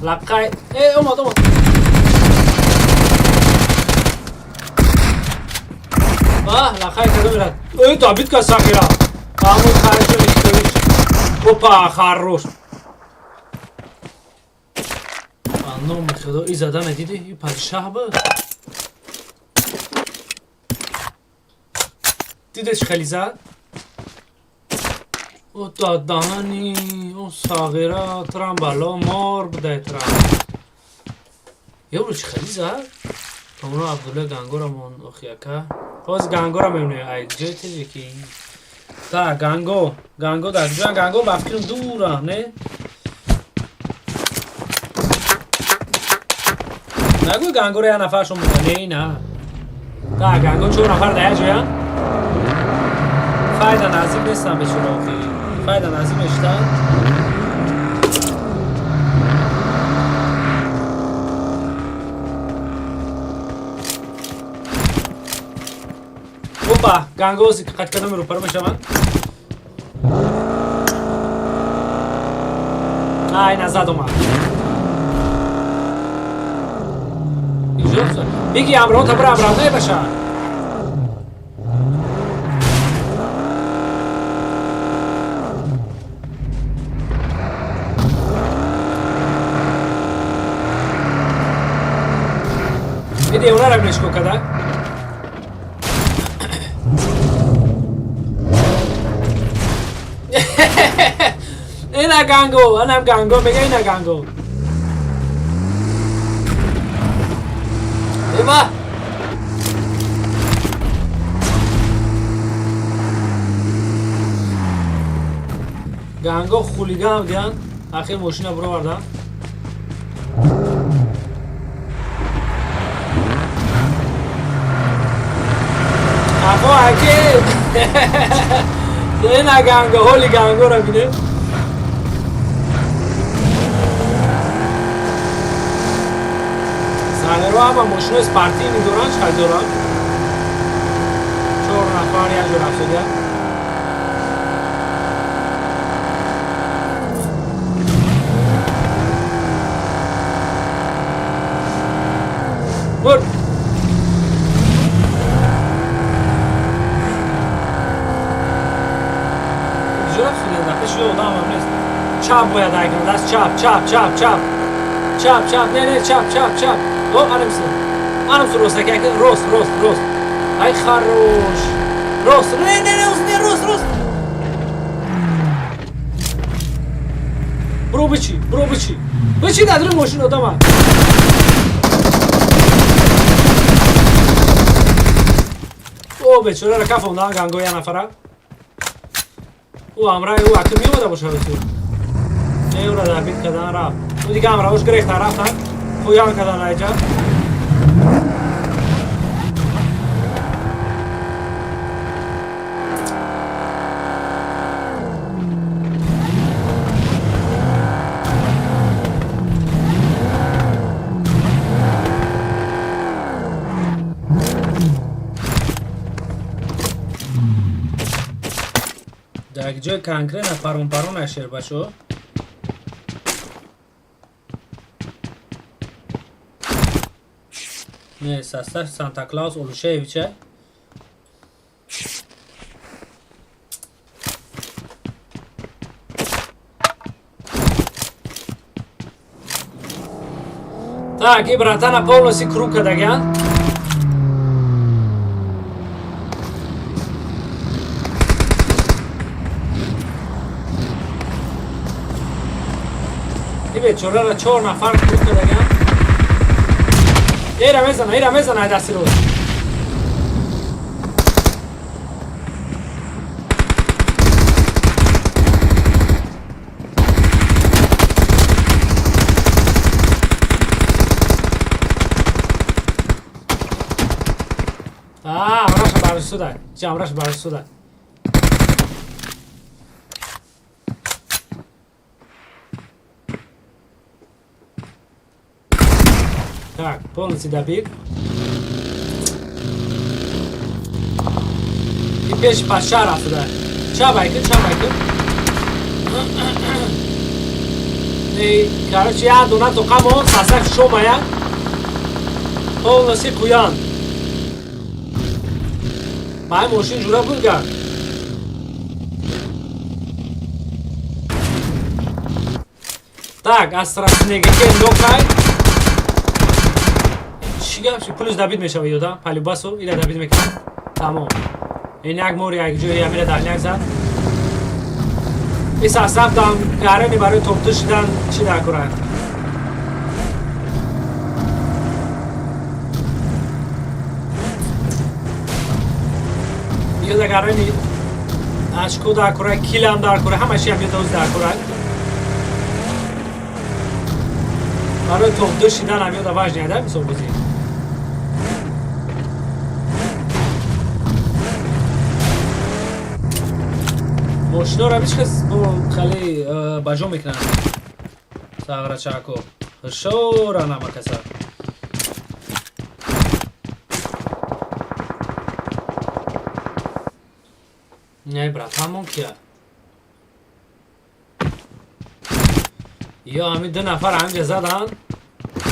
Лақай, э, омад, омад. Ваҳ, лақай кадом мерад? Э, добит кард сақира. Ҳамон харишо Никитович. Опа, хорош. Номи худо, и задане диди? И падишаҳ буд. Дидеш хеле зад? О дадаҳани, о сағира, трам бало мор будай трам. Ёбро чӣ хеле зад? Камоно Абдулла Гангорамон охи ака. Ҳоз Гангора мебинем. Ай ҷои теже ки. Та Ганго, Ганго дар ҷоян Ганго ба фикрам дурам, не? Нагӯй Гангора як нафаршон буда, не на. Та Ганго чор нафар дар як ҷоян. Файда наздик нестам бечора охи. Файда наздик мешитан. Опа, Ганго қат кадом рӯпару мешаванд? Ай, назад омад. Беги амрон та бира амрон не баша. Иди ура рабнешко када. Ина Ганго, анам Ганго, мега ина Ганго. Ева! Ганго хулиган будиянд. Ахир мошина бировардан. Афо аке! Ина Ганго, ҳоли Гангора бине. Сағиро ҳама мошинои спортивни доранд, чӣ хел доранд? Чор нафар як ҷо рафтодиянд. Бурд! Ҷо рафтодиянд, дар пеши одам ҳам нест. Чап бояд айкунад, даст чап, чап, чап, чап. Чап, чап, не, не, чап, чап, чап. О, анамсу. Анамсу рост, ака, ака, рост, рост, рост. Ай, хорош. Рост, не, не, не, не, рост, рост. Бро, бичи, бро, бичи. Бичи дар рӯи мошин одама. О, бечораро кафондан ганго я нафара. Ӯ ҳамраи ӯ аки меомада бошад ту. Не, ӯра добить кардан рафт. Ӯ дига ҳамраҳош гирехтан рафтан. Хуян кардан айҷа. Дар ҷои конкретно парон парон шербашо. Не, состав Санта Клаус Олушевича. Так, и братана полностью круг кадагян. И бечорара чор нафар круг кадагян. Ира мезана, ира мезана ай дасти рост. А, амраша барсуда. Чи амраша барсуда. Так, полностью добит. И пеш пашара сюда. Чабайка, чабайка. И, короче, я донату камон, сосак шомая. Полностью куян. Май мошин жура бурган. Так, астраснегеке нокай. Чӣ гап ши? Плюс добить мешава ёда, по-любасу, ила добить мекунам. Тамом. Ин як мори як ҷои амира дальняк зад. И состав там гарени барои топту шидан чӣ дакурад? Ёда гарени ашко дакурад, килам дакурад, ҳама чӣ ҳам ёда дакурад. Барои топту шидан ҳам ёда важный да мисол бозӣ. Мошиноро ҳеҷ кас бо хеле баҷо мекунанд. Сағрачако. Шора намакаса. Не, брат, ҳамон кия? Ё ҳамин ду нафар ҳаминҷа задан.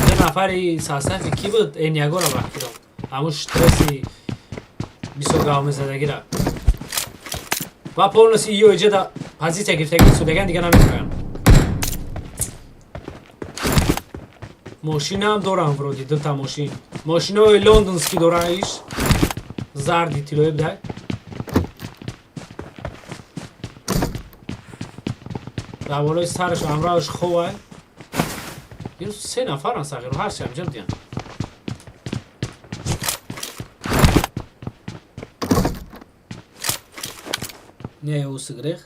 Ду нафари састафи ки буд? Энягора вақт кидом. Ҳамун стресси бисёр гавмезадагира. Ва полностью ё иҷода позиция гирифтаги судаган дига намехоям. Мошинам дорам вроде, дута мошин. Мошинои лондонский дорам иш. Зарди тилои будай. Дар болои сараш ҳамроҳаш ховай. Ё се нафаран сағиру ҳар се ҳамҷа будиян. Не, ӯ сигрех.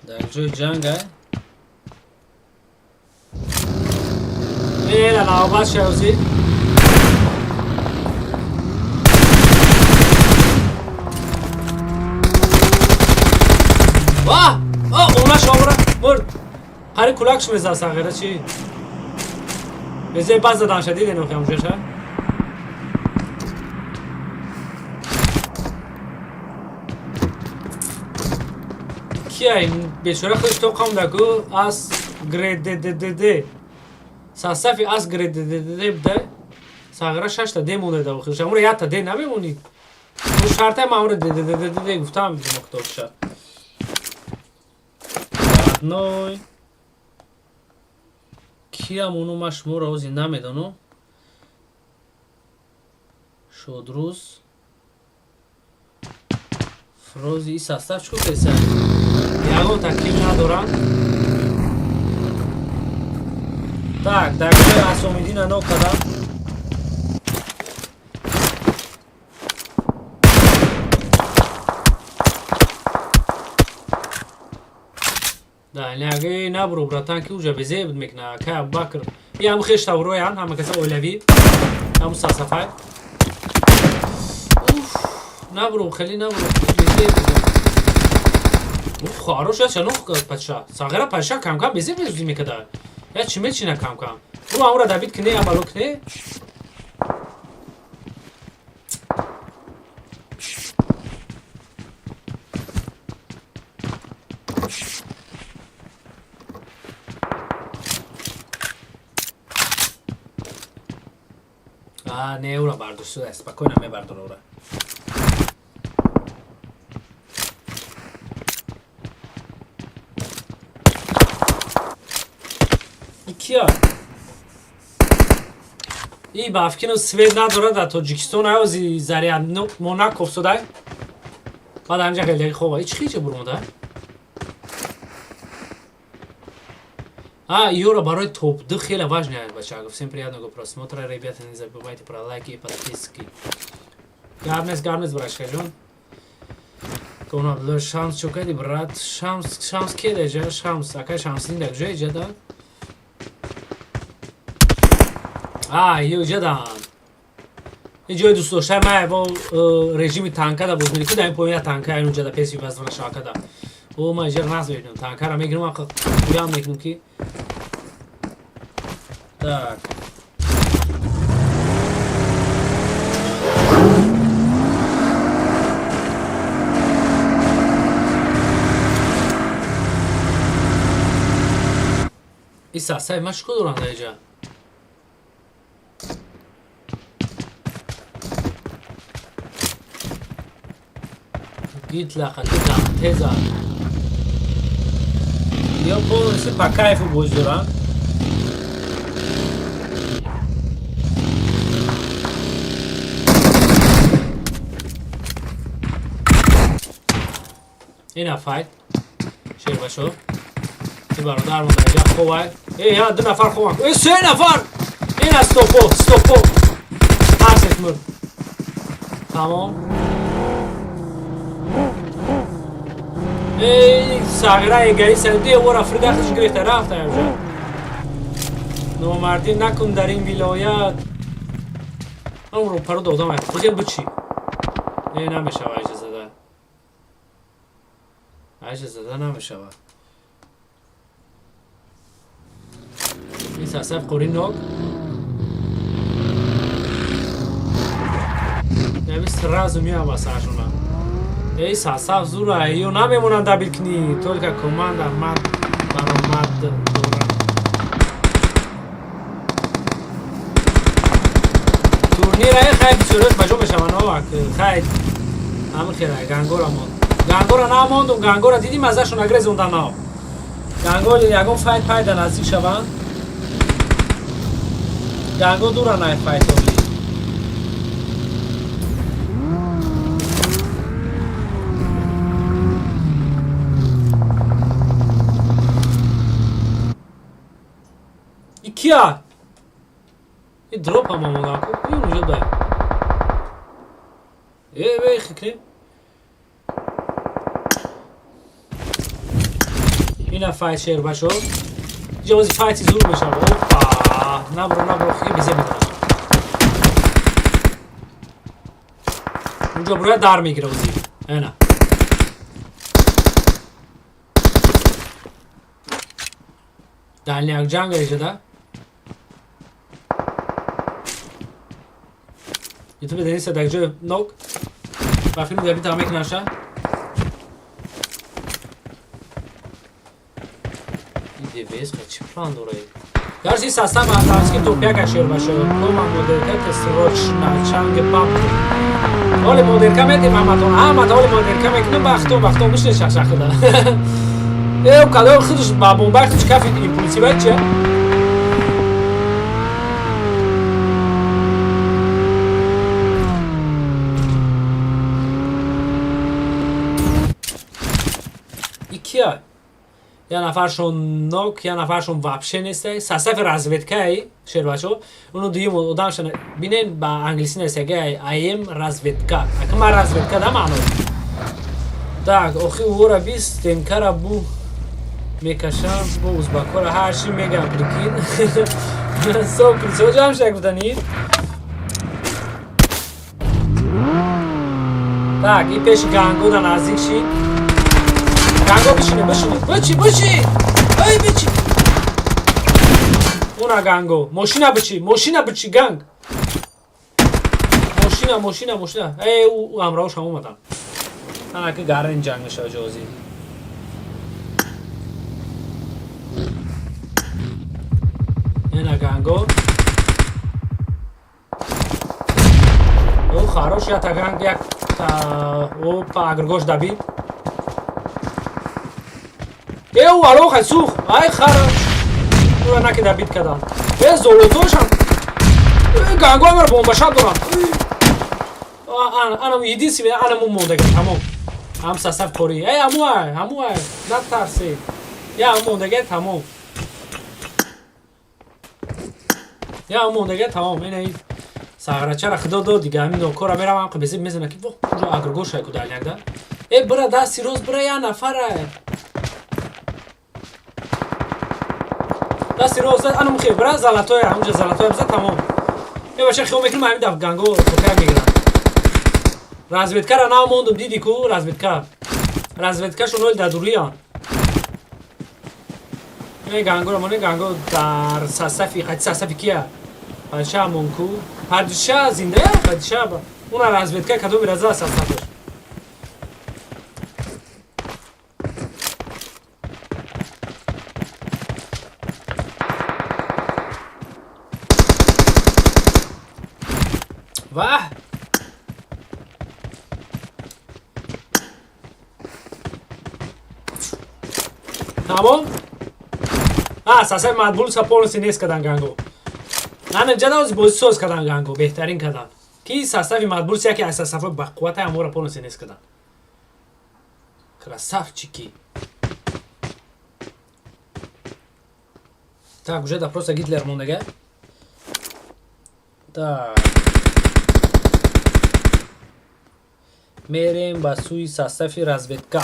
Дар ҷои ҷанг ай. Ела навбат шавзи. Ва! О, она шовра мурд. Қари кулакш мезад сағира чи? Безе баз задам ша диден охям ҷоша. Кия ин бечора худш то қам даку ас гредддд. Састафи ас гредддд буда. Сағира шашта д монда да охирша. Умра якта д намемонид. Ӯ шартай ман умра дддд гуфтам мохторша. Одной. Киям уну ма шуморо ҳозир намедонам. Шодрӯз. Фрози и состав чӣ кӯкеса? Ягон таклиф надорам. Так, дар ҷои Асомиддина нок кардам. Да, не набро, братан, ки уже безеб мекна. Кай Абубакр. И ҳам хеш тавроян, ҳама каса оилавӣ. Ҳаму сасафай. Уф, набро, хеле набро. Безеб. Уф, хорош, я чанох пача. Сағира пача кам-кам безеб мезузи мекада. Я чӣ мечина кам-кам. Ру амра Давид кне, абало кне. А, не, ура бардошт шуда, спокойно мебардор ура. Кия? И бафкино свет надорад дар Тоҷикистон, аёзи заряд Монаков судай. Баъд ҳамҷа хеле хова. Ич хича бурмода? А, Юра, барои топ-2 хеле важный, бачаго. Всем приятного просмотра, ребята, не забывайте про лайки и подписки. Гап нест, гап нест, братишка ҷон. Кон Абдулла Шамс чо кардӣ, брат? Шамс, Шамс ке деҷа? Шамс, акай Шамсидин дар куҷо иҷа да? А, иҷа дан. Ин ҷои дӯстдоштаи ман бо режими танка да боз мекунӣ, дар ин поёна танка ин унҷа да песи вазвана шавака да. О, ман иҷа нағз мебинам. Танкара мегирам, ақ гӯям мекунам ки. Так. Иса, сай ман чӣ кор дорам дар иҷа? Гитлаха, гитла, теза. Ё полностью по кайфу боз дорам. Ина файт. Шербашо. И бародар мо дар иҷа ховай. Э, я ду нафар хован. Э, се нафар! Ина стопо, стопо. Ҳарсеш мурд. Тамом. Эй, сағира эгари сади ора фрида хиш гирифта рафта ямжа. Номардӣ накун дар ин вилоят. Ман рӯпаро додам, ай. Худем бичи. Не, намешава айҷа зада. Айҷа зада намешава. Ин сасаф қори нок. Ями сразу меам ба саршона. Эй, сасаф зура, ё намемонанд дабил кунӣ, только команда мад баромад дорад. Турнир ай хай бисёраш ба ҷо мешаванд, овак. Хай ҳамин хела гангора монд. Гангора намондум, гангора дидӣ маззашон агрезонда нав. Ганго ягон файт пайда наздик шаванд. Ганго дура най файт оли. Кия? И дропа мамонаку, и уже да. Э, бей, хикне. Ина файт шер башо. Иҷа файти зур мешава. Опа! Набро, набро, хи безе медонам. Унҷо буроя дар мегира ози. Ена. Дальняк ҷанга иҷа да? Ютубе Дениса дар ҷои нок. Ба филм дар бита мекунаша. ДВС чӣ план дора? Гарчи состав автоматики топ-1 шер баша. Кома модерка срочно чанг пап. Оли модерка метем ҳаматон. Ҳамата оли модерка мекунем бахтон бахтон бишне шахшах да. Э, кадо худш ба бомба худш кафи импульсива чия? Икия. Я нафаршон нок, я нафаршон вообще нестай. Состави разведкаи шербачо. Уну дуюм одамшон бинен ба англиси нестагай. I am разведка. Ака ма разведка да маъно. Так, охи уора бист стенкара бу. Мекашам бо узбакҳоро ҳар чи мегам, прикинь. Со крисо ҷамъ шуда гуфтани. Так, и пеши ганго да наздик шид. Ганго бишине, бишине, бичи, бичи! Ай, бичи! Уна ганго, мошина бичи, мошина бичи, ганг! Мошина, мошина, мошина. Эй, ӯ ҳамроҳаш ҳам омадан. Ана ки гарен ҷанг мешава ҷози. Ена ганго. О, хорош, я ганг як опа, агргош добит. Э, ӯ алохай сух. Ай хара. Ура наки добит кадан. Э, золотошам. Э, ганго амара бомбашаб дорам. Анам единственный, анам мондага, тамом. Ам состав кори. Эй, амуай, амуай, натарси. Я мондага, тамом. Я мондага, тамом. Ина сағрачара худо дод дига, ҳамин нокора меравам, ҳам безиб мезана ки во, уҷо агргош ку далякда. Э, бира дасти рост, бира, я нафара. Дасти рост, анам хе, бира золотоя, ҳамунҷа золотоя биза, тамом. Э, бача хиёл мекунам ҳамин даф ганго токая мегирам. Разведкара нав мондум, диди ку, разведка. Разведкашон ойл дадуриян. Э, гангора моне, ганго дар состави, хати состави кия? Падишаҳ монку. Падишаҳ зиндая? Падишаҳ уна разведка кадоми раза составаш. Ваҳ! Тамом? А, сасаи Мадбулса полностью нест кадан ганго. Ана ҷадавзи бозӣ соз кадан ганго, беҳтарин кадан. Ки состави Мадбулс яке аз составҳои бақуввата ҳамора полностью нест кадан. Красавчики. Так, уже да просто Гитлер мондага. Так. Мерем ба сӯи состави разведка.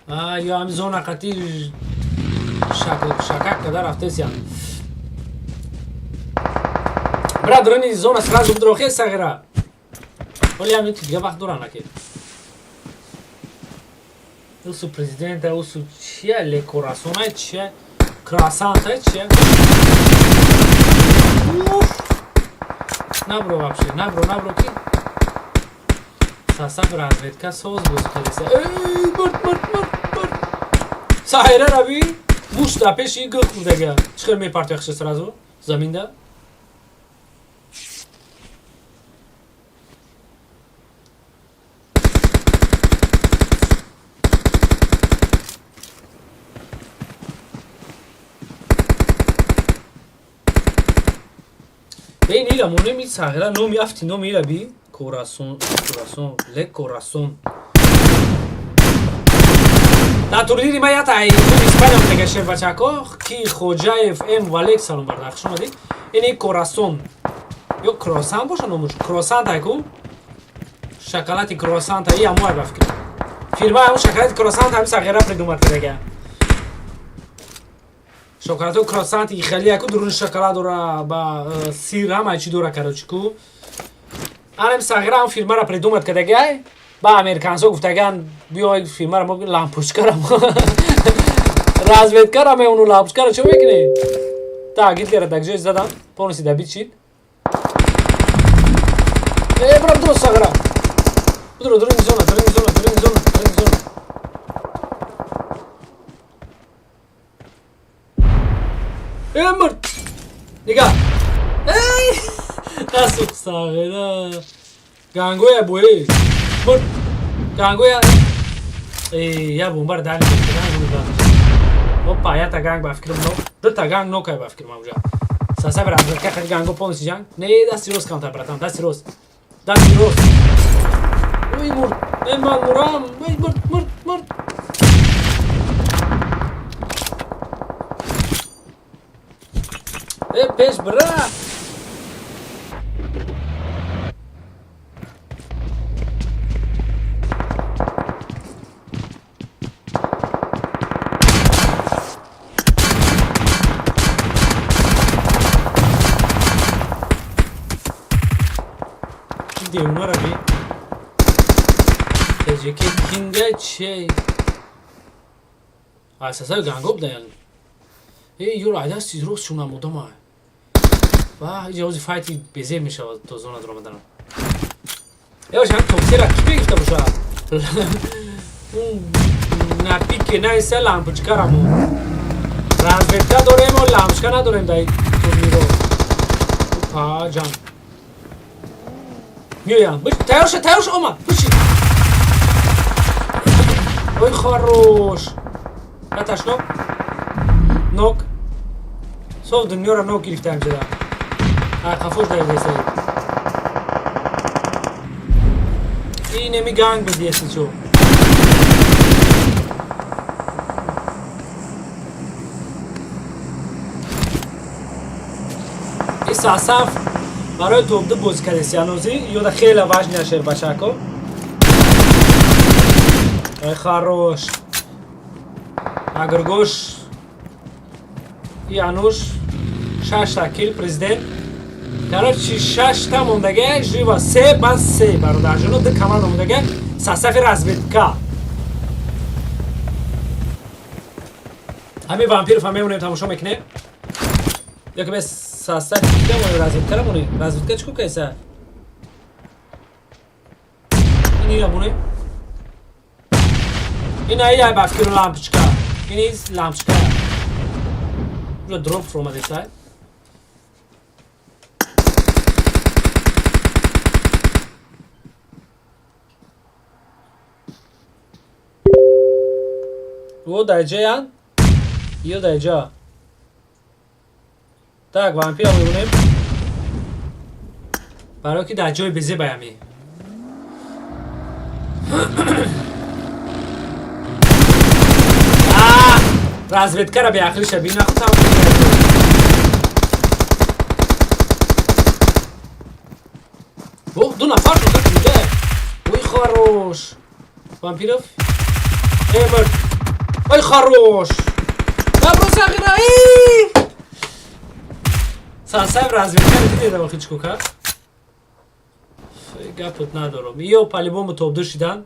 А, ё ҳами зона қати шакак када рафтесиям. Бра дрони зона сразу бидро хе сағира. Оли ҳами дига вақт доран аки. Усу президента, усу чия лекорасона чия красанта чия. Уф! Набро вообще, набро, набро ки. Состав разведка соз боз кардеса. Эй, мурд, мурд, мурд, мурд. Саҳира раби муш дар пеши гул хӯрдага. Чӣ хел мепартояхша сразу заминда? Бейн ира монем и сағира номи афти номи ира би Корасон, Корасон, ле Корасон. Дар турнири ма ята ай клуби Испания омадага шербачако ки Хоҷаев М Валек, салом бардар, хуш омадед. Ини Корасон. Ё кросан боша номуш. Кросан тай ку? Шоколади кросан тай амуай ба фикр. Фирма ҳамун шоколади кросан ҳами сағира придумад кардага. Шоколади кросан ти хеле яку дуруни шоколад дора ба сир ҳама чӣ дора, короче ку. Анам сағира ҳам фирмара придумад кардага. Ба американсо гуфтаган биё фирмара мо лампочкара разведкара меону лампочкара чо мекунӣ? Так, Гитлера так ҷой задам, полностью добит шид. Э, бра, бидро сағира. Бидро, дуруни зона, дуруни зона, дуруни зона, дуруни зона. Э, мурд! Нигаҳ. Эй! Насух сағира. Гангоя бои. Мурд. Гангоя. Э, я бомбар дали мекунам. Опа, ята ганг ба фикрам но. Дута ганг нокай ба фикрам уже. Сосав разведка хати ганго полностью ҷанг. Не, дасти рост камтар, братан, дасти рост. Дасти рост. Ой, мурд. Эй, ман мурам. Ой, мурд, мурд, мурд. Э, пеш бра. Девонара би. ТЖК Кинга че? Асасаи гангоб даян. Э, юр айдасти рост шунам одама. Ва, иҷа файти безеб мешавад то зона дуромаданам. Э, баша, топсера ки мегирифта боша? На пике найса лампочкарамо. Разведка дорем, лампочка надорем дар турниро. Опа, ҷан. Меоям. Тайёр ша, тайёр ша, омад. Биши. Ой, хорош. Яташ нок. Нок. Сов дунёро нок гирифтаем ҷада. Ай, қафош давидеса. Инеми ганг буд, если чо. И сасаф барои топ-2 бозӣ кардеси ҳанӯзи ёда хеле важный шербачако. Ой, хорош. Агргош и Ануш шашта кил президент. Короче, шашта мондага жива се ба се бародарҷоно, ду команда мондага сасафи разведка. Ҳамин вампиров ҳам мемонем, тамошо мекунем. Яке бе сасафи кида разведка рамонем. Разведка чӣ кайса? Ини рамонем. Ин ай ай бафкиру лампочка. Ин из лампочка. Уже дроп фромадесай. О даҷаян? Ё даҷа. Так, вампир мемонем. Барои ки дар ҷои безе баями. Разведкара беақлиша бина худам. О, ду нафар шуда кунда. Ой, хорош. Вампиров. Эмер. Ой, хорош. Добро сағира. Эй! Сансайв разведкара дидеда охи чӣ кард? Гапот надорам. Ё по-любому топ-2 шидан.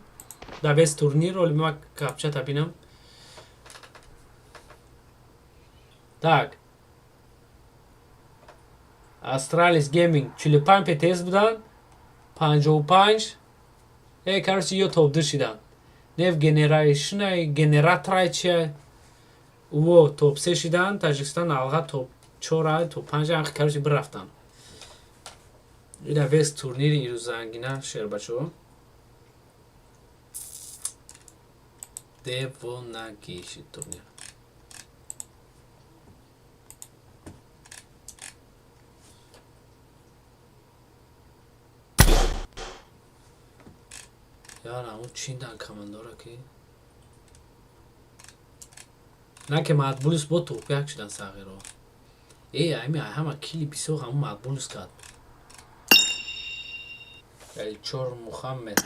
Дар вес турнир, оли ма капчата бинам. Так. Астралис Гейминг 45 ПТС будан. 55. Э, короче, ё топ-2 шидан. Нев генерашнай генераторай чи уво топ-3 шидан, Таҷикистон алға топ-4, топ-5 ах, короче, бирафтан. Ина вес турнири ирӯзангина шербачо. Девонагӣ шид турнир. Яра, он чиндан командора ки? На ки Мадбулус бо топ як шидан сағиро. Э, ами ҳама кили бисёр ҳамун Мадбулус кард. Элчор Мухаммед.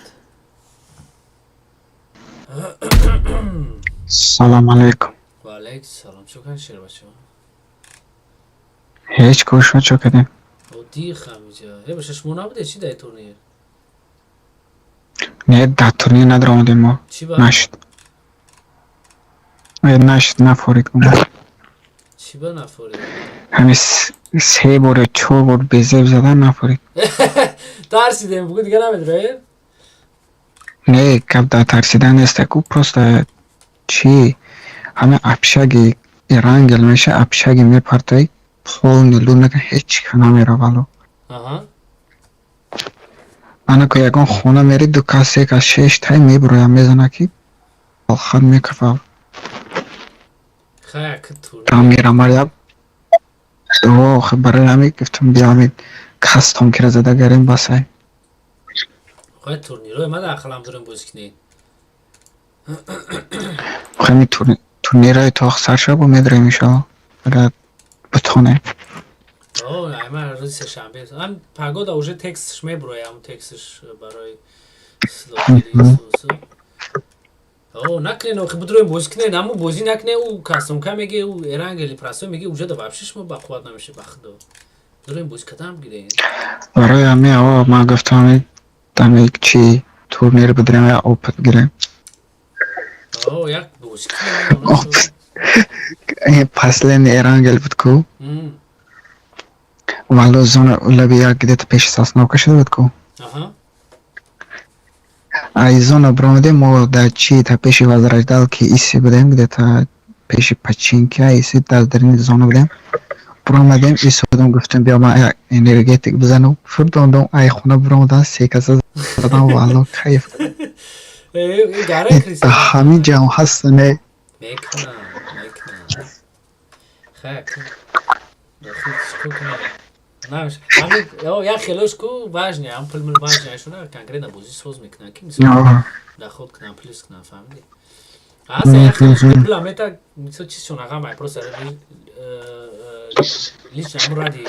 Салом алейкум. Ва алейкум салом. Чӣ кардед, шербачо? Ҳеҷ кӯшо чо кардем. Оддӣ хамиҷа. Э, баша шумо набудед чӣ дар турнир? Не, дар турнир надромадем мо. Чӣ ба? Нашуд. Э, нашуд, нафорид гуна. Чӣ ба нафорид? Ҳамин се бор ё чор бор безеб задан нафорид. Тарсидем, бугу дига намедроед? Не, гап дар тарсидан нест, ку просто чӣ ҳамин общаги Эрангел меша, общаги мепартои, полный лут мекунад, ҳеҷ ка намеравалу. Ана ку ягон хона мери, ду кас, се кас, шеш тай мебуроям, мезана ки алхат мекафа. Хая ки турнир. Там мерам барои охи, барои ҳамин гуфтам бия ҳамин кастом кира зада гарем басай. Хай турнирҳои ма дар ақлам дорем бозӣ кунед. Ҳамин турнирҳои то сар шава бо медроем иншоалло, агар битонем. О, ай ма рӯзи сешанбе. Ам погода уже текстш мебуроям, текстш барои слотири сусу. О, накунед, охи бидроем бозӣ кунед, аммо бозӣ накунед, ӯ кастомка меге, ӯ Эрангели простой меге, уже да вообще шумо ба қувват намешед ба худо. Дроем бозӣ кардам бигиред. Барои ҳамин аво ман гуфтам ҳамин Там як чи турнир бидирем, я опыт гирем. О, як бозӣ кунем. Опыт. Последний Эрангел буд ку. Вало зона лаби як где-то пеши Сосновка шуда буд ку. Ай зона бромадем, мо дар чи та пеши Возрождалки иси будем, где-то пеши Починки, иси дар дарини зона будем. Бромадем, исодам, гуфтем, биё ман як энергетик бизанам. Фурдондам, ай хона бромадан, се каса задам, вало кайф. Гара Да ҳамин ҷаҳон ҳаст, не? Мекунам, мекунам. Хай, чикор кунам? Намеш. Ҳамин як хелош ку важне, ҳам пул мул важне, шуна конкретно бозӣ соз мекунам, ки мисол доход кунам, плюс кунам, фаҳмидӣ? Аса як хелош ку пула мета, мисол чизшон ағам ай просто лично ҳамун ради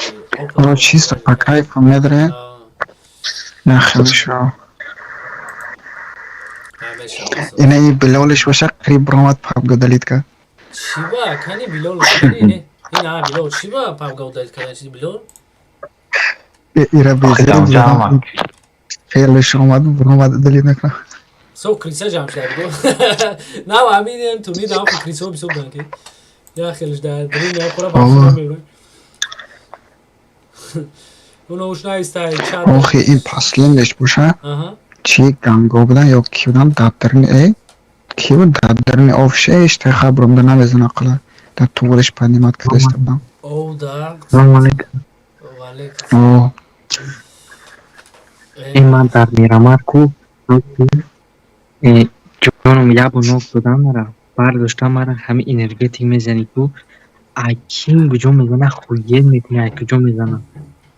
О, чисто по кайфу медре. На хелошо. Ина и Билолиш боша, қариб бромад, пабга удалить ка. Чиба? Кани Билол, кани не? Ина Билол чиба пабга удалить кадан чи Билол? Ира безер. Хелеш омад, бромад, удалить накна. Со криса ҷамъ шуда буд. На, ҳамин турнир ҳам крисо бисёр буданд, ки я хелеш дар дрин я хора ба мебурад. Уно уш наистай чат. Охи, ин последнеш боша. Чи ганго будан ё ки будан дар дарини ки буд дар дарини офше иштаха бромда намезана қила. Дар туғриш поднимать кадаста будам. О, да. Салом алейкум. Ва алейкум. О. Ин ман дар Мирамар ку ҷоном ябу нок додам, мара бардошта, мара ҳами энергетик мезани ку, акин куҷо мезана, хуед мекуни, ай куҷо мезана.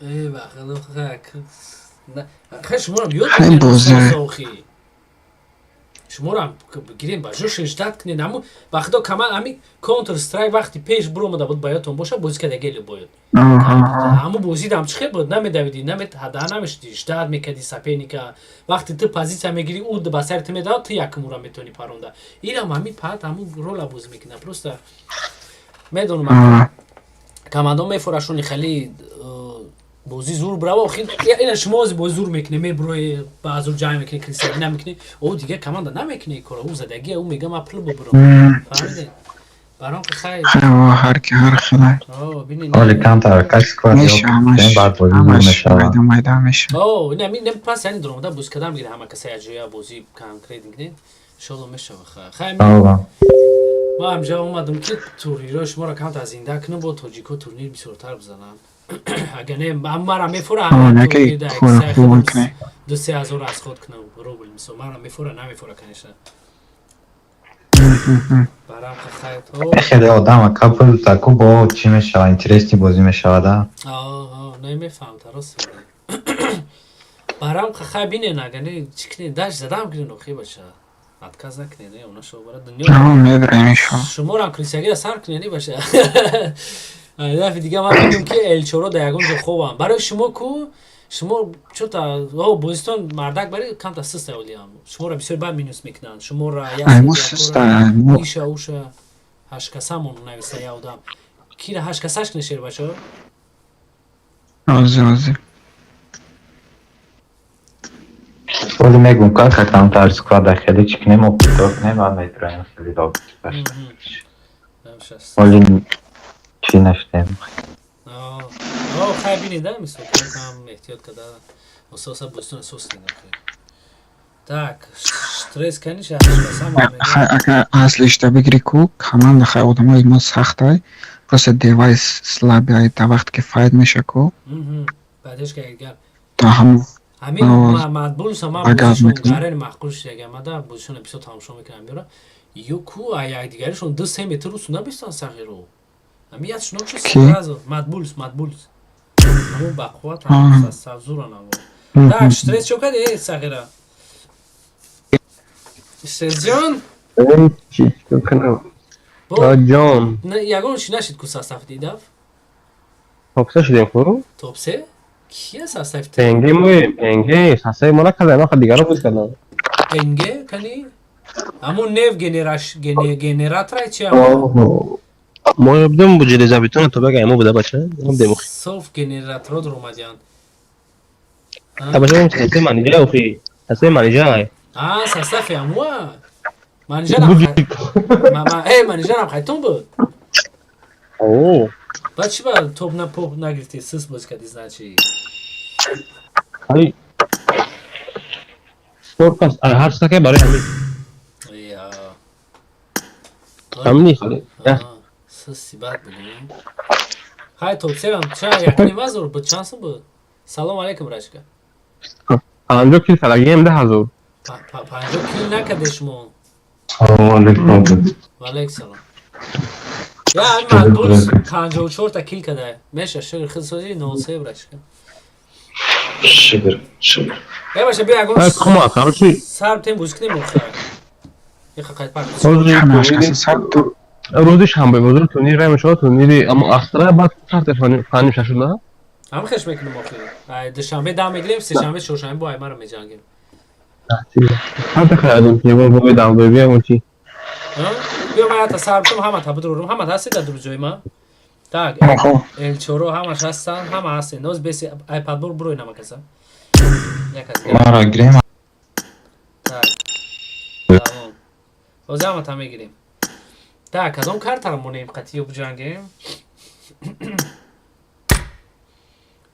Э, бахело хай, шуморам ёд. Хай бозӣ. Шуморам гирем, ба ҷо шиждат кунед. Ҳамун вақто каман ҳами Counter Strike вақти пеш буромада буд, ба ёдтон боша, бозӣ карда геле бояд. Ҳамун бозидам чӣ хел буд? Намедавиди, ҳада намешуди, ждать мекарди соперника. Вақте ту позитсия мегирӣ, ӯ ба сари ту медавад, ту якумура метавонӣ паронда. Инам ҳамин пат ҳамун рола бозӣ мекунад. Просто медонам, командо мефорашони хеле бозӣ зур брава. Охир ина шумо ози бозӣ зур мекунед, меброи, ба азур ҷанг мекунед, крисаги намекунед, о дигар команда намекунед кора. Ӯ задагия, ӯ мега, ма пул бубурам, фаҳмидед? Баром ки хай. Ҳар ки ҳар хелай. Оли камтар каш сквад. Меша, ҳамаш баъд бозӣ зур ҳамаш мешавад. Майда майда меша. О, ина ми пас яъне дуромада бозӣ кардам мегирад ҳама каса як ҷоя бозӣ конкрет мекунед, иншолло мешава. Хай, ман ҳамҷа омадам, ки турнирҳои шуморо камтар зинда кунам, бо тоҷико турнир бисёртар бизананд. Агар не, мара мефура, 2-3 ҳазор аз худ кунам рубл, мисол, мара мефура, намефура, конечно. Барам хай. Хеле одам капл таку бо чӣ мешава, интересный бозӣ мешавада. Не, мефаҳмам, рост. Барам хай, бинен, агар не, чӣ кунед, даш задам кунед, охи баша отказ накунед, она шо бара дунё. Медраем, иншолло. Шуморам крисягира сар кунед, баша. Дафи дига ман мегӯям, ки элчоро дар ягон ҷо хобам. Барои шумо ку, шумо чота бозитон мардак бари камта суста олиам. Шуморо бисёр бад минус мекунанд. Шуморо иша уша ҳашкасамон нависа я одам. Кира ҳашкасаш кунед, шер бачаҳо? Ҳозир, ҳозир. Оли мегум, ка камтар сквада хеле чӣ кунем, опитор кунем, баъд метроем хеле доб. Оли чӣ наштем. Хай, бинед, да, мисол кам эҳтиёт карда, ососа бозитон сос кунед. Так, стресс каниша. Хай, ака аслишта бигири ку, команда хай одамои мо сахтай, просто девайс слабый ай, та вақте ки файт меша ку. Баъдеш гап. Та ҳамун. Ҳамин мадбулса ман бозишон гарени маъқул шуда, мада бозишона бисёр тамошо мекунам, меёра ё ку а якдигаришон 2-3 метр русу набистан сағиро. Ҳамин як шуно чи сразу мадбулс, мадбулс ҳамун бақувват савзуран. Аво так, стресс чо кади, э сағира стресс ҷон? Ҷон. Ягон чи нашид ку состав дидаф? Топ се шудем ку. Топ се кия состав? ПНГ моем, ПНГ состави мо накардам, аха дигаро боз кардам. ПНГ кани ҳамун нев генератора чи? Мо будем бо железобетона, то бага мо буда, бача. Соф генераторо омадиянд. Табашам сасе манижа охи. Сасе манижа. А, состав амуа. Менеджерам. Мама, эй, менеджерам хайтон буд. О. Баъд чӣ ба топ на поп нагирифтӣ, сис боз кардӣ, значит. Али. Спорт ҳар саке барои ҳамин. Я. Ҳамин хали. Сис бад буд. Хай топ серам ча якним ҳазор буд, чанд сум буд? Салом алейкум, рашка. 50 кил калагием 10,000. 50 кил накарде шумо. Салом алейкум. Ва алейкум салом. Я мақбул 54 та кил када. Меша шукр хидсозӣ 03 брашка. Шукр, шукр. Э баша бия ягон. Кума, короче. Сар тем бузик нем охир. Иха қайд пак. Рӯзи шанбе бозор турнир рай мешавад, турнири аммо астра баъд сарте фани шашуд на? Ҳам хеш мекунем охир. Ай душанбе дам мегирем, сешанбе, чоршанбе бо аймаро меҷангем. Ҳарта хаядум ки бо бо дам бо биям чи. Биё ман ята сар битам ҳама та бидурум, ҳама ҳастед дар ҷои ма. Так, Л4 ҳамаш ҳастанд, ҳама ҳастед. Ноз беси iPad бур бурои намакаса. Як аз. Мара гирем. Так. Тамом. Ҳозир ҳама та мегирем. Так, кадом картаро монем қатиё биҷангем?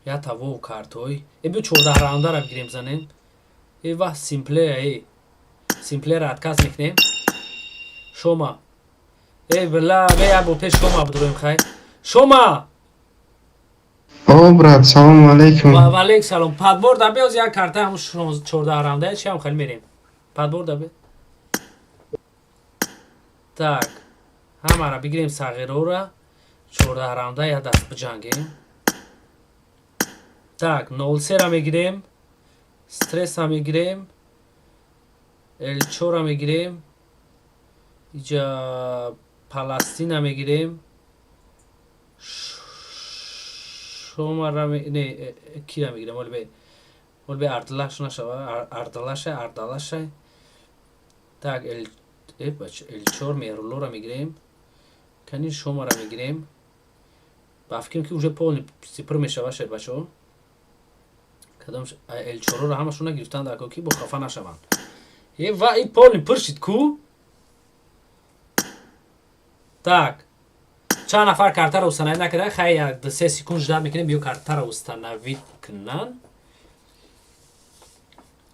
Я таво картой. Э биё 14 раундара бигирем занем. Э ва симпле, э. Симплера отказ мекунем. Шома. Э бла, бе я бо пеш шома бидроем хай. Шома! О, брат, салом алейкум. Ва алейкум салом. Подбор да биёз як карта ҳам 14 раунда, чи ҳам хеле мерем. Подбор да бе. Так. Ҳамара бигирем сағирора. 14 раунда я даст биҷангем. Так, 03-ра мегирем. Стресса мегирем. Л4-ра мегирем. Иҷа Паластина мегирем. Шомара не, кира мегирем, оли бе Ардалаш нашава, Ардалаша, Ардалаша. Так, Л бач Л4 Меҳруллоро мегирем. Кани Шомара мегирем. Ба фикрам ки уже полный сипр мешава шер бачо. Кадом Л4-ро ҳамашона гирифтан дар ки бо хафа нашаванд. Э ва и полный пур шид ку? Так. Чанд нафар картаро установить накарда, хай як ду се секунд ждать мекунем, биё картаро установить кунан.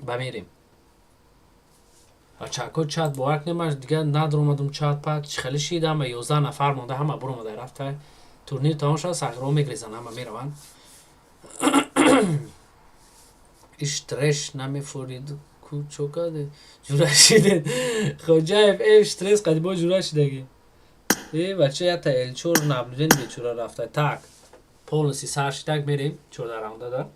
Ба мерем. А чако чат бовар кунем, ман дигар надромадум чат пат, чӣ хеле шид, ҳама 11 нафар монда, ҳама буромада рафта. Турнир тамом шуд, сағиро мегрезанд, ҳама мераванд. Иш треш намефорид ку чо карде? Ҷура шидед. Хоҷаев, э стресс қади бо ҷура шидаги. Э бача ята Л4 наблюдение бечура рафта. Так. Полностью сар шидак мерем 14 раунда да.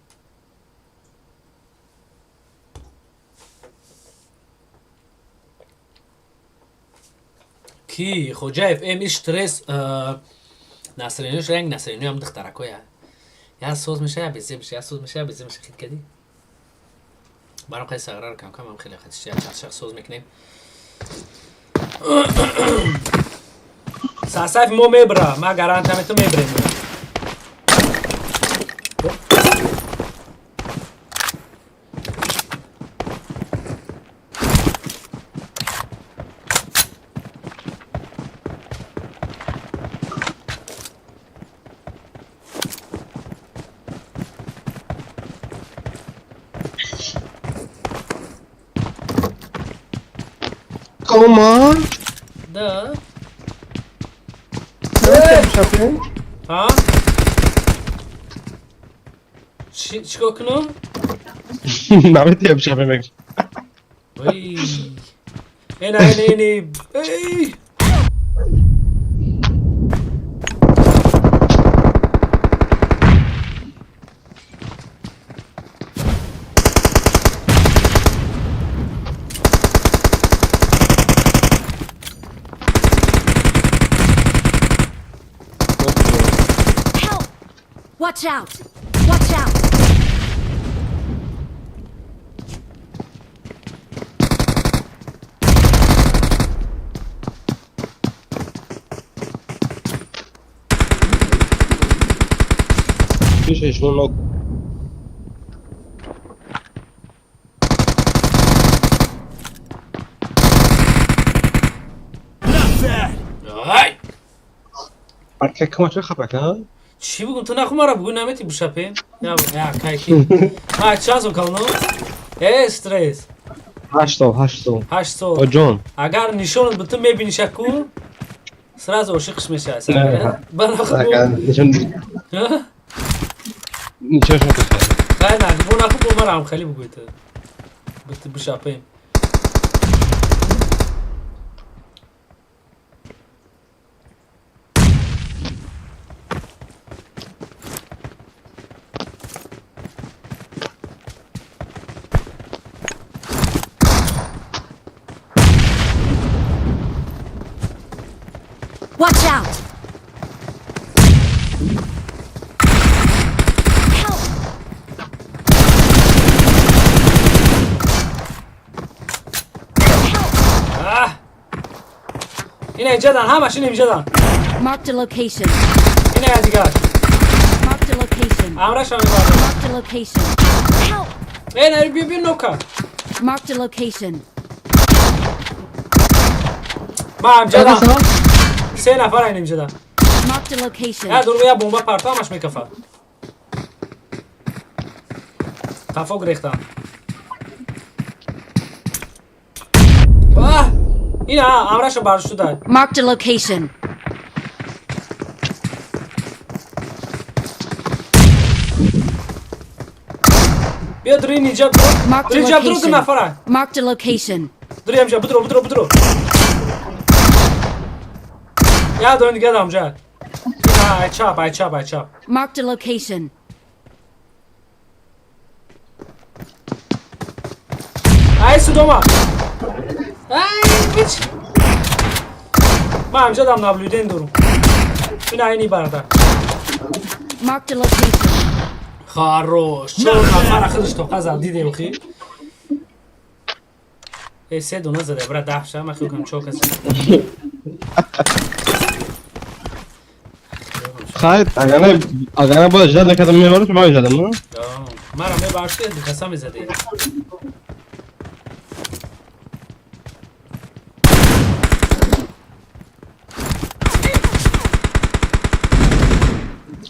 Ки Хоҷаев эм иш стресс насриниш ранг насрини ҳам духтаракоя. Я соз меша, я безе меша, я соз меша, я безе меша хит кади. Барам қай сағрар кам кам ҳам хеле хатиш я чақчақ соз мекунем. Сасаф мо мебра, ма гарантия мету мебрем. Кома? Да. Ҳа? Чикор кунам? Наметиям шапе мек. Ой. Ена, ена, ена. Эй! Help! Watch out! Watch out! Пише шо ног. bad. Ай! Ака кама чо хапака? Чӣ бугум? Ту наху мара бугу намети бушапем? Я, я, кайки. Ма чанд сол кално? Э, стресс. 8 сол, 8 сол. 8 сол. Оҷон. Агар нишонат бутун мебиниша ку, сразу ошиқш мешавад. Не. Ба наху. Ака нишон нишон шуд. Хай на, бо наху бо мара ҳам хеле бугӯй ту. Буту бушапем. Watch out! Help! Аҳ! Ина инҷадан, ҳамаш ина инҷадан. Marked a location. Ина я дигар. Marked a location. Амраша мебардам. Marked a location. Help! Э, на биё, биё нока. Marked a location. Ма инҷадан. Се нафар айн инҷадан. Marked a location. Я дуру я бомба парто ҳамаш мекафад. Қафо гирехтам. Аҳ! Ина амраша бардошту дар. Marked a location. Биё дури инҷа бидро. Marked a Дури инҷа бидро ду location. нафара. Marked a location. Дури инҷа бидро, бидро, бидро. Я дурин дига дамҷа. Ина ай чап, ай чап, ай чап. Marked a location. Ай судома. Ай бич. Ма инҷа дам наблюдение дорум. Ина ини барда. Marked a location. Хорош. Чор нафара худаш тоқа зад дидем хи. Э, се дона заде, брат, 10 ша, ман хел кунам чор кас. Хайр, агар не бояд ждать накардам мебарам, ман мезадам, на? Мара мебарши, ду каса мезади.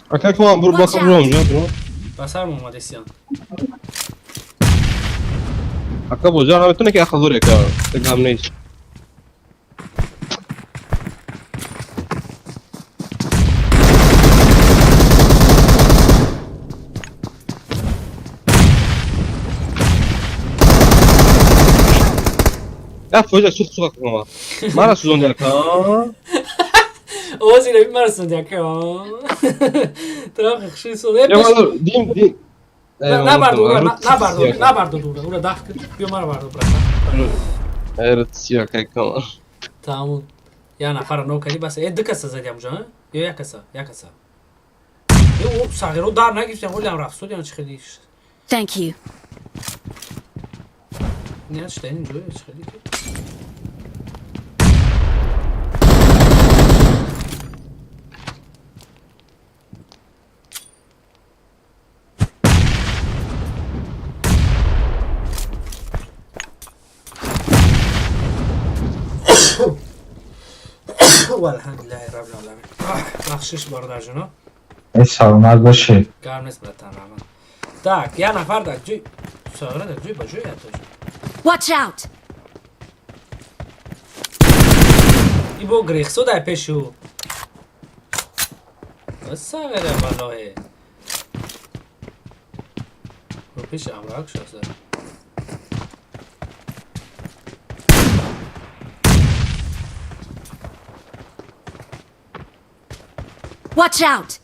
Ака кама бур бака бурам ҷо, бур. Ба сар омадесиян. Ака бо ҷо наметоне ки аха зуре ка. Так ҳам нест. Я фоиза сух сух кама. Мара сузонди ака. Ози раби мара сузонди ака. Трохи хуши сон. Я мара дим дим. Набарду, набарду, набарду дура. Ура даф биё мара бардо, брата. Эрци ака кама. Тамом. Я нафара но кади бас. Э, ду каса зади амҷа, ҳа? Ё як каса, як каса. Ё сағиро дар нагирифтам, олям рафт. Судям чи хели. Thank you. Не, что ин ҷо чи хели. Алҳамдулиллаҳи раббил оламин. Бахшиш, бародарҷоно. Эй, саломат бошед. Гарм нест, братан, раҳмат. Так, як нафар дар ҷӯй сағира дар ҷӯй ба ҷӯй ятоҷ. Watch out! Ибо грехсо дар пешу. Сағира валлоҳе. Пеши амрак шаса. Watch out!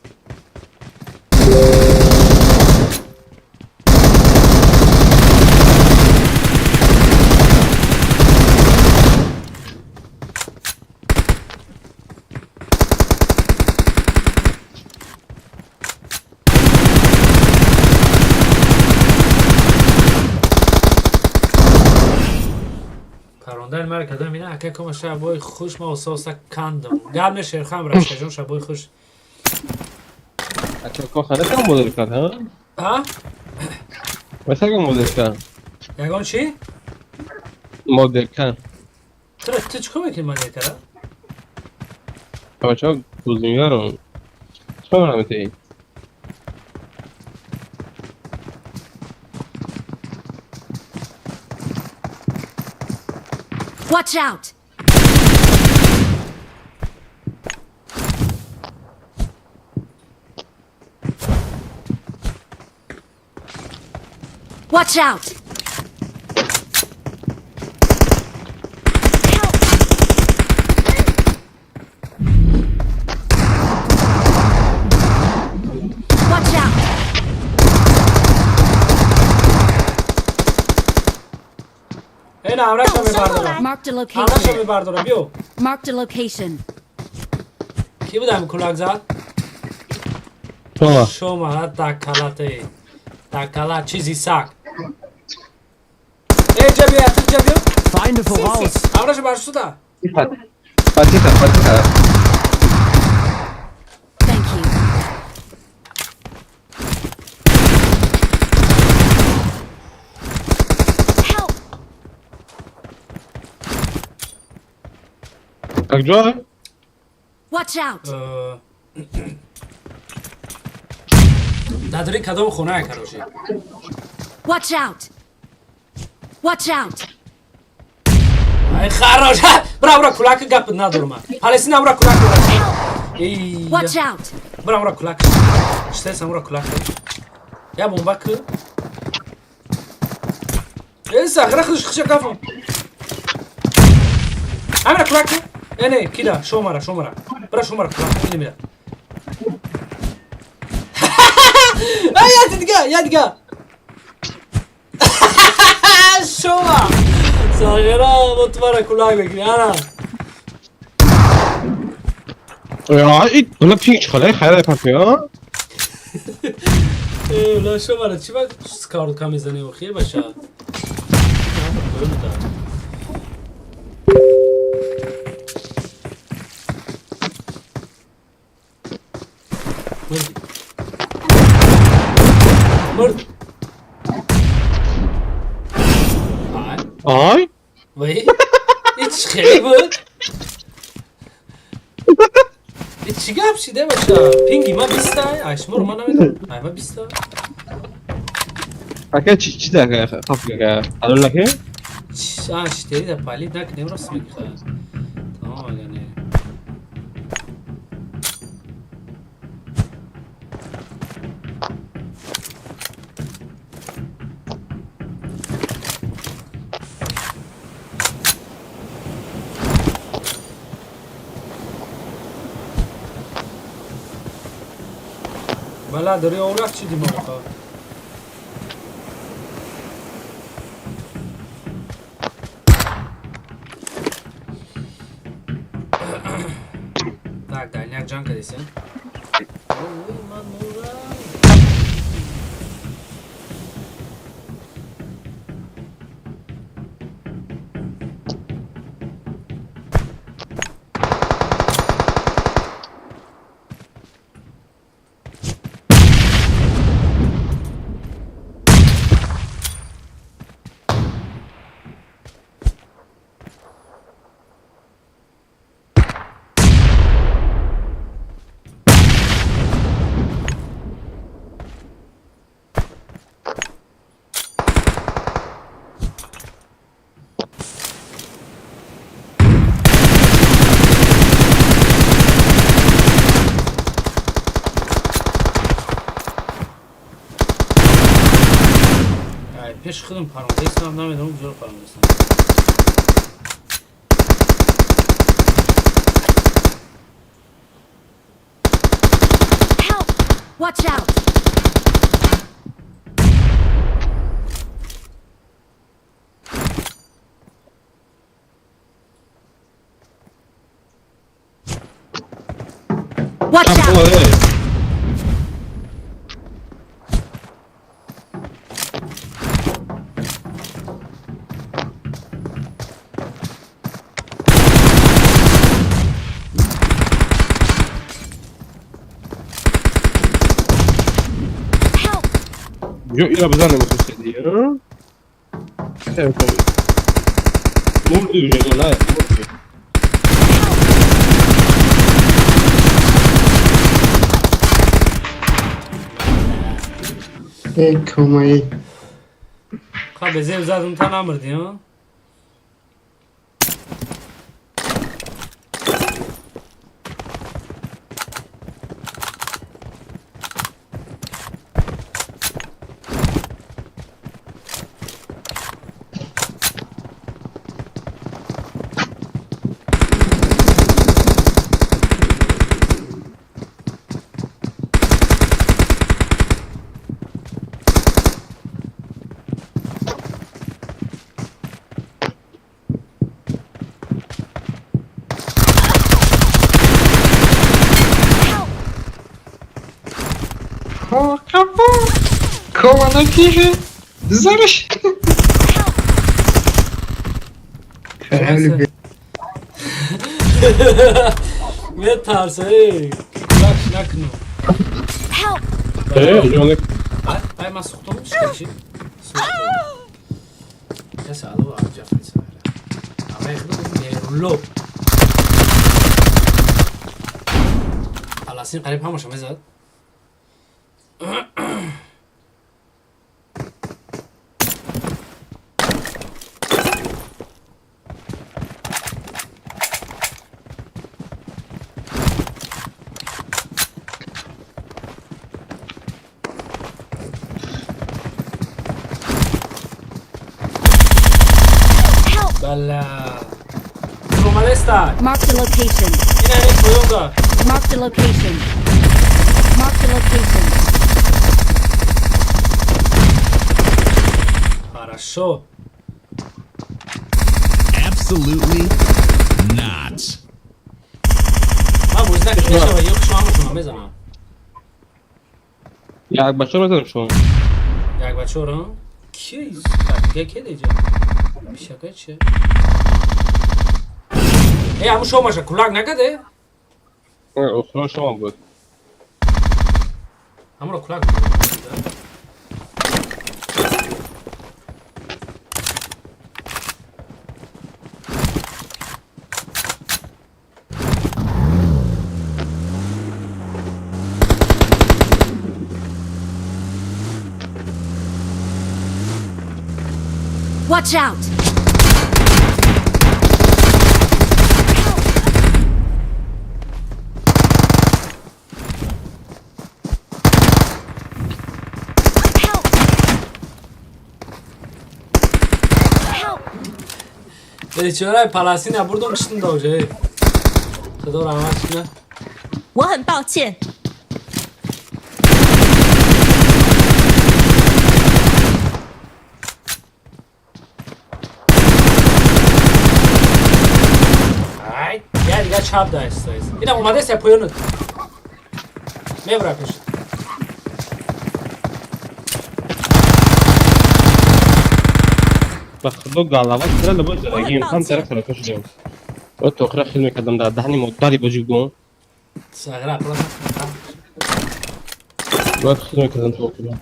Парондани мара кардам ина ака кома шабои хуш ма ососа кандам. Гап не шерхам рашкаҷон шабои хуш. Ака ко хана кам модел кард, ҳа? Ҳа? Васа кам модел кард. Ягон чӣ? Модел кард. Тура ту чӣ кор мекунӣ модел кара? Бачаҳо гузингаро чӣ наметаи? Watch out! Watch out! Help! Watch out! Ина ҳамраша мебардорам. Marked a Ҳамраша location. мебардорам, биё. Marked a location. Кӣ будам кулак зад? Шома. Шома, такалате. Такала чизи сак. Э, ҷа биё, ятир ҷа биё. Feinde voraus. Ҳамраша баршуда. Фатиха, Фатиха. Thank you. Help! Как ҷо? Watch out! Дар кадом хонае, короче? Watch out! Watch out! Ай, хорош! Бра, бра, кулак гап надорма. Палестина, бра, кулак. Эй. Watch out! Бра, бра, кулак. Штес, бра, кулак. Я бомба к. Эй, сахра хш хш кафо. Амра кулак. Э, не, кида, шомара, шомара. Бра, шомара кулак, ини мира. Ай, я дига, я дига. Шома. Сахра, вот мара кулак мекни, ана. Ила пинг чӣ хайра папиё? Э, ла шомара, чӣ ба скаурка мезани охи баша? Мурди. Мурд. Ай, Ай? вай. Ич хеле буд. И чӣ гап шиде баша? Пинги ма биста, ай шуморо ман намедонам. Ай ма биста. Ака чӣ чӣ да хаф га? Аллаҳ. А, четыре да пали, так, не рост меги ха. Тамом ага не. Бала, дори оврах чи дима ха. Так, дальняк ҷанг кардесен. Ой, ман мурам. Ай, пеши худам парондестам, намедонам куҷоро парондестам. Help! Watch out! Watch out! Help! Ё ира бизанем хусидиё. Мурди уже, на. Эй, комаи. Ха безеб задум та намурдӣ, а? Кома напише. Зараз. Хеле. Метарса, эй, кулак накну. Help! Э, ҷонек. Ай, ман сухтом шикаши. Сухтом. Касе алло аҷаф мисара. Авай худ меруло. Аласин қариб ҳамаша мезад. Help! Бала. Ромалеста. Marked a location. Ина не поёнда. Marked a location. Marked a location. Хорошо. Absolutely not. Ман бозӣ накардам, мешава, ё шумо ҳамашонро мезанам. Як бача мезанем шумо. Як бачаро? Ки? Ки ки деҷа? Пишака чи? Э, ҳамун шомаша кулак накаде? Охирон шумо буд. Ҳамуро кулак. Watch out! Help! Help! Бечораи Паластина бурдум киштум даужа. Худо раҳмат кунад. 我很抱歉。 Ай, я дига чап даистаист. Ина омадаст я поёнат. Мебра пеш. Ба худо галава чира лабо ҷарагим ҳам тараф тарафа шудем. О тохира хел мекардам дар даҳни модари боҷигон. Сагра просто. Бояд хел мекардам то охира.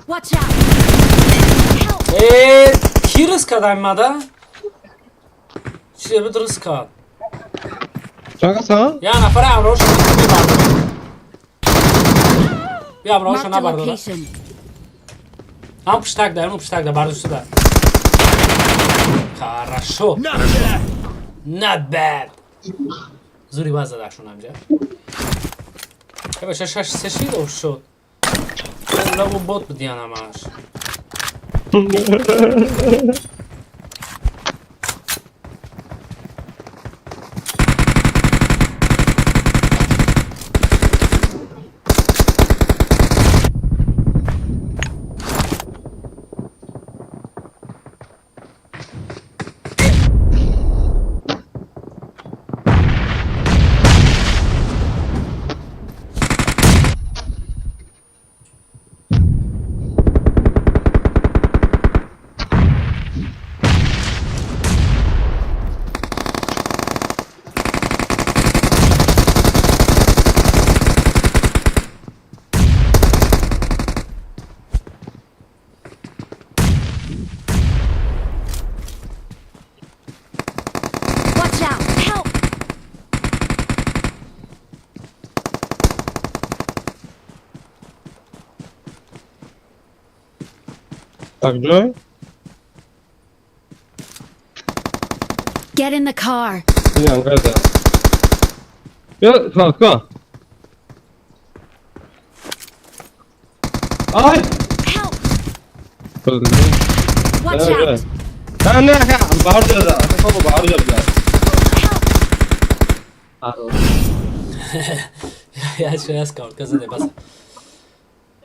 Watch out! Help! Э, ки рис кадай мада? Чизе буд рӯз кард. Чанд каса? Я нафаре ҳамроҳшо мебардорам. Бия ҳамроҳшо Marked a набардора. location. Ҳам пуштак да, ҳам пуштак да, бардошта. Хорошо. Not bad. Зури баз задашон ҳамҷа. Э бача шаш се шид шуд. Лаву бот будиян ҳамаш. Watch out! Help! Так ҷой? Get in the car. Ин ангаза. Бیا кнопка. Ай! Help! Watch out! Не, не, не, баҳор ҷода. Хоб баҳор ҷода. Help! Аро. Я чӣ аз каунтка заде бас.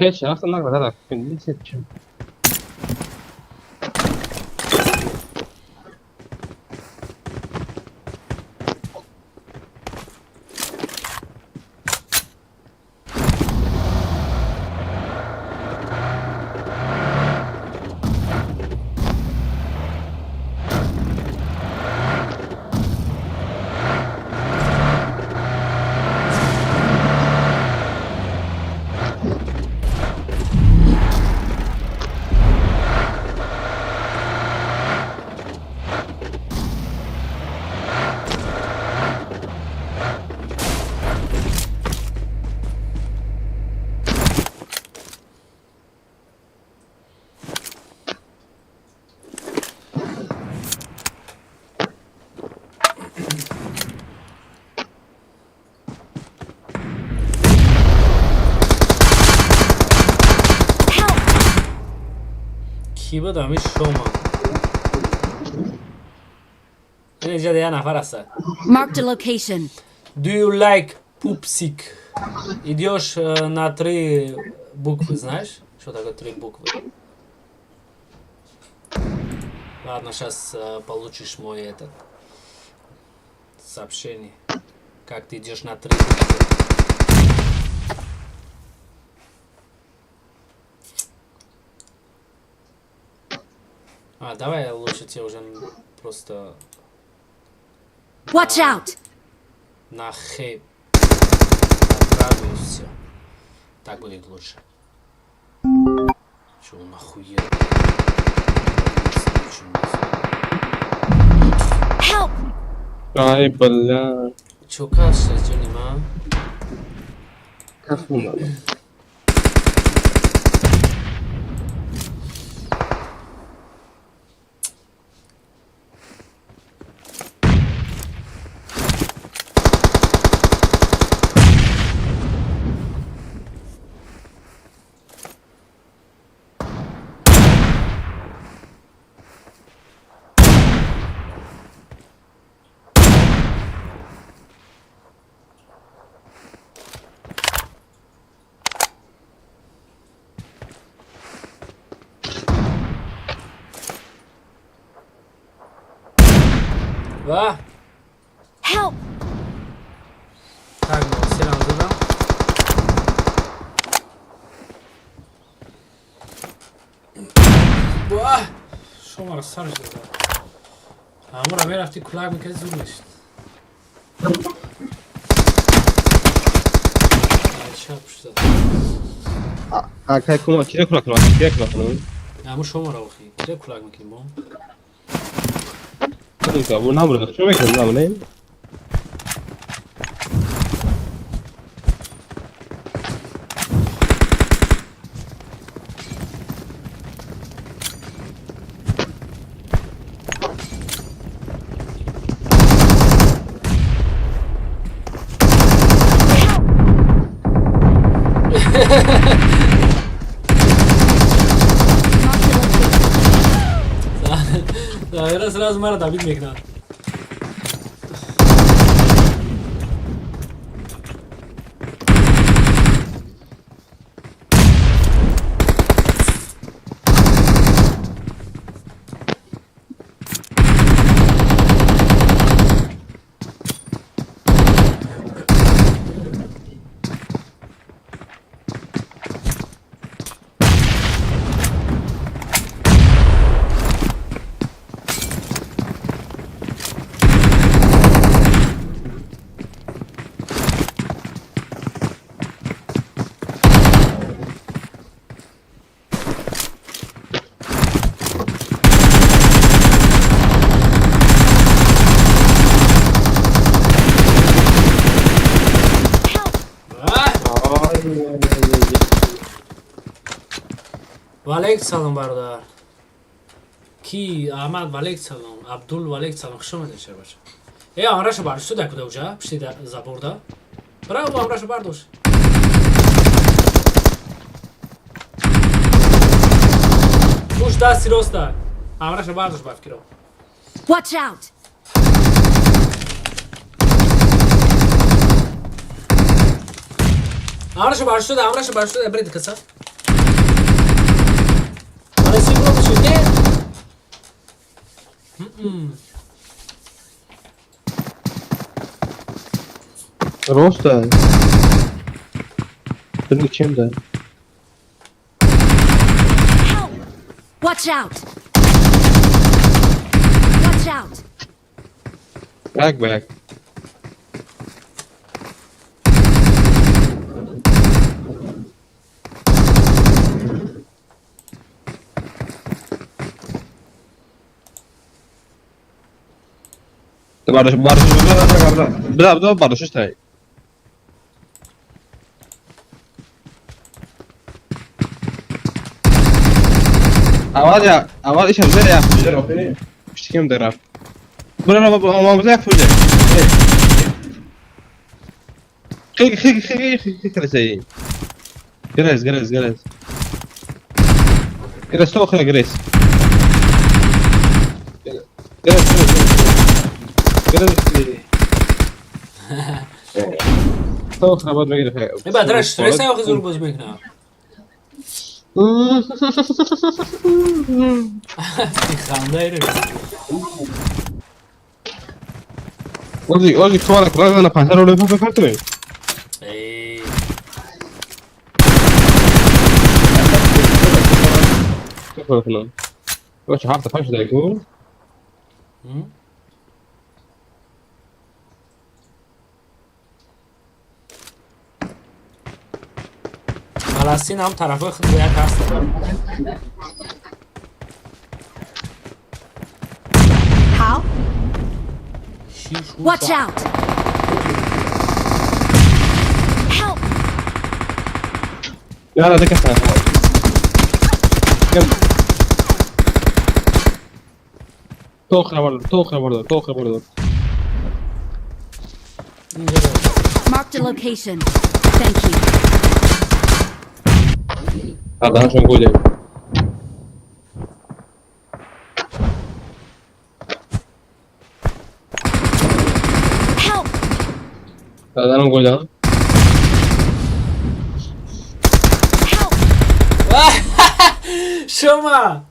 Ҳеч рафта нагзара. Нисет чим. Help! Кӣ буд ҳамин шома? Ин инҷа я нафар аста. Marked a location. Do you like пупсик? Идешь на три буквы, знаешь? Что такое три буквы? Ладно, сейчас получишь мой этот сообщение. Как ты идешь на три буквы? А, давай я лучше тебе уже просто Watch out! На хей отправлю и все. Так будет лучше. Че он охуел? Help! Ай, бля. Чё кашляешь, Джонни, Кафуна. Ва! Help! Так, ну, серам задам. Ва! Шомара сар зада. Амура мерафти кулак мекарди зур мешид. Чап шуда. Акай кума кире кулак кунам, кире кулак кунам. Аму шомара охи. Кире кулак мекунем бо? Кадом ка? Намура. Чӣ мекунам намура? Раз раз мара добить мекунад. Валейк салом, бародар. Ки Аҳмад, валейк салом, Абдул, валейк салом, хуш омадед, шербача. Э, амраша бардошт да куда уҷа? Пишти заборда. Браво, амраша бардошт. Уш дасти роста. Амраша бардошт ба фикро. Watch out! Амраша бардошт, амраша бардошт, бред каса. Ара сигурно бошед, не? Роста. Чем да? Help! Watch out! Watch out! Back back. Барош барош бда бда барош тай. Аввал я аввал ишам зер я фуҷа охири. Пиштикем дар рафт. Бра бра ма бза фуҷа. Хи хи хи хи хи красей. Грез грез грез. Грез то охира грез. Грез грез. Грез. То охира бад мегире. Э, бадраш, стресс ай охи зур боз мекунад. Ханда ире. Ози ози квара квара на панзар оле папа картре. Эй. Бача ҳафта панҷ шуда ку. Фаластин ҳам тарафҳои худ бояд ҳастанд. How? Watch out! Help! Яра дакаса. Тохра бардор, тохра бардор, тохра бардор. Marked a location. Thank you. Арданашон гулем. Help! Арданам гулем. Help! Шума!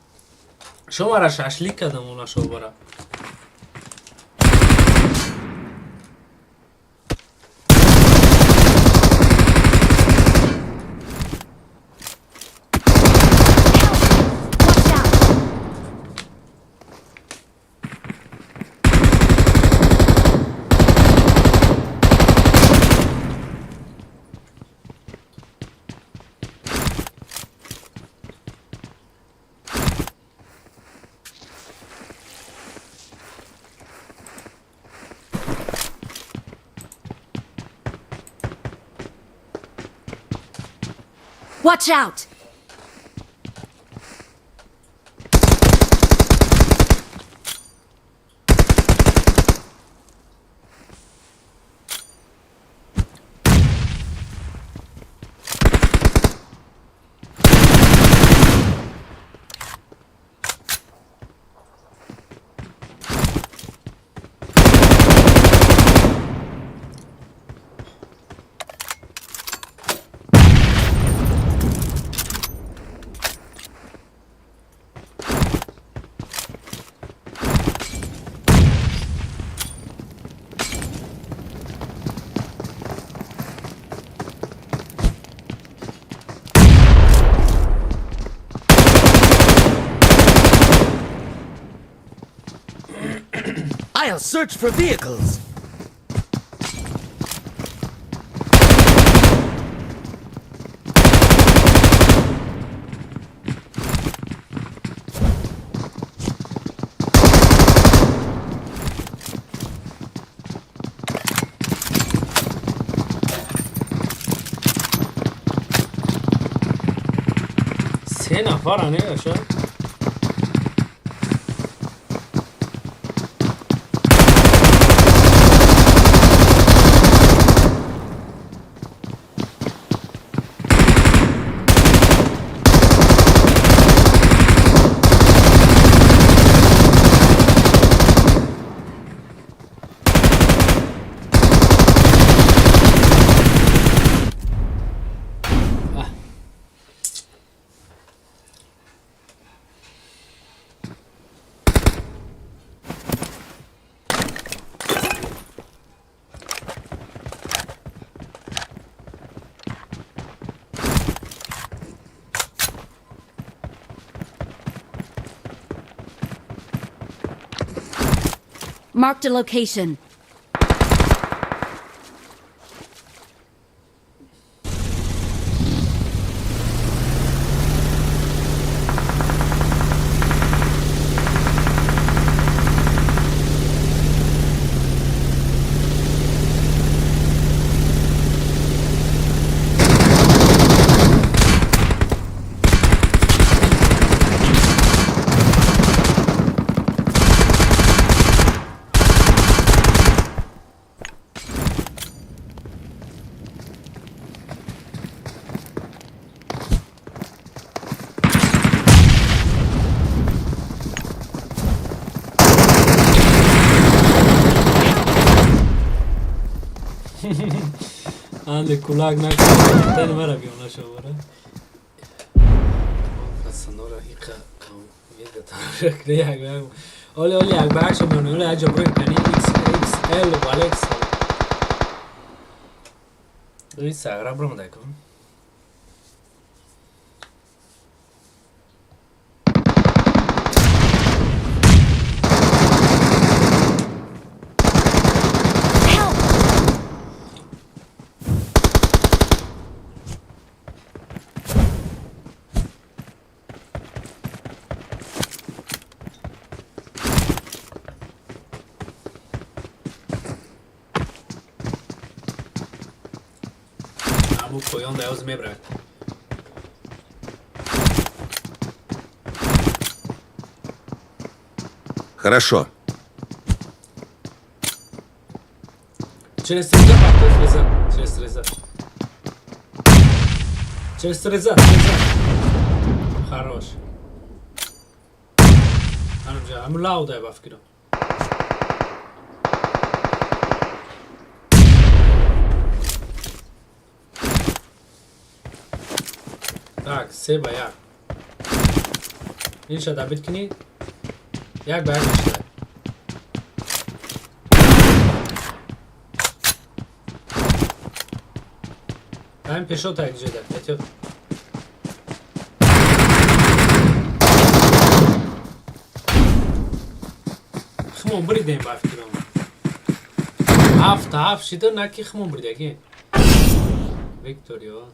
Шумара шашлик кардам уна шобара. Watch out! Watch out! I'll search for vehicles. Се нафара не аша. Marked a location. Анде кулак накард, мара биён нашавара. Санора иқа Оле оле як баша мон оле аҷо брои кани XXL Валекс. Инстаграм бром дайкон. Help! Аму поён да ёз мебрад. Хорошо. Через стреза, пахта, стреза. Через стреза. Через стреза, стреза. Хорош. Анамҷа, аму лаудай ба фикрам. Так, 3-1. Инша добить кунӣ? 1-1 мешавад. Ҳамин пешота як ҷода. Эҳтиёт. Хмон бридем ба фикрам. 7-7 шида наки хмон бридаги. Викторио.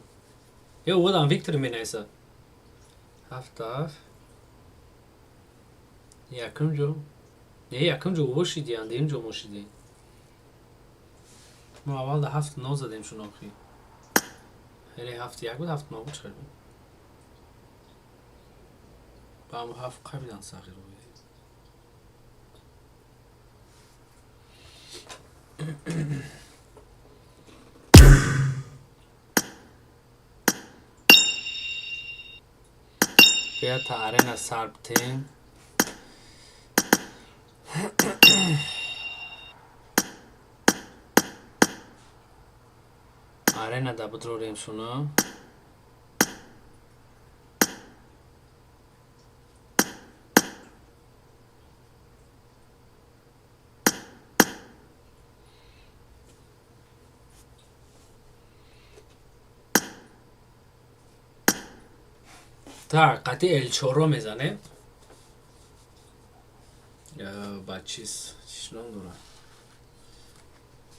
Ё одам Виктор менависа. 7-7. Якум ҷо. Не, якум ҷо ӯ шидиянд, дуюм ҷо мо шидем. Мо аввал да 7-9 задем шунохи. Яъне 7-1 буд, 7-9 буд, чӣ хел буд? Ба ҳамн ҳафт қабидан сағир буд. Бия та арена сарбтем. Арена да будрорем шуно. Так, қати Элчоро мезанем. Ба чиз чиш ном дора?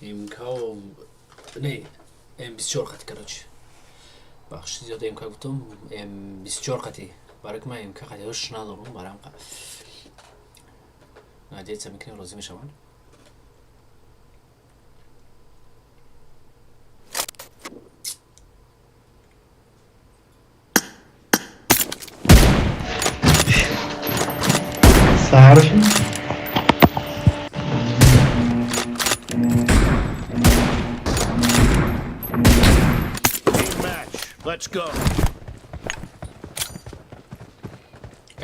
МК не, М24 қати, короче. Бахши, зиёд МК гуфтам, М24 қати. Барои ки ман МК қати ҳуш надорам, барам надеяться мекунем, розӣ мешаванд. Саҳар. Team match. Let's go.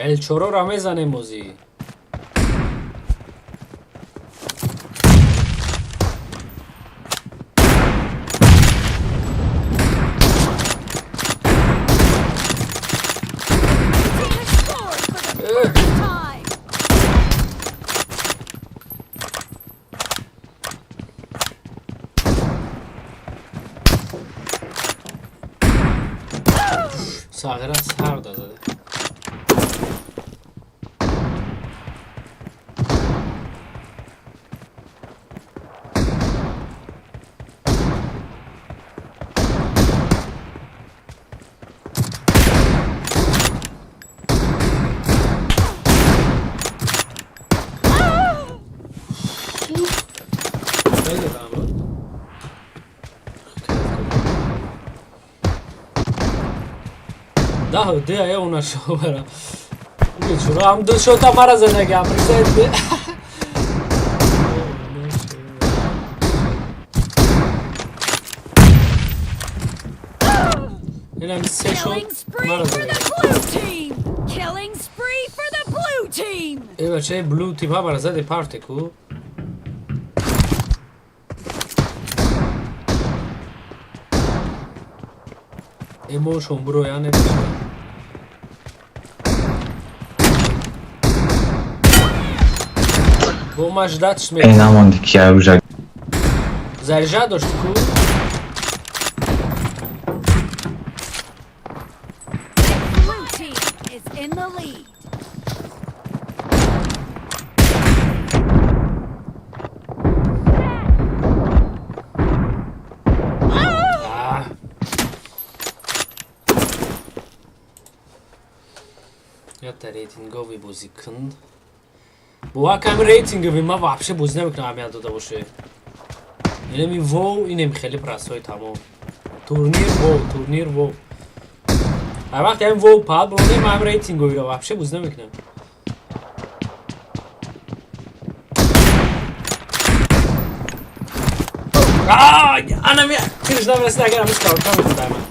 Элчороро мезанем бозӣ. Team has scored for the first time. Сағира сар да зада. Хеле дам буд. Да, де я у нашел бара. Чуро ам ду шота мара задаги, представьте. Инам се шот Killing spree мара for задаги. the blue team. Killing spree for the blue team. Э, бачаи blue team ҳа мара зади, парте ку. Эмошон буро яне бача. Бо ма ждать Э, мекунам. намонди ки оружие. Заряжа дошт ку? Blue team is in the lead. А. Ята рейтинговый бозикун. Бува ками рейтинговый ма вообще бозӣ намекунам, аҳамият дода боше. Инеми воу, инем хеле простой, тамом. Турнир воу, турнир воу. Ҳар вақт ҳамин воу паҳат бронем, ҳам рейтинговыйро вообще бозӣ намекунам. Анами тирш намерасид, агар ҳамин скаутка мехӯрдам ман.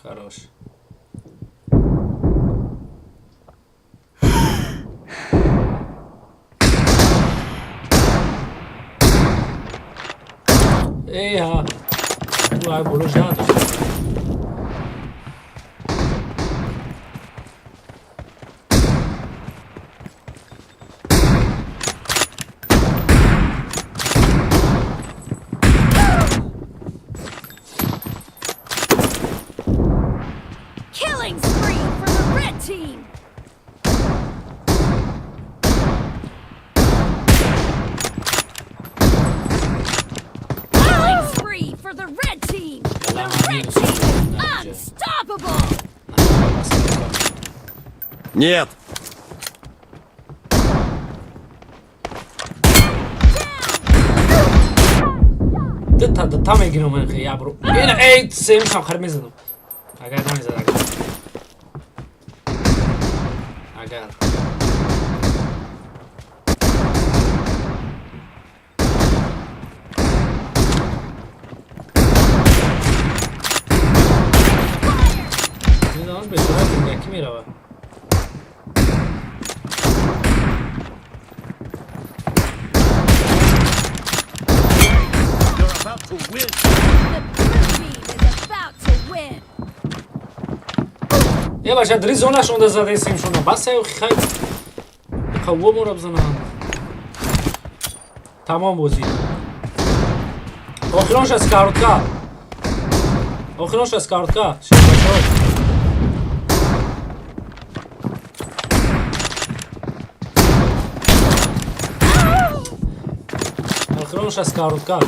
Хорош. Эй, ха. Ту ай болош надошт. Killing spree for the red team. Killing spree for the red team. The red Нет. Дута дута мегирам ман я бро. Ина эй сеюмшам хар мезанам. Агар намезад агар. Агар. Медонаш бечора ки мерава. You're about to win. The blue team is about to win. Е баша дри зона шонда задесем шонда. Бас ай хай. Қавво мора бизанам. Тамом бозӣ. Охиронш аз коротка. Охиронш аз коротка. Шербачо. Охиронш аз коротка.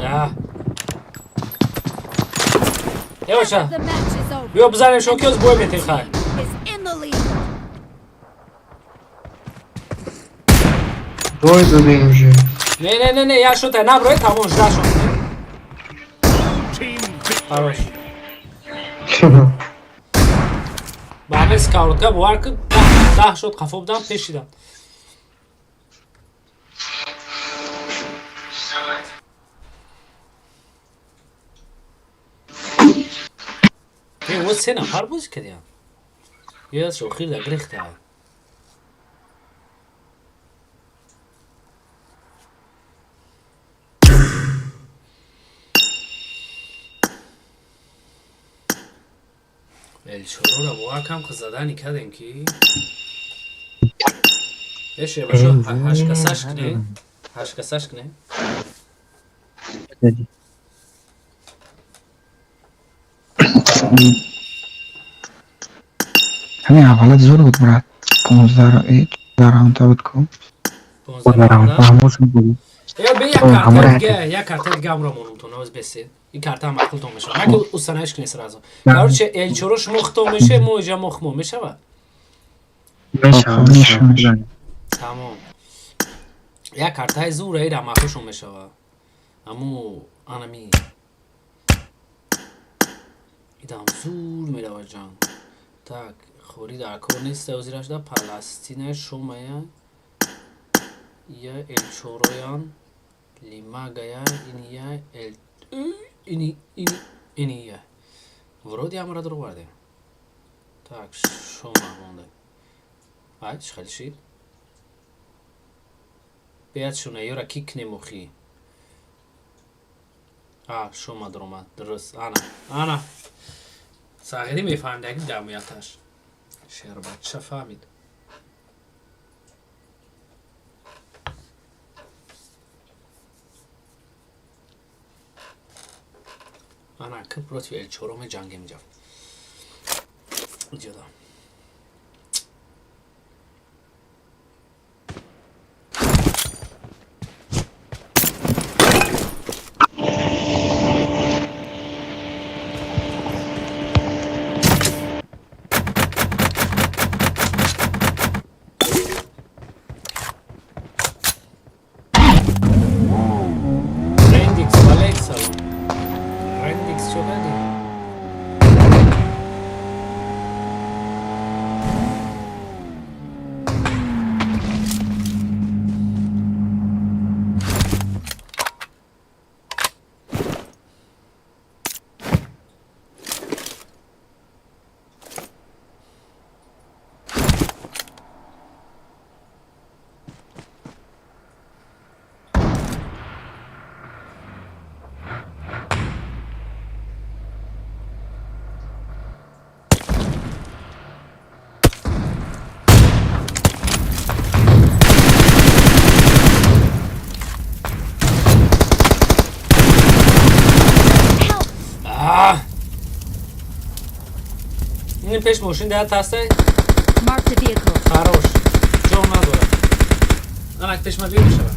Я. Е баша. The match is over. Биё бизанем шон ки оз бой метем хай. Is in the lead. Бой додем уже. Не, не, не, не, я шота наброй, тамом жда шон. Team Хорош. victory. Ба ҳамин сковородка бовар кун, 10 шот қафо будам, пешидам. Е, вот се нафар бозӣ кардиям. Я шохир да грехта. Элчороро бовар кам задани кардем ки эше башо ҳашкасаш кне, ҳашкасаш кне. Зади. Ҳамин аввалат зур буд, брат. 15 раунда буд ку. 15 раунда. Ҳамошон буд. Э, бе як О, карта ҳамора дига, як карта дига ҳамро монумтон, оз бесе. Ин карта ҳам ақлтон мешава. Наки устанавиш кне сразу. Короче, элчоро шумо хитон меше, мо иҷа мо химо мешава. Мешава, Мешава, мешава. мешава. Тамом. Як картаи зура ира махушон мешава. Аму анами. Идам зур мерава ҷанг. Так, хори дар кор нест, озирашда Паластина шомая. Я элчороян лимагая иния эл ини ини иния. Вроде амра даровардем. Так, шома монда. Ай, чӣ хеле шид? Бият шуна ёра кикнем охи. А, шома даромад. Дуруст. Ана, ана. Сағирӣ мефаҳмидаги ҷамъияташ. Шербача фаҳмид. Ана, ки против Элчоро меҷангем ҷа. Иҷода. Рендикс, валейк салом. Рендикс чо кардӣ? Ин пеш мошин даят ҳастай. Marked a vehicle. Хорош. Ҷо надорад. Анак пеш ма биё мешавад.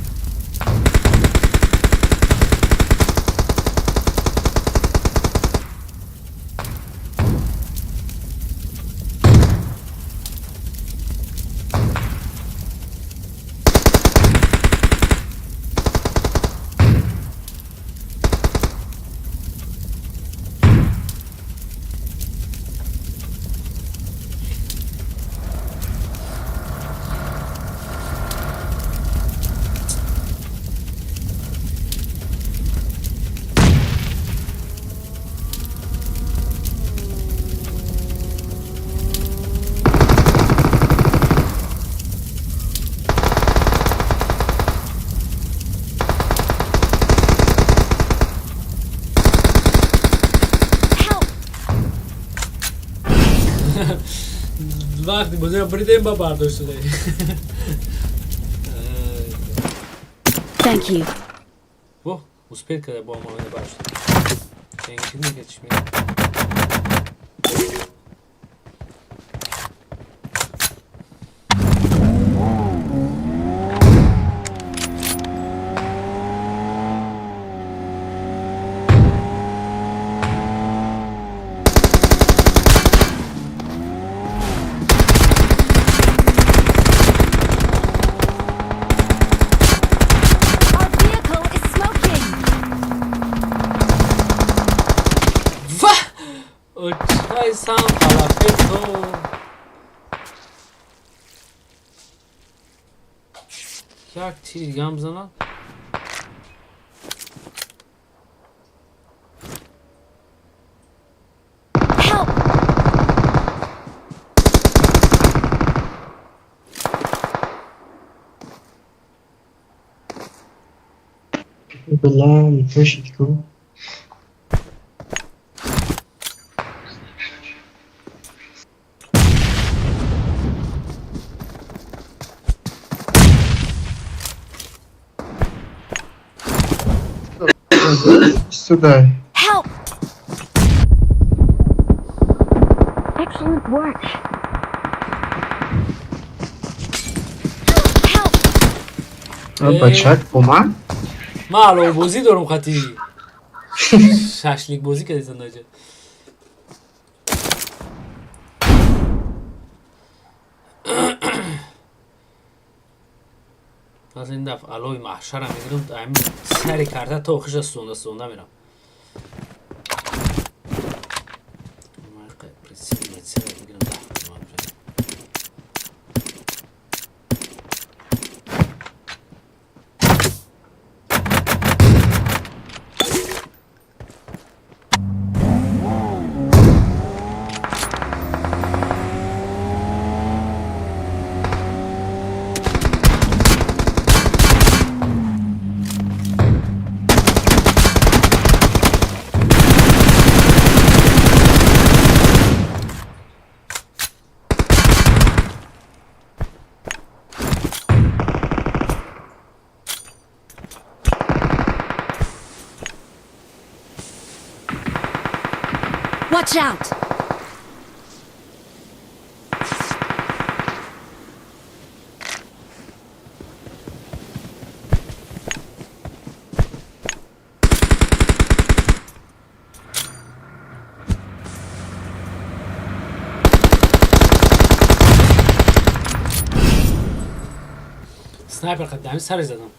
Help! Вақти бозиро бридем ба бардошт шуда. Thank you. Во, успел карда бо омода бардошт. Thank you мега чӣ мега? Our vehicle is smoking. Ва! Очай сам палафето. Як тири дигам бизанад? Help! Бля, ничего ку. Сюда. Help! Excellent work. Help! Бачак бо ман? Ман аловбозӣ дорум хати. Шашлик бозӣ кардед наҷа. Пас ин дафъ алои маҳшара мегирам, ами сари карта то охиша сӯзонда сӯзонда мерам. Прицел мегирам, даҳ. Watch out! Снайпер қадами сари задам.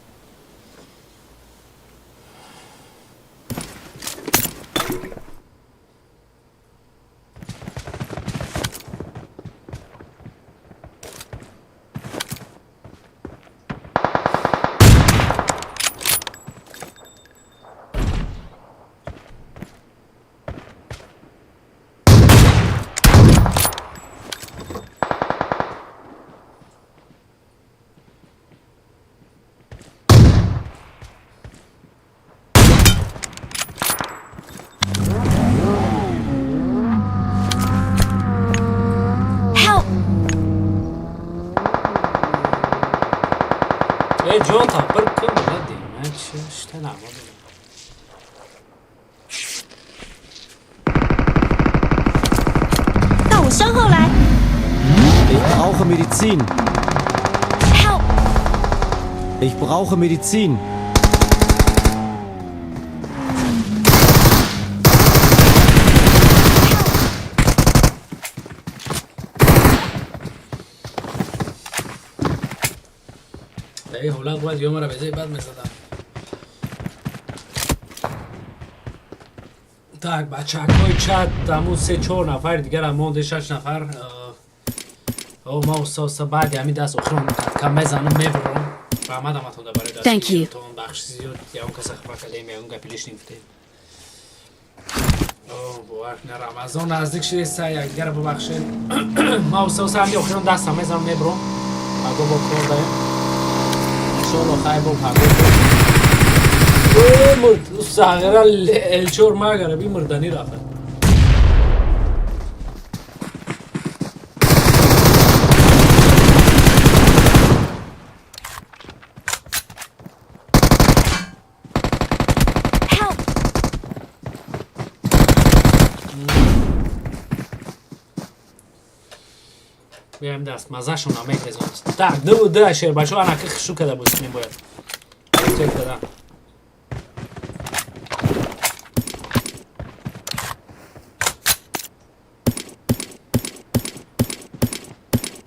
Help! Э, ҷон та бір кун буда дем. Шта нағма дорам. 到我伤 brauche Medizin. Help! Ich brauche Medizin. Дар ин ҳолат бояд ё маро безаи бад мезадам. Так, бачакҳои чат, ҳамун се чор нафари дигарам монде, шаш нафар. О, ма уста уста баъди ҳамин даст охирон катка мезанам, мебурам. Раҳмат ҳаматонда барои Thank you. дастгириятон. Бахши зиёд, ягон каса хафа кардем, ягон гапи лишний гуфтем. О, бовар кунед, Рамазон наздик шудеста, якдигара бубахшед. Ма уста уста ҳамин охирон дастам мезанам, мебурам. Паго бо кор даем. Иншоалло, хайр, бо паго. Мурд, сағира Л4 магара би мурдани рафт. Help! Биям, даст мазашон намегрезон. Так, ду ду, шербачо, анаки хушу када буд, мебояд. Чек када.